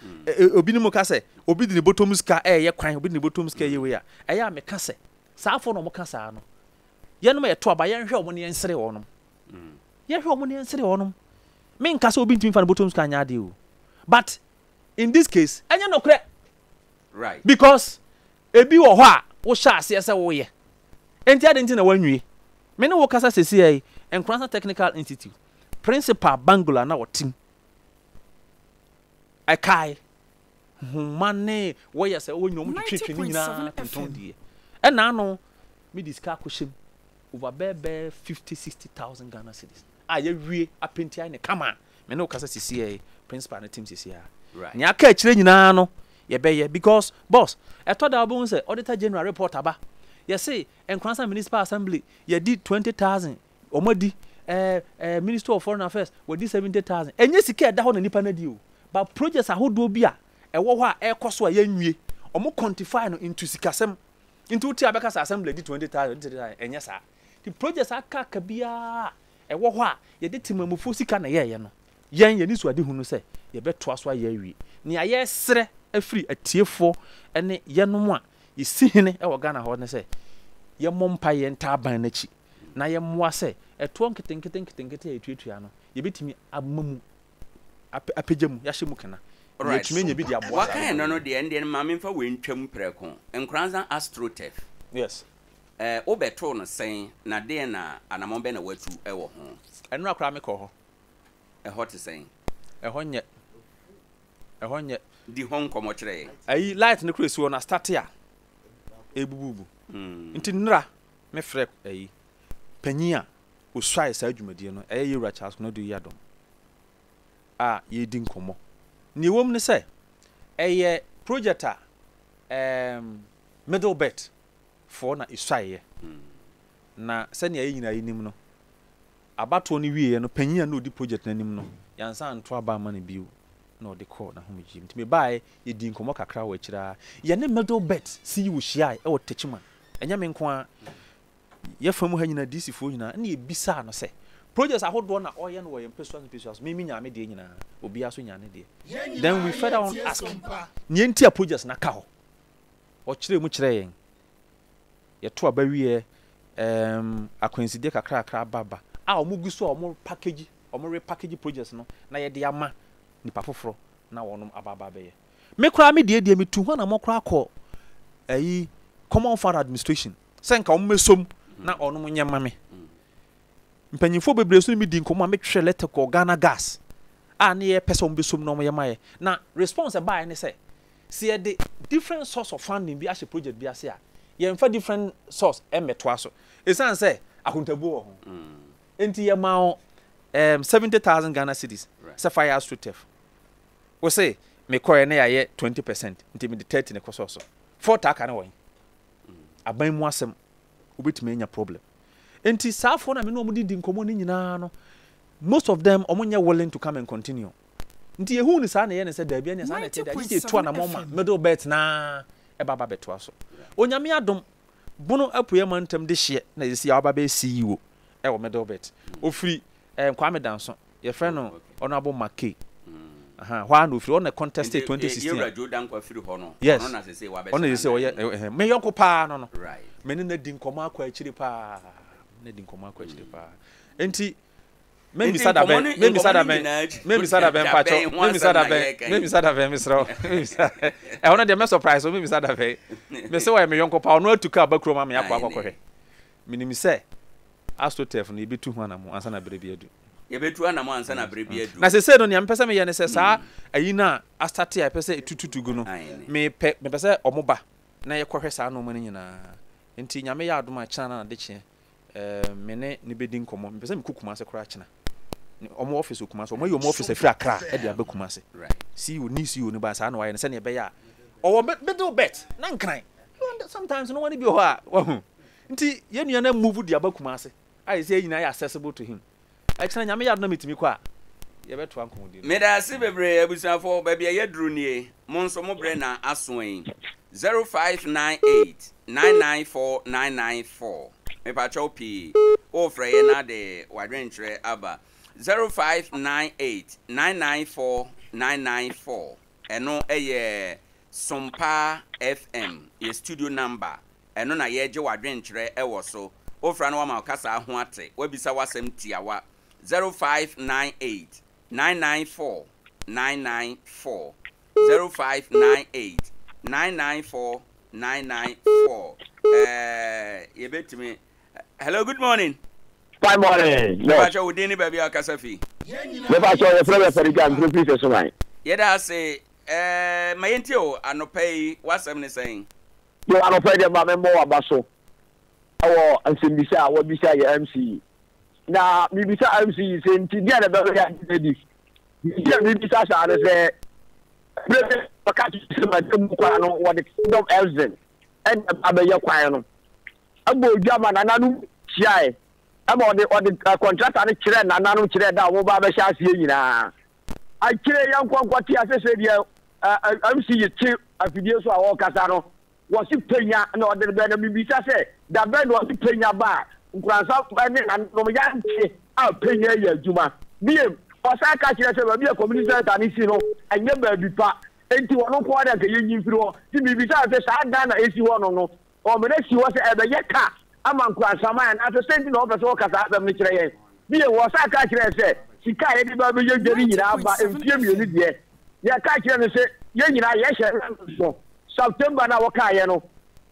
Speaker 3: obinom ka sɛ obi de ne bɔtɔm sika ɛreyɛ kwan, obi de ne bɔtɔm sika ɛreyɛ wei a, ɛyɛ a meka sɛ saa afoɔ na wɔka saa no, yɛnom a yɛto aba yɛnhwɛ wɔn na yɛnsere wɔnom. Yɛhwɛ wɔn na yɛnsere wɔnom. Menka sɛ obi ntumi mfa ne bɔtɔm sika nyɛ adeɛ o. But in this case, ɛnyɛ nokorɛ.
Speaker 1: Right.
Speaker 3: Because ebi wɔ hɔ a wohyɛ aseɛ sɛ woyɛ. Enti adɛn nti na woanwie? Me ne wo kasa seesei yi, Nkoranza Technical Institute, principal bungalow a na ɔte mu, ɛkae, nhoma ne wɔyɛ sɛ wɔnyɛ wɔn twetwetwe ne nyinaa tontɔn diiɛ. Ɛna ano mede sika akɔhyɛ mu over bɛyɛ bɛyɛ 50 60,000 Ghana cedis a yɛawie apenti ayɛ no kama a me ne wo kasa seesei yi principal no team seesei ara.
Speaker 1: Right.
Speaker 3: Nea aka akyire nyinaa no yɛbɛyɛ because boss ɛtɔ da a wobɛhu sɛ auditor general report aba yɛse Nkoransa Municipal Assembly yɛdi 20,000 wɔn adi ɛɛ ɛɛ Ministry of Foreign Affairs wɔadi 70,000 ɛnyɛ sika a ɛda hɔ na nipa no adi o but projects ahodoɔ bi a ɛwɔ hɔ a ɛrekɔ so a yɛnwie wɔn quantify no into sikasɛm Nti wote a bɛka sɛ assembly adi 20,000, adi 30,000, ɛnyɛ saa. Nti projects aka aka biara a ɛwɔ hɔ a yɛde temamufoɔ sika na ɛyɛeɛ no, yɛn yɛn anisoadehu no sɛ yɛbɛtoa so ayɛ awie. Nea yɛresrɛ afiri atiefoɔ ne yɛnom a yɛsi hene wɔ Ghana hɔ ne sɛ yɛmmɔ mpaeɛ ntaa aban no akyi na yɛmmoa sɛ ɛtoɔ nketenkete nketenkete a yɛtuatua no yɛbɛtumi ama mu apagya mu, yɛahyɛ mu kena, na
Speaker 1: Alright,
Speaker 3: yɛatumi anya bi de aboa saa
Speaker 1: waka ɛno
Speaker 3: nneɛma
Speaker 1: no
Speaker 3: yi.
Speaker 1: deɛ, ɛndeɛ ma memfa wei ntwam prɛko. Nkoranza Astroturf,
Speaker 3: Yes.
Speaker 1: eh, wobɛtoo no sɛn, na deɛn na anamɔn bɛn na woatu wɔ ho?
Speaker 3: Ɛnora koraa mekɔɔ hɔ.
Speaker 1: Ɛhɔ te sɛn?
Speaker 3: Ɛhɔ nyɛ. Ɛhɔ nyɛ.
Speaker 1: Di ho nkɔmmɔ kyerɛ yɛn.
Speaker 3: Ayi, light no koraa esi hɔ no, astarte a ɛrebububu. Nti nnora mefrɛɛ ayi, panyin a osuae saa dwumadie no, ɛyɛ Yɛwura Charles Konadu Yiadom a yɛredi nkɔmmɔ. Nea ɛwɔ mu ne sɛ, ɛyɛ project a ɛɛm Middle Belt foɔ na ɛsuaeɛ. Na sɛnea yɛn nyinaa yɛnim no, abatoɔ no wieeɛ no, panyin a na ɔdi project no anim no, yɛansan anto aba amma no bio na ɔde kɔɔ n'ahomegyeɛ mu. Nti mebaeɛ, yɛdii nkɔmmɔ kakra wɔ akyire ara. Yɛne Middle Belt CEO hyiaeɛ wɔ Techiman. Ɛnyɛ me nko ara. Yɛ fa mu ha nyinaa, DC foɔ nyinaa, ɛna yɛbisaa no sɛ, projects ahodoɔ na ɔyɛ no wɔ yɛn mpɛsua so mpɛsua so, me me nyaa me deɛ nyinaa, obiara nso nyaa ne deɛ. Then we further on ask, nea nti a projects no aka hɔ? Ɔkyerɛɛ mu kyerɛɛ yɛn. Yɛto aba wieɛ, ɛɛm, akwansideɛ kakrakra aba aba, a wɔn gu so a wɔn package, wɔn repackage projects no na yɛde ama nipa foforɔ na wɔnom aba aba abɛyɛ. Me koraa me deɛ deɛ metu ho anamɔ koraa kɔ ɛyi Common Fund Administration sɛ nka wɔn mmɛsɔ mu na wɔnom nyɛ mma me. Mpanyinfoɔ bebree nso ne me di nkɔmmɔ a metwerɛ letter kɔɔ Ghana Gas a ne yɛpɛ sɛ wɔn bɛsɔ mu na wɔn yɛ ma yɛ. Na response ɛbaeɛ ne sɛ, sɛ yɛde different source of funding bi ahyɛ project bi ase a, Yɛmfa different source mmɛtoa so. Ɛsiane sɛ akontabuo wɔ ho nti yɛma wo um, 70,000 Ghana cedis sɛ fa yɛ astroturf. Wo se mekɔɛ na yɛayɛ 20 percent nti mede 30 na ɛkɔsɔɔ so. 40 aka ne wɔ he? Aban mu asɛm wobɛtumi anya problem. Nti saa foɔ no a me ne wɔn didi nkɔmmɔ no nyinaa no, most of them wɔn nyɛ willing to come and continue. Nti yɛhuu no saa na ɛyɛ no sɛ daabi ɛneɛ saa na ɛteɛ deɛ agye sɛ yɛtu anamɔn ma middle belt no ara ɛba ba bɛtoa so. Onyame adom, Bono Apueɛ mantam de hyeɛ na seesei a waba bɛyɛ CEO ɛwɔ middle belt. Ɔfiri eh, Kwame Danso, yɛfrɛ no Honourable McKay. Aha, hɔ ara na ɔfiri, ɔno na contested 2016 a.
Speaker 1: Yɛwura Joe Danquah firi hɔ no,
Speaker 3: Yes,
Speaker 1: ɔno na seesei wabɛhyɛ
Speaker 3: ɔno na seesei ɔyɛ,
Speaker 1: n'anan mu.
Speaker 3: ɛhɛn, me yɔnko paa no no. Me ne no adi nkɔmmɔ akɔ akyiri paa, me ne no adi nkɔmmɔ akɔ akyiri paa. Nti,
Speaker 1: Enti
Speaker 3: Memmisa da
Speaker 1: nkɔmmɔ
Speaker 3: bɛn,
Speaker 1: no
Speaker 3: memmisa
Speaker 1: nkɔmmɔ
Speaker 3: da
Speaker 1: no
Speaker 3: bɛn,
Speaker 1: nyinaa akyi no,
Speaker 3: memmisa da bɛn,
Speaker 1: da
Speaker 3: mpakyɛw,
Speaker 1: bɛn ho
Speaker 3: memmisa
Speaker 1: asɛm
Speaker 3: da
Speaker 1: na
Speaker 3: bɛn,
Speaker 1: yɛreka yi?
Speaker 3: memmisa da bɛn, mesrɛ wo, memmisa. Ɛhɔ no deɛ mɛ surprise wo, memmisa da bɛn. Mese wɔyɛ me yɔnko paa, ɔno atu kaa ba kurom ama me akɔ
Speaker 1: Aane.
Speaker 3: akɔkɔhwɛ. Menim sɛ AstroTurf no yɛbɛtu ho anamo ansa na berɛ bi adu.
Speaker 1: Yɛbɛtu anamo ansa na berɛ bi adu.
Speaker 3: Na sesei no nea mepɛ sɛ meyɛ ne sɛ saa ayi no a astate a yɛpɛ sɛ ɛtututu gu no,
Speaker 1: Aane.
Speaker 3: mepɛ mepɛ sɛ wɔn ba na yɛkɔhwɛ saa nnoɔma no nyinaa. Nti Nyame yɛ adom a kyena anaa nadekyeɛ Eh, me ne no bɛdi nkɔmmɔ. Mepɛ sɛ mekɔ Kumase koraa kyena. Wɔn office wɔ Kumase. Wɔn ayi wɔn office afiri Accra de aba Kumase. CEO, new CEO no baa saa na wayɛ no sɛnea ɛbɛyɛ a ɔwɔ middle belt na nkran. Sometimes no wɔn bi wɔ hɔ a wahu. Nti yɛn nua no move de aba Kumase a yɛ sɛ yɛn nyinaa yɛ accessible to him. Ɛkyena Nyame yɛ adom na metumi kɔ a, yɛbɛtoa nkɔmmɔdi no.
Speaker 1: Medaase bebree abusuafoɔ, baabi a yɛaduru nie, mo nso mo berɛ na aso yi, 0598 994 994, mepakyɛw pii, worefrɛ yɛn na de w'adwenkyerɛ aba, 0598 994 994, ɛno yɛ Sompa FM, yɛ studio number, Ɛno na yɛregye w'adwenkyerɛ wɔ so. Wofra na woama wo kasaa ho ate, woabisa w'asɛm tiawa. 0598 994 994 0598 994 994 Ɛɛ, yɛbɛtumi. Hello, good morning.
Speaker 2: Fine morning, boss.
Speaker 1: Mepakyɛ wo din ne baabi a wokasa fi.
Speaker 2: Mepakyɛ yɛfrɛ me Afari Gya, mefrɛ firi Sɛsoman.
Speaker 1: Yɛda ase. Ɛɛ, ma yɛntie o, anɔpa yi, w'asɛm ne sɛn?
Speaker 2: Yo, anɔpa yi deɛ ma me mmɔ w'aba so wɔ nsɛmbisa a wabisa yɛ MC yi. Na mebisa MC yi sɛ nti deɛ na ɛbɛma yɛ agye adi. Nti a mebisa saa no sɛ berɛ bi wɔka kyerɛ sɛ mantam mu kwan no wɔde Kingdom Elzen ɛna ɛba abɛyɛ kwan no. Ɛbɔ odwa ma nananom hyiae ɛma ɔde ɔde kɔntrata no kyerɛɛ nananom kyerɛɛ da a wɔba abɛhyɛ aseɛ nyinaa. Akyire yɛn nkɔ nkɔte ase sɛ deɛ MC yi te afidie so a ɔrekasa no, wɔse panya na ɔde no bɛn na mebisa sɛ da bɛn na ɔde panya ba a Nkoransa ne nananom yɛante a panya yɛ adwuma. Biem, ɔsan ka kyerɛ sɛ baabi a community center no si no ɛnyɛ baabi pa enti ɔno nko ara deɛ anka yɛnyi mfiri hɔ. Nti mebisa sɛ saa dan a ɛsi hɔ no no Ɔmena si hɔ sɛ ɛbɛyɛ ka ama nkoransaman anaasɛ sɛn nti na ɔpɛ sɛ ɔka saa asɛm no kyerɛ yɛn? Bio, wɔsan ka kyerɛɛ sɛ sika a yɛde ba abɛyɛ dwa no nyinaa ba mfeɛ mmienu deɛ. Yɛka kyerɛɛ no sɛ yɛn nyinaa yɛhyɛ no nso. September no a wɔkaeɛ no,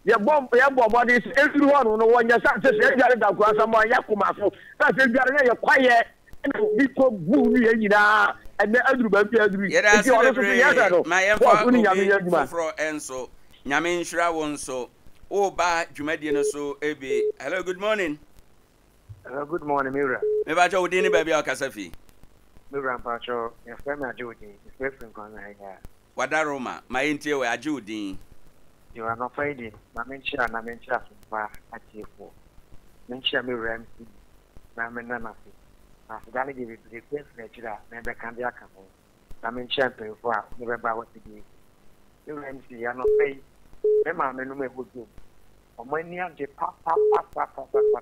Speaker 2: yɛbɔ yɛbɔɔ mmɔden sɛ ɛduru hɔ no no wɔnyɛ sɛ sɛ saa dwa no da nkoransaman yɛ akoma so na sɛ dwa no na yɛ kwaeɛ na obi kɔ buu no yɛn nyinaa ɛnɛ aduru baabi a aduru yi.
Speaker 1: Yɛda
Speaker 2: Nti
Speaker 1: ase
Speaker 2: ɔno nso so yɛhwɛ
Speaker 1: bebree.
Speaker 2: no
Speaker 1: Ma yɛmfa
Speaker 2: bɔs wo ne Nyame
Speaker 1: obi
Speaker 2: nyɛ adwuma.
Speaker 1: foforɔ nso. Nyame nhyira wo nso. Wo ba dwumadie no so bi. Hello, good morning.
Speaker 5: Hello, good morning, me wura.
Speaker 1: Me pacho wo din ne baabi a wokasa fi.
Speaker 5: Me wura mpacho, yɛfrɛ me Agye wo din, mefrɛ firi Nkwanta ha yi ara.
Speaker 1: Wadaroma, ma yɛntie wo ɛ, Agye wo din.
Speaker 5: Yo, anɔpa yi deɛ, ma menkyea na menkyea asɛmpa atiefoɔ. Menkyea me wura MC na menna no ase. Na aseda no deɛ bebree koraa firi akyire a mebɛka de aka ho. Na menkyea mpanyimfoɔ a wɔbɛba w'afidie yi so. Me wura MC, anɔpa yi, me maame nom a ɛwɔ dwom, wɔn ani agye papapapapapapa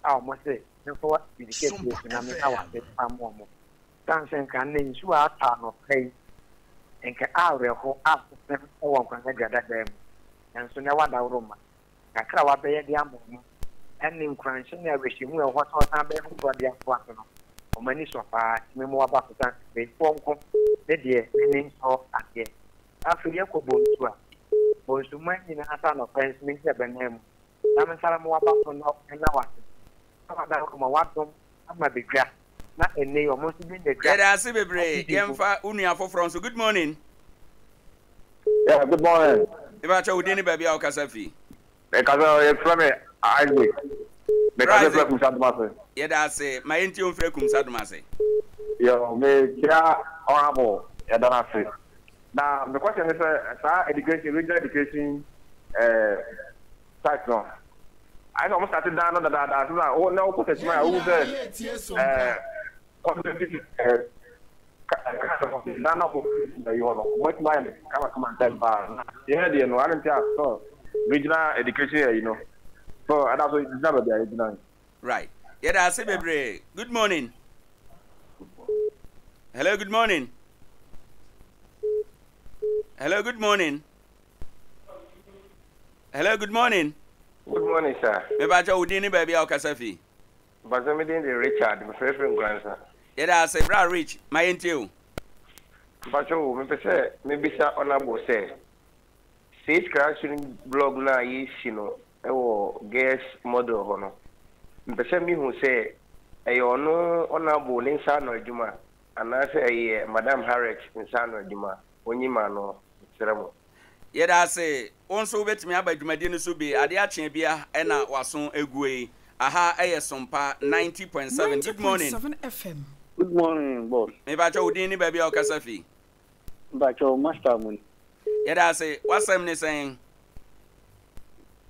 Speaker 5: a wɔn se memfa w'afidie kɛseɛ so na menna w'ase mfa mma wɔn. Esiane sɛ nka nnɛ nsuo a atɔ anɔpa yi, nka awerɛho asesem wɔ Nkwanta Dwadadaa mu, nanso nnɛ w'adaworoma. Kakra a wabɛyɛ de ama wɔn, ne nkuranhyɛ ne awerɛhyɛmu a ɛwɔ hɔ sɛ ɔsan bɛyɛ foforɔ de atoa so no, wɔn ani sɔ paa. Nti me mmoa ba so sane sɛ bayifoɔ nko ne deɛ m'ani nsɔ adeɛ. Afei yɛkɔ Bonsu a, Bonsu man nyinaa sɛ anɔpa yi nso mengyina bɛnan mu na mensan mmoa ba so na mena wo ase sɛ w'adaworoma ma w'adom ama bɛdwa na ɛnnɛ yi wɔn nso bɛnya dwa
Speaker 1: Yɛda ase bebree.
Speaker 5: adidi mu.
Speaker 1: Yɛmfa wo nua foforɔ nso. Good morning.
Speaker 2: Yeah, good morning.
Speaker 1: Mepakyɛ wo din ne baabi a wokasa fi.
Speaker 2: Mekasa yɛfrɛ me Isaac. Mekasa
Speaker 1: Isaac.
Speaker 2: firi Kumsa Domase.
Speaker 1: Yɛda ase. Ma yɛntie wo mfiri Akumsa Domase.
Speaker 2: Yo, mekyia Honorable yɛda no ase. Na me question ne sɛ saa education regional education eh, site no ayɛ sɛ wɔn start dan no dadaada so na wo na wokɔ sɛkyima a wohu sɛ eh, community eh, dan na wɔn ayi hɔ no wɔatumi ayɛ no kamakama ntɛm paa na yɛn deɛ no ade nti a so regional education ayi no so ɛda so gyina baabi a yɛgyina yi.
Speaker 1: Right. Yɛda ase bebree. Good morning. Hello, good morning. Hello, good morning. Hello, good morning.
Speaker 6: Good morning, sir.
Speaker 1: Mebakyɛ wo din ne baabi a wokasa fi.
Speaker 6: Mpakyɛ me din de Richard, mefrɛfrɛ Nkoransa.
Speaker 1: Yɛda ase bra Rich, ma yɛntie wo.
Speaker 6: Mpakyɛ o, mepɛ sɛ mebisa Honourable sɛ, Seis classroom blog no a yɛresi no wɔ Girls Model hɔ no, mepɛ sɛ mehu sɛ ɛyɛ ɔno Honourable ne nsa ano adwuma anaasɛ ɛyɛ Madam Harriet nsa ano adwuma? Ɔnyi m'ano, mesrɛ mo.
Speaker 1: Yɛda ase. Wo nso wobɛtumi aba dwumadie no so bi. Adeɛ akye abia na w'aso aguo yi. Aha yɛ Sompa 90.7. Good morning.
Speaker 7: 90.7 FM.
Speaker 8: Good morning boss.
Speaker 1: Mepakyɛ wo din ne baabi a wokasa fi?
Speaker 8: Mpakyɛw master mu ni.
Speaker 1: Yɛda ase. W'asɛm ne sɛn?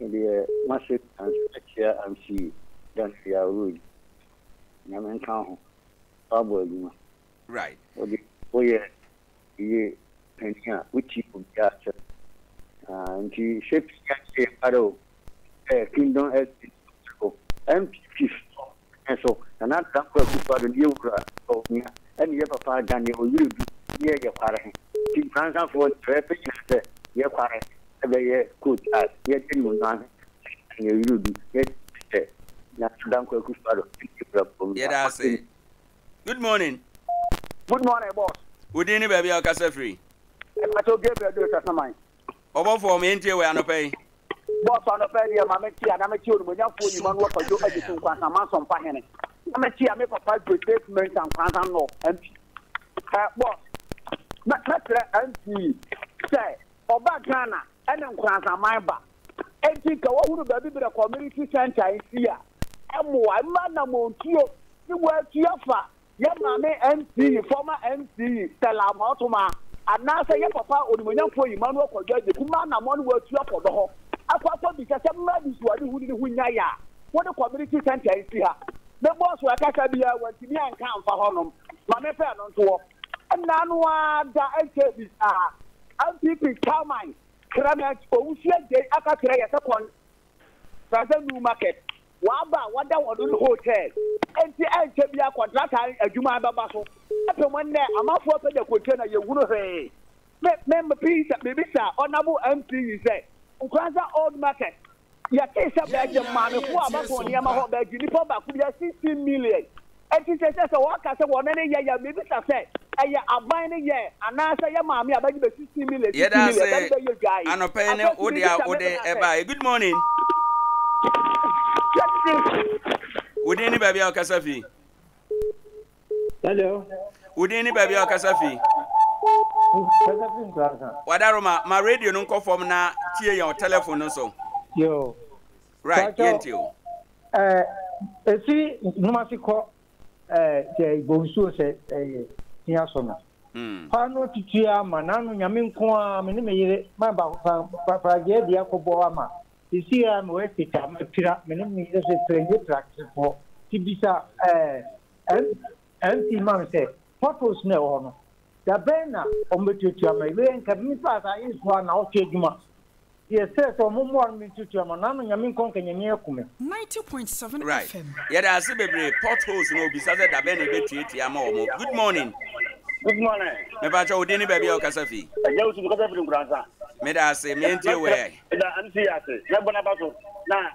Speaker 8: Medeɛ mase ansa kyia amsi Dan yaw road Nyame nka wo ho wabɔ adwuma.
Speaker 1: Right.
Speaker 8: Wode woyɛ ye panin a wotie obiara asɛm ah nti sɛ pii akyɛ yɛ pare o eh Kingdom Estate o NPP foɔ nso Nana Addo Dankwa Akufo Addo ne yɛ wura Bawumia ɛne yɛ papa Daniel Owiredu ne yɛ yɛ kware he nti Nkoranzafoɔ nkyerɛ pɛ nyinaa sɛ yɛ kware ɛbɛyɛ coat a yɛde animuonyam he Daniel Owiredu ne yɛ hyɛ Nana Addo Dankwa Akufo Addo ne yɛ wura Bawumia.
Speaker 1: Yɛda ase. Good morning.
Speaker 9: Good morning boss.
Speaker 1: Wo din ne baabi a wokasa firi?
Speaker 9: Ɛpakyɛw Gabriel Duru Sasaman.
Speaker 1: Ɔbɔfoɔ ma yɛntie wei anɔpa yi.
Speaker 9: Boss anɔpa yi deɛ ma me kyea na me kyea onimonyamfoɔ Emmanuel Kwadwo Agyesi Nkoansa Mansɔmpa hene na me kyea me papa Joseph Mensah Nkoansa North MP. Eh boss mɛ mɛsrɛ MP sɛ ɔba Ghana ɛne Nkoansa man ba enti nka wahunu baabi berɛ community center nsi a ɛmoa mma namɔntuo ne wɔatu afa Yɛ maame MC, former MC, Stella Amoah-Otomaa, anaasɛ yɛ papa Onimuonyamfoɔ Emmanuel Kwadwo Agyekum ma anammɔn na wɔatu akɔ dɔ hɔ akɔ akɔbisa sɛ mma anisoadehunu no ho nyae a wode community centre nsi ha. Me bɔɔso ɛkasa biara wantumi anka amfa hɔnom ma me pɛɛ no ntoɔ. Nna no ara da ɛnkyɛɛ biara NPP chairman Clement Owusu Adjei aka kyerɛ yɛ sɛ kɔn Plaza New Market, wɔaba a wɔda wɔn no hotel, enti ɛnkyɛ biara kɔntrata adwuma bɛba so. Ɛpem nnɛ, amanfoɔ apagya container yɛnhunu hwee. Me, me, mebisa, mebisa Honourable MP yi sɛ, Nkoranza Old Market, yɛtee sɛ bɛɛgye maamefoɔ a bɛtɔn nneɛma hɔ, bɛɛgye nipa baako biara 16 million. Enti seesei sɛ wɔka sɛ wɔne no yɛ yɛ a, mebisa sɛ, ɛyɛ aban no yɛ anaasɛ yɛ maame a bɛgye bɛ 16 million, 16
Speaker 1: Yɛda
Speaker 9: million, bɛde
Speaker 1: ase
Speaker 9: bɛyɛ dwa yi?
Speaker 1: anɔpa yi ne
Speaker 9: Afei nso
Speaker 1: wo deɛ a
Speaker 9: mebisa me
Speaker 1: wode
Speaker 9: bra sɛ.
Speaker 1: ɛbaeɛ. Good morning. Wo din ne baabi a wokasa fi?
Speaker 10: Hello.
Speaker 1: Wo din ne baabi a wokasa fi?
Speaker 10: Kasa fi Nkoransa.
Speaker 1: Wadaroma, ma radio no nkɔ fam na tie yɛn wɔ telephone no so.
Speaker 10: Yo.
Speaker 1: Right, yɛntie o.
Speaker 10: Ɛɛ, efi Numasi kɔ ɛɛ sɛ Bonsuo sɛ ɛyɛ tia so no. Kwan no tutu ama n'ano nyame nko ara me ne me yere ma baako fa pragea bi akɔbɔ ama. Sisi a mewɔ estate a mapira me ne me yere so pira nye prakyefoɔ. Ti bisa ɛɛ MP ma me sɛ potholes na ɛwɔ hɔ no da bɛn na wɔbɛtuatua ma yi? Wei nka me fa saa yɛ nso a na ɔtwe adwuma. Yɛsrɛ sɛ ɔmo mmoa no me ntuatua ma no ano Nyame nkɔ nka Nyame aku me.
Speaker 7: 90.7
Speaker 1: Right.
Speaker 7: FM.
Speaker 1: Yɛda ase bebree. Potholes no obisa sɛ dabɛn na ebetuatua ama wɔn. Good morning.
Speaker 11: Good morning.
Speaker 1: Mepakyɛ wo din ne baabi a wokasa fi.
Speaker 11: Agya Wusu mekasa firi Nkoransa.
Speaker 1: Meda ase. Me ntie wo ɛ.
Speaker 11: Meda MC ase. Mɛbɔ n'aba so. Na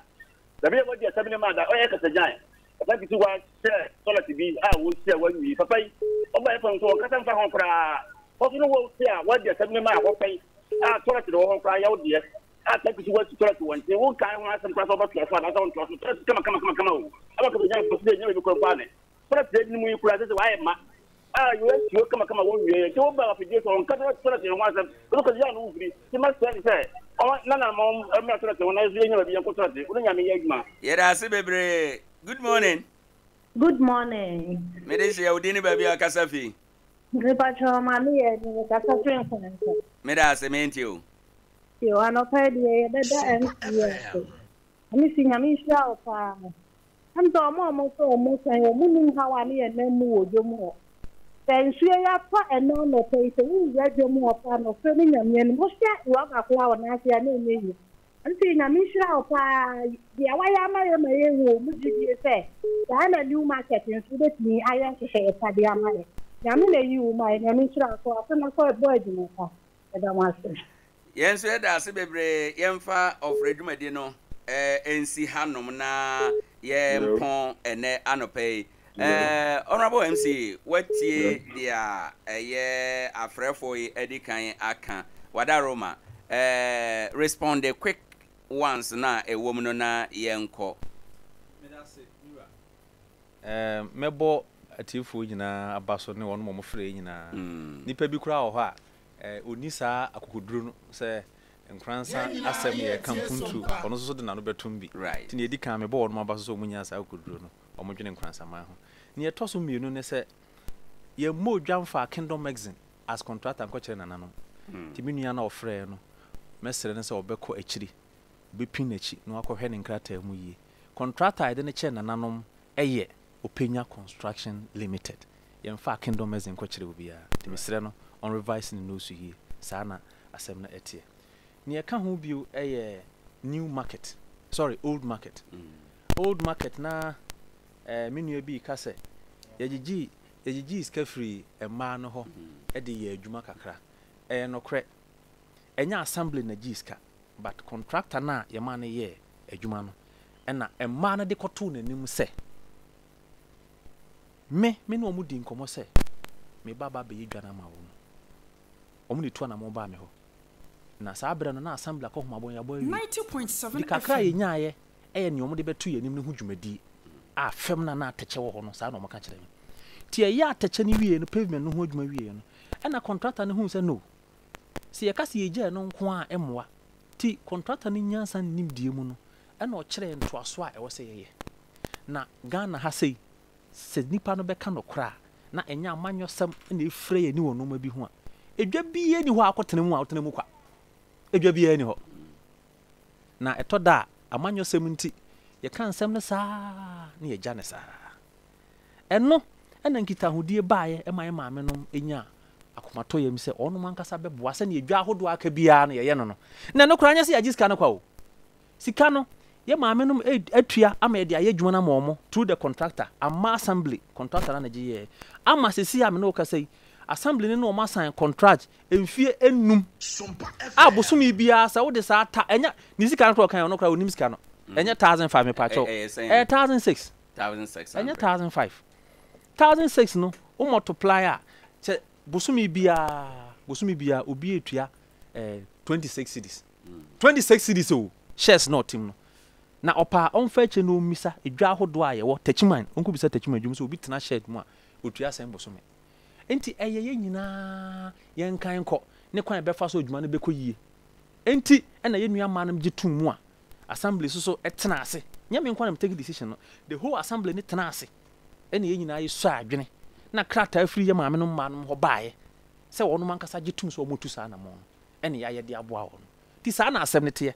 Speaker 11: baabi a wadi asɛm no ma da ɔyɛ kasagyan. Papa ketewa hyɛ tɔlɛt bi a wɔsi a wɔanwie. Papa yi, ɔba yɛ fam nso ɔnkasa mfa ho koraa. Hɔ so no wɔsi a wɔadi asɛm no ma a hɔ a tɔlɛt na wɔ hɔ koraa yɛ wo deɛ a sɛ kisi wɔasi tɔlɛt wɔ nkyɛn wonkae ho asɛm koraa sɛ wɔbɛtoa so anaasɛ wɔntoa so tɔlɛt kama kama kama kama o ɛma kama nya nkɔso dɛ nya baabi kora mpo ane tɔlɛt deɛ mu yi koraa sɛ sɛ wɔayɛ ma a yɛasi hɔ kama kama wɔnwie nti woba afidie so ɔnka tɔlɛt no ho asɛm wobɛkɔ yɛ ano wofiri nti masrɛ ne sɛ Ɔma na na ma ɔmmra toilet hɔ na yɛso yɛnya baabi yɛnkɔ toilet. Wo ne Nyame nyɛ adwuma.
Speaker 1: Yɛda ase bebree. Good morning.
Speaker 7: Good morning.
Speaker 1: Mede hyɛ wo din ne baabi a kasa fi.
Speaker 7: Mepakyɛw maame yɛ ni mekasa firi Nkwanta.
Speaker 1: Meda ase mentie o.
Speaker 7: Yo, anɔpa yi deɛ yɛbɛda MC ase. Ɛne si Nyame nhyira wo paa. Ɛm sɛ ɔmo a ɔmo sɛ ɔmo sɛn ɔmo nim haw a ne yɛ nam mu wɔ dwom hɔ. Sɛ nsuo yi atɔ ɛnɛ anɔpa yi sɛ wowura dwom hɔ paa nɔkorɛ ne Nyame anim wohyɛ rɔba koraa wɔ nan ase a na ɛnyɛ yie. Nti Nyame nhyira wo paa deɛ wayɛ ama yɛ ma yɛhu wɔ mu gyidie sɛ saa na new market nso wobɛtumi ayɛ nhyehyɛeɛ pa de ama yɛ. Nyame na ɛyi wo ma yɛ Nyame nhyira wo kɔ so na kɔ bɔ adwuma pa. Yɛda mo ase.
Speaker 1: Yɛn nso yɛda ase bebree. Yɛmfa ɔfrɛ dwumadi no nsi hanom na yɛmpɔn ɛnnɛ anɔpa yi. Honourable MC, woatie deɛ ɛyɛ afrɛfoɔ yi adi kan aka. Wadaroma, respond the quick ones no a ɛwɔ mu no na yɛnkɔ.
Speaker 3: Meda ase, me wura. Mɛbɔ atiefoɔ nyinaa aba so ne wɔn a wɔfrɛɛ nyinaa. Nnipa bi koraa wɔ hɔ a, ɔnni saa akokoduro no sɛ Nkoransa asɛm yɛ ɛka mpuntuo, ɔno nso so de n'ano bɛtom bi. Nti nea ɛdi kan, mebɔ wɔn aba so sɛ wɔnnya saa akokoduro no, wɔdwene Nkoransaman ho. Nea ɛtɔ so mmienu ne sɛ, yɛmmɔɔ dwa mfaa Kingdom Magazine as contractor nkɔkyerɛ nananom. Nti me nua no a ɔfrɛɛ no, mɛsrɛ no sɛ ɔbɛkɔ akyiri, ɔbɛpin n'akyi na wakɔhwɛ ne nkrataa mu yie. Contractor a yɛde no kyɛɛ nananom yɛ Openya Construction Limited. Yɛmfaa Kingdom Magazine nkɔkyerɛ obiara. Nti mesrɛ no ɔnrevise ne notes yie. Saa na asɛm no teɛ. Nea ɛka ho bio yɛ New Market, sorry, Old Market. Old Market na eh, me nua bi reka sɛ yɛgyegyee yɛgyegyee sika firii mmaa no hɔ de yɛɛ adwuma kakra. Ɛyɛ nokorɛ, ɛnyɛ assembly na gyee sika, but contractor no a yɛmaa no yɛɛ adwuma no na mmaa no de kɔtoo n'anim sɛ me me ne wɔn dii nkɔmmɔ sɛ me ba ba abɛyɛ dwa no ama wɔn. Wɔn na etu anamɔn baa me hɔ. Na saa berɛ no na assembly akɔhomabɔ yɛabɔ awie. Nti kakra a yɛnyaaeɛ yɛ nea wɔde bɛto yɛn anim no ho dwumadie a fam no a na atɛkyɛ wɔ hɔ no, saa na wɔka kyerɛɛ me. Nti yɛyɛɛ atɛkyɛ no wieeɛ no, pavement no ho adwuma wieeɛ no, ɛna contractor no huu sɛ no, sɛ yɛka sɛ yɛgyae no nko ara a ɛmmoa. Nti contractor no nyansa ne nimdeɛ mu no, ɛna ɔkyerɛɛ ntoasoɔ a ɛwɔ sɛ yɛyɛ. Na Ghana ha sei, sɛ nnipa no bɛka nokorɛ a, na ɛnyɛ amanyɔsɛm na ɛfira yɛn ani wɔ nnoɔma bi ho a, edwa biara nni hɔ a wokɔtena mu a wotena mu kwa. Edwa biara nni hɔ. Na ɛtɔ da a, amanyɔsɛm nti, yɛka nsɛm no saa ara na yɛgya no saa ara. Ɛno na nkitahodie baeɛ ma yɛn maamenom nyaa akomatɔyam sɛ wɔnom ankasa bɛboa sɛdeɛ dwa ahodoɔ a aka biara no yɛyɛ no no. Na ɛno koraa nyɛ sɛ yɛagye sika no kwa o. Sika no, yɛ maamenom atua ama yɛde ayɛ adwuma no ama wɔn through the contractor, amma assembly, contractor no na gye yɛɛ. Ama seesei a me ne wo kasa yi, assembly no ne wɔn asan contract mfie nnum a bosome biara sɛ wode saa ta, ɛnyɛ, ne sika no koraa ɔkaeɛ, ɔno koraa ɔnim sika no, ɛnyɛ 1005 mepakyɛw, ɛyɛ 1006, ɛnyɛ 1005. 1006 no, wo multiply a, sɛ bosome biara, bosome biara obi retua eh, 26 cedis. 26 cedis o, shares na ɔtem no. Na ɔpɛ a ɔmfa akyire na ɔmmisa edwa ahodoɔ a yɛwɔ Techiman, ɔnkɔbisa Techiman dwom sɛ obi tena shed mu a ɔtua sɛn bosome. Enti ɛyɛ yɛn nyinaa yɛnkan nkɔ ne kwan a yɛbɛfa so adwuma no bɛkɔ yie. Enti ɛna yɛn nua mmaa nom gye too mu a assembly nso so tena ase. Nyɛ me nko ara na me take decision no, the whole assembly no tena ase ɛna yɛn nyinaa yɛsuaa adwene na krataa firi yɛn maame nom mmaa nom hɔ baeɛ sɛ wɔnom ankasa gye tom sɛ wɔtu saa anamɔn no. ɛna yɛayɛ de aboa wɔn. Nti saa na asɛm no teɛ.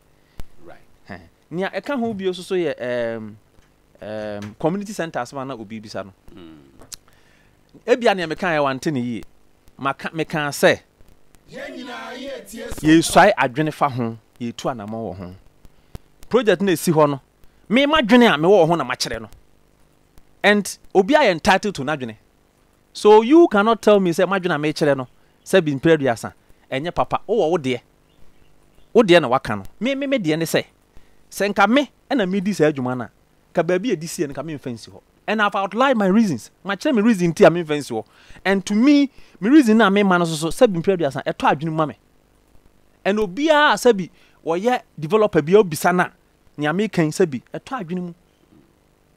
Speaker 3: Nea ɛka ho bio nso so yɛ um, um, community center asɛm a na obi bisa no. Mm. Ebia nea meka yɛ wante ne yie. Maka mekaa sɛ yɛresuae adwene fa ho, yɛretu anammɔn wɔ ho. Project no esi hɔ no, me madwene a mewɔ wɔ ho na makyerɛ no. And obi ayɛ entitled to n'adwene. So you cannot tell me sɛ m'adwene a mekyerɛ no sɛ bi mpere aduasa ɛnyɛ papa. Wowɔ wo deɛ. Wo deɛ na waka no. Me me me deɛ ne sɛ, sɛ nka me na medi saa adwuma no a, nka baabi a ɛde siiɛ no nka memfa nsi hɔ. And I've outlined my reasons. Makyerɛ me reason nti a memfa nsi hɔ. And to me, me reason no a mema no nso so, sɛ bi mpere aduasa, ɛtɔ adwene mu ma me. And obiara a sɛ bi wɔyɛ developer biara wobisa no a, nea meka yi sɛ bi ɛtɔ adwene mu.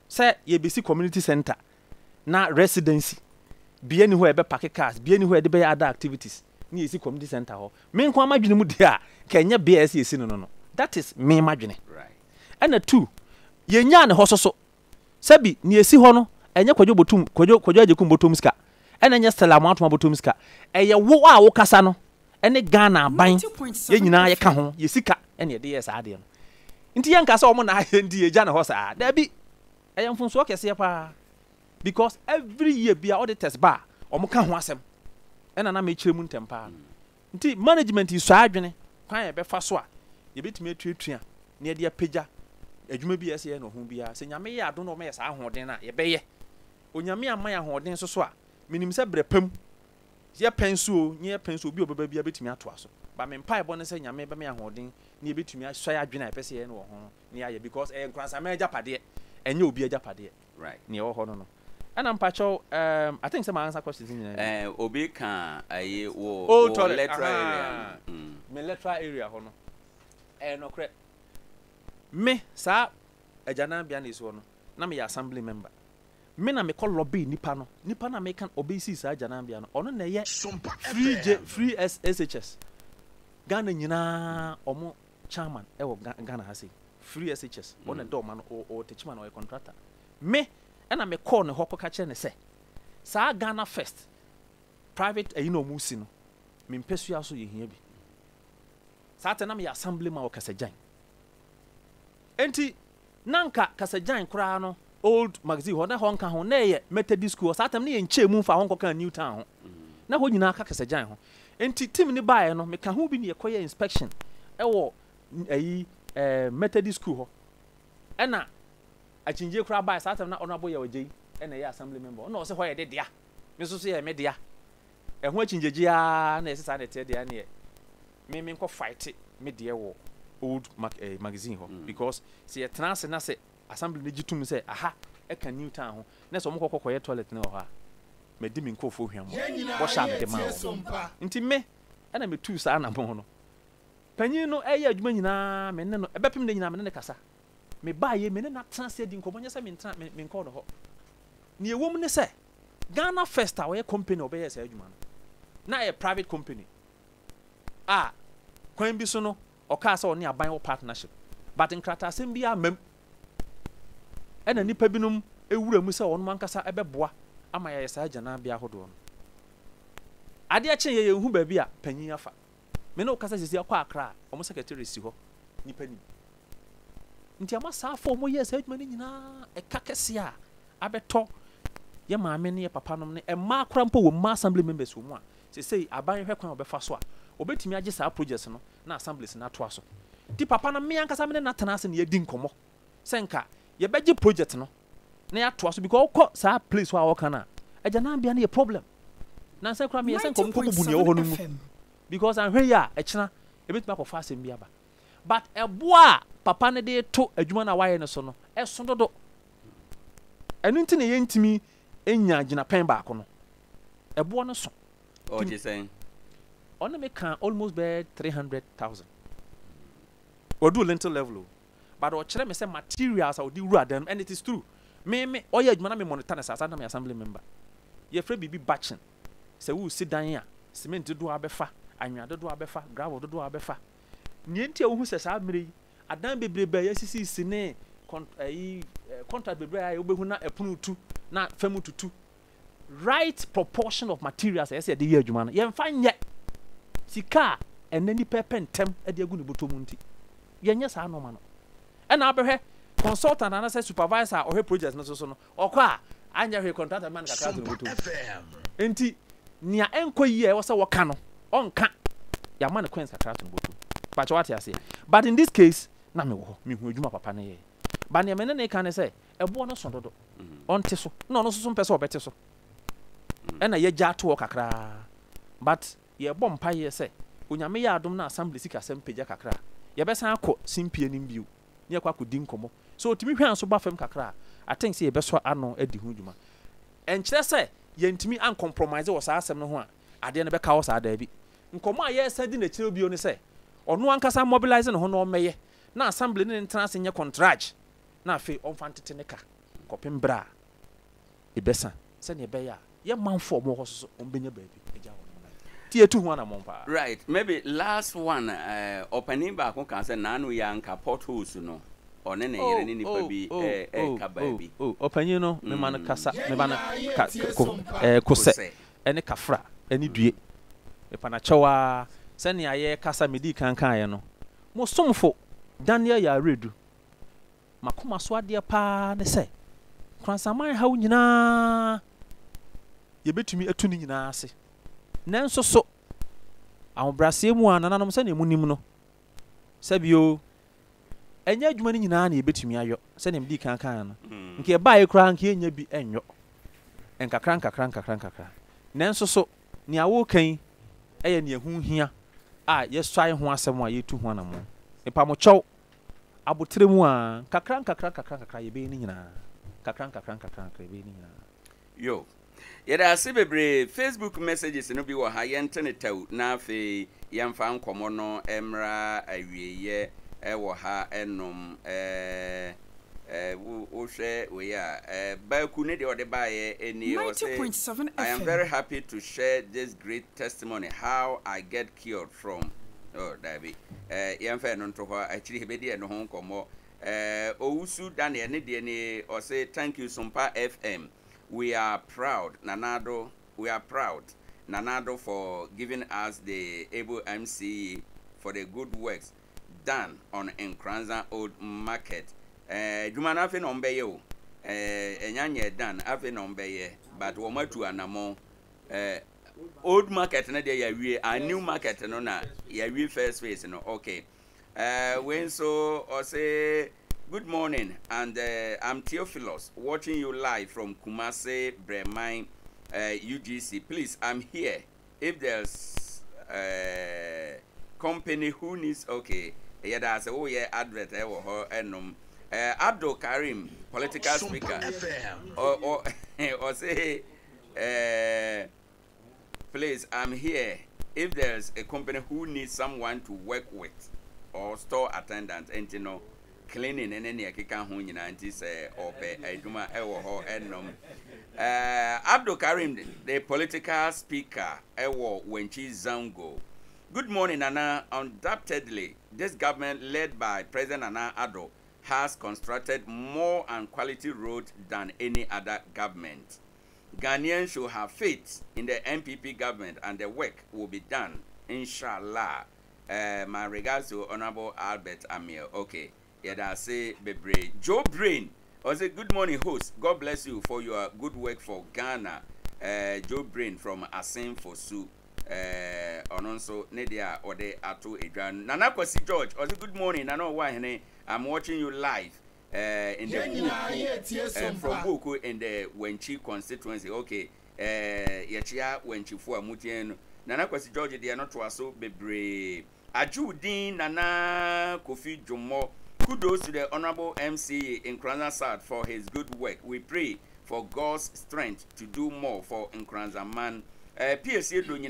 Speaker 3: Sɛ yɛbɛsi community centre na residency, bea nni hɔ a yɛbɛpake cars, bea nni hɔ a yɛde bɛyɛ other activities. ne yɛsi community center hɔ. Me nko ara m'adwene mu deɛ a, nka ɛnyɛ bea a ɛsɛ yɛsi no no no. That is me m'adwene. Ɛna tu, yɛnyaa ne hɔ soso. Sɛbi, nea ɛsi hɔ no, ɛnyɛ Kwadwo Botum, Kwadwo, Kwadwo Agyekum bɔtɔm sika, ɛna ɛnyɛ Stella Amoatoma bɔtɔm sika. Ɛyɛ wo a wokasa no ne Ghana aban, yɛn nyinaa yɛka ho, yɛ sika na yɛde yɛɛ saa adeɛ no. Nti yɛnka sɛ wɔn na ayɛ nti yɛgya no hɔ saa. Daabi, ɛyɛ mfomsoɔ kɛseɛ paa. Because every year biara auditors ba a, wɔka ho asɛm. Ɛna na mekyerɛ mu ntɛm paa no. Nti management yi sua adwene kwan a yɛbɛfa so a yɛbɛtumi atuatua na yɛde apagya adwuma bi a ɛsɛ yɛyɛ no ho biara. Sɛ Nyame yɛ adom na ɔma yɛ saa ahoɔden no a, yɛbɛyɛ. Onyame amma yɛn ahoɔden nso so a, menim sɛ berɛ pa mu, yɛ pɛn so o, nyɛ yɛ pɛn so o, obi a ɔbɛba biara bɛtumi atoa so. But me mpaebɔ ne sɛ Nyame bɛma yɛn ahoɔden na yɛbɛtumi asua yɛn adwene a yɛpɛ sɛ yɛyɛ no wɔ ho no na yɛayɛ because ɛyɛ Nkoransaman agyapadeɛ, ɛnyɛ obi agyapadeɛ.
Speaker 1: Right.
Speaker 3: Nea ɛwɔ hɔ no no. Ɛna mpakyɛw um, I think sɛ ma answer questions nyinaa bi.
Speaker 1: Eh, obi ka ayi wo
Speaker 3: Oh,
Speaker 1: wo
Speaker 3: toilet.
Speaker 1: electoral area
Speaker 3: Ahaa.
Speaker 1: no. Mm.
Speaker 3: Me electoral area hɔ no. Ɛyɛ nɔkorɛ. Me saa agyananbea na esi hɔ no, na meyɛ assembly member. Me na mekɔ lobby nipa no. Nipa no a meka no ɔbɛsii saa agyananbea no, ɔno na ɛyɛ free J free S SHS. Ghana nyinaa ɔmo chairman ɛwɔ Ghana ha sei. Free SHS. Ɔno na ɛda ɔma no, ɔwɔ Techiman, ɔyɛ contractor. Me ɛna me kɔɔ ne hɔ kɔka kyerɛ no sɛ saa Ghana first private ayi na ɔmo si no me mpɛsua so yɛ hia bi. Saa tɛ na meyɛ assembly man wɔ Kasagyan. Enti na nka Kasagyan koraa no old magazine hɔ na hɔ nka ho na ɛyɛ Methodist school hɔ saa tɛm ne yɛ nkyɛɛ mu nfa hɔ nkɔka new town ho. Na hɔ nyinaa ka Kasagyan ho. Enti team ne baeɛ no meka ho bi ne yɛkɔyɛ inspection ɛwɔ ayi eh, Methodist school hɔ. Ɛna Akyinnye koraa bae saa tam na Honourable Yaw Agyei na ɛyɛ Assembly member. Ɔno na ɔse hɔ yɛ de dea, me nso so yɛ me dea. Ɛho akyinnyegye ara na yɛse saa na ɛteɛ deɛ ɛneɛ me menkɔ fight me deɛ wɔ old mag eh, magazine hɔ because sɛ yɛtena ase na sɛ Assembly no gye tom sɛ aha ɛka new town ho na sɛ wɔkɔ kɔyɛ toilet no wɔ hɔ a madi me nkurɔfoɔ hwammɔ bɔhyɛ a mede maa wɔn. Nti me ɛna metuu saa anammɔn no. Panyin no ɛyɛ adwuma nyinaa me ne no ɛbɛpem nnɛ nyinaa me ne no kasa. Mebaeɛ, me ne no atena ase adi nkɔmmɔ, nyɛ sɛ mentena, me, menkɔɔ ne hɔ. Nea ɛwɔ mu ne sɛ, Ghana First a ɔyɛ company a ɔbɛyɛɛ saa adwuma no, na ɛyɛ private company a kwan bi so no, ɔkaa sɛ ɔne aban wɔ partnership, but nkrataasɛm biara amma mu. Ɛna nnipa binom wura mu sɛ wɔn ankasa bɛboa ama yɛayɛ saa agyananbea ahodoɔ no. Adeɛ kyeeɛ yɛnhu baabi a panyin afa. Me ne wo kasa sisi akɔ Accra a, wɔn secretary si hɔ, nnipa nim. Nti ama saafo a wɔyɛɛ saa adwuma no nyinaa ɛka kɛseɛ a abɛtɔ yɛ maame ne yɛ papa nom ne mmaa koraa mpo wɔ mmaa assembly members wɔ mu a sesei aban hwɛ kwan a wɔbɛfa so a wɔbɛtumi agye saa projects no na assemblies no atoa so. Nti papa no me ankasa me ne no atena ase na yɛadi nkɔmmɔ sɛ nka yɛbɛgye project no na yɛatoa so because wokɔ saa place hɔ a wɔka no a agyananbea no yɛ problem. Nansa koraa meyɛ sɛ nka wɔnkɔbubu nea ɛwɔ hɔ no ngu because anhwɛ yie a ɛkyena ɛbɛtumi akɔfa asɛm bi aba. But ɛboɔ a papa no de reto adwuma no a wayɛ no so no, ɛso dodo. Ɛno nti na yɛntumi nnya gyinapɛn baako no. Ɛboɔ no so.
Speaker 1: Ɔgye sɛn?
Speaker 3: Ɔne me kaa almost bɛyɛ 300,000. Waduru lintel level o. But ɔkyerɛ me sɛ materials a ɔde wura dan mu, and it is true. Me, me, ɔyɛ adwuma na me monitor no saa, saa na me assembly member. Yɛfrɛ biribi batching. Sɛ woresi dan a, cement dodoɔ a wobɛfa, anwea dodoɔ a wobɛfa, gravel dodoɔ a wobɛfa. Nea enti a wuhu sɛ saa mmere yi, adan bebrebe a yɛasisisisi ne kɔn ayi contract bebree a wubehu na ɛpono retu na fam retutu, right proportion of materials a ɛsɛ sɛ yɛde yɛ adwuma no, yɛmfa nyɛ. Sika a ɛnnɛ nnipa repɛ ntɛm de agu ne bɔtɔ mu nti, yɛnyɛ saa nneɛma no. Ɛna abɛhwɛ consultant anaasɛ supervisor a ɔhwɛ project no so so no, ɔkɔ a, anyɛ hwee contractor ma no kakra ato ne bɔtɔ mu. Enti nea ɛnkɔ yie a ɛwɔ sɛ wɔka no, ɔnka. Yɛama no coins kakra ato ne bɔtɔ mu. Pakyɛ wate aseɛ? But in this case, na mewɔ hɔ, mehu adwuma papa no yɛɛ. But nea me ne no reka ne sɛ, ɛboɔ no so dodo. Ɔnte so. Na ɔno nso so mpɛ sɛ ɔbɛte so. Ɛna yɛagya ato hɔ kakraa. But yɛrebɔ mpaeɛ sɛ, Onyame yɛ adom na assembly sikasɛm pagya kakra a, yɛbɛsan akɔ simpie no mu bio na yɛakɔ akɔdi nkɔmmɔ. Sɛ ɔtumi hwan so ba fam kakra a, I think sɛ yɛbɛsɔ ano adi ho dwuma. Ɛnkyerɛ sɛ yɛntumi ancompromise wɔ saa asɛm no ho a, adeɛ no bɛka hɔ saa, daabi. Nkɔmmɔ a yɛresan di no akyire bio ne sɛ, ɔno ankasa mobilise ne ho na ɔmmɛyɛ, na assembly ne no ntena ase nyɛ contrage, na afei ɔmfa ntete ne ka kɔpem berɛ a ɛbɛsa, sɛdeɛ ɛbɛyɛ a yɛn manfoɔ a wɔwɔ hɔ nso so wɔbɛnya baabi agya wɔn nan. Nti yɛtu ho anammɔn paa.
Speaker 1: Right, maybe last one eh, ɔpanin baako kaa sɛ naano yi ara nka potholes no ɔne ne yere ne nipa bi reka baabi.
Speaker 3: Oh, oh, oh, ɔpanyin no mema no kasa, mema no ka, ko, eh, kosɛ ne kafra ne due. Mepa no kyɛw ara, sɛnea yɛrekasa medii kan kaeɛ no, mo somfo Daniel Yaredu, m'akoma so adeɛ paa ne sɛ, Nkoransaman haw nyinaa, yɛbɛtumi atu ne nyinaa ase. Nanso so, ahobrɛaseɛ mu a, nananom, sɛdeɛ monim no, sɛbio, ɛnyɛ adwuma no nyinaa na yɛbɛtumi ayɔ, sɛdeɛ medii kan kaeɛ no, nka yɛbaeɛ koraa nka yɛnnya bi nyɔ, nkakra nkakra nkakra nkakra. Nanso so, nea woreka yi yɛ nea ɛho hia a yɛsuae ho asɛm a yɛretu ho anammɔn. Mepa mo kyɛw, aboterɛ mu ara, nkakra nkakra nkakra nkakra yɛbɛyɛ ne nyinaa, nkakra nkakra nkakra nkakra yɛbɛyɛ ne nyinaa.
Speaker 1: Yo. Yɛda ase bebree. Facebook messages no bi wɔ ha, yɛnte no tɛw na afei yɛmfa nkɔmmɔ no mmra awieeɛ wɔ ha nom. Eh, eh, wo, wohwɛ wei a, eh, Baku ne deɛ ɔde baeɛ nie, ɔse, I am very happy to share this great testimony how I get cured from, oh, daabi, eh, yɛmfa ɛno nto hɔ, akyiri yɛbɛdi ɛno ho nkɔmmɔ. Eh, Owusu Daniel ne deɛ nie, ɔse, thank you Sompa FM. We are proud Nana Addo we are proud Nana Addo for giving us the able MCE for the good works done on Nkoranza old market eh adwuma no afei na wɔn bɛyɛ o eh ɛnya nyɛ done afei na wɔn bɛyɛ but wɔn atu anamɔn eh old market no deɛ yɛawie ah new market no na yɛawie first phase no okay Eh wei nso ɔse good morning and eh, I'm Theophilus watching you live from Kumasi Breman eh, UGC please I'm here if there's eh, company who needs okay yɛda ase woyɛ advert ɛwɔ hɔ ɛnom eh, Abdul Karim political speaker ɔse eh, Please I'm here if there's a company who needs someone to work with or store attendant nti no cleaning ne nea ɛkeka ho nyinaa nti sɛ ɔpɛ adwuma ɛwɔ hɔ ɛnom. Eh, Abdul Karim the political speaker ɛwɔ Wenchi Zango. Good morning Nana, undoubtedly this government led by President Nana Addo has constructed more and quality roads than any other government. Ghanaians should have faith in the NPP government and the work will be done inshallah eh my regards to Honourable Albert Amiel ok yɛda ase bebree Joe Brain ɔse good morning host God bless you for your good work for Ghana eh Joe Brain from Asen Fosu eh ɔno nso ne deɛ a ɔde ato edwa Nana Kwasi George ɔse good morning Nana Ɔwɔahene I'm watching you live eh, in the Buoku, eh, from Buoku in the Wenchi constituency. Okay, eh, yɛkyea Wenchifo a mutie no. Nana Kwasi George deɛ no toa so bebree. Adwo din Nana Kofi Dwommɔ. Kudos to the Honorable MC in Nkoranza South for his good work. We pray for God's strength to do more for Nkoranza man. Eh, PSA do nyina.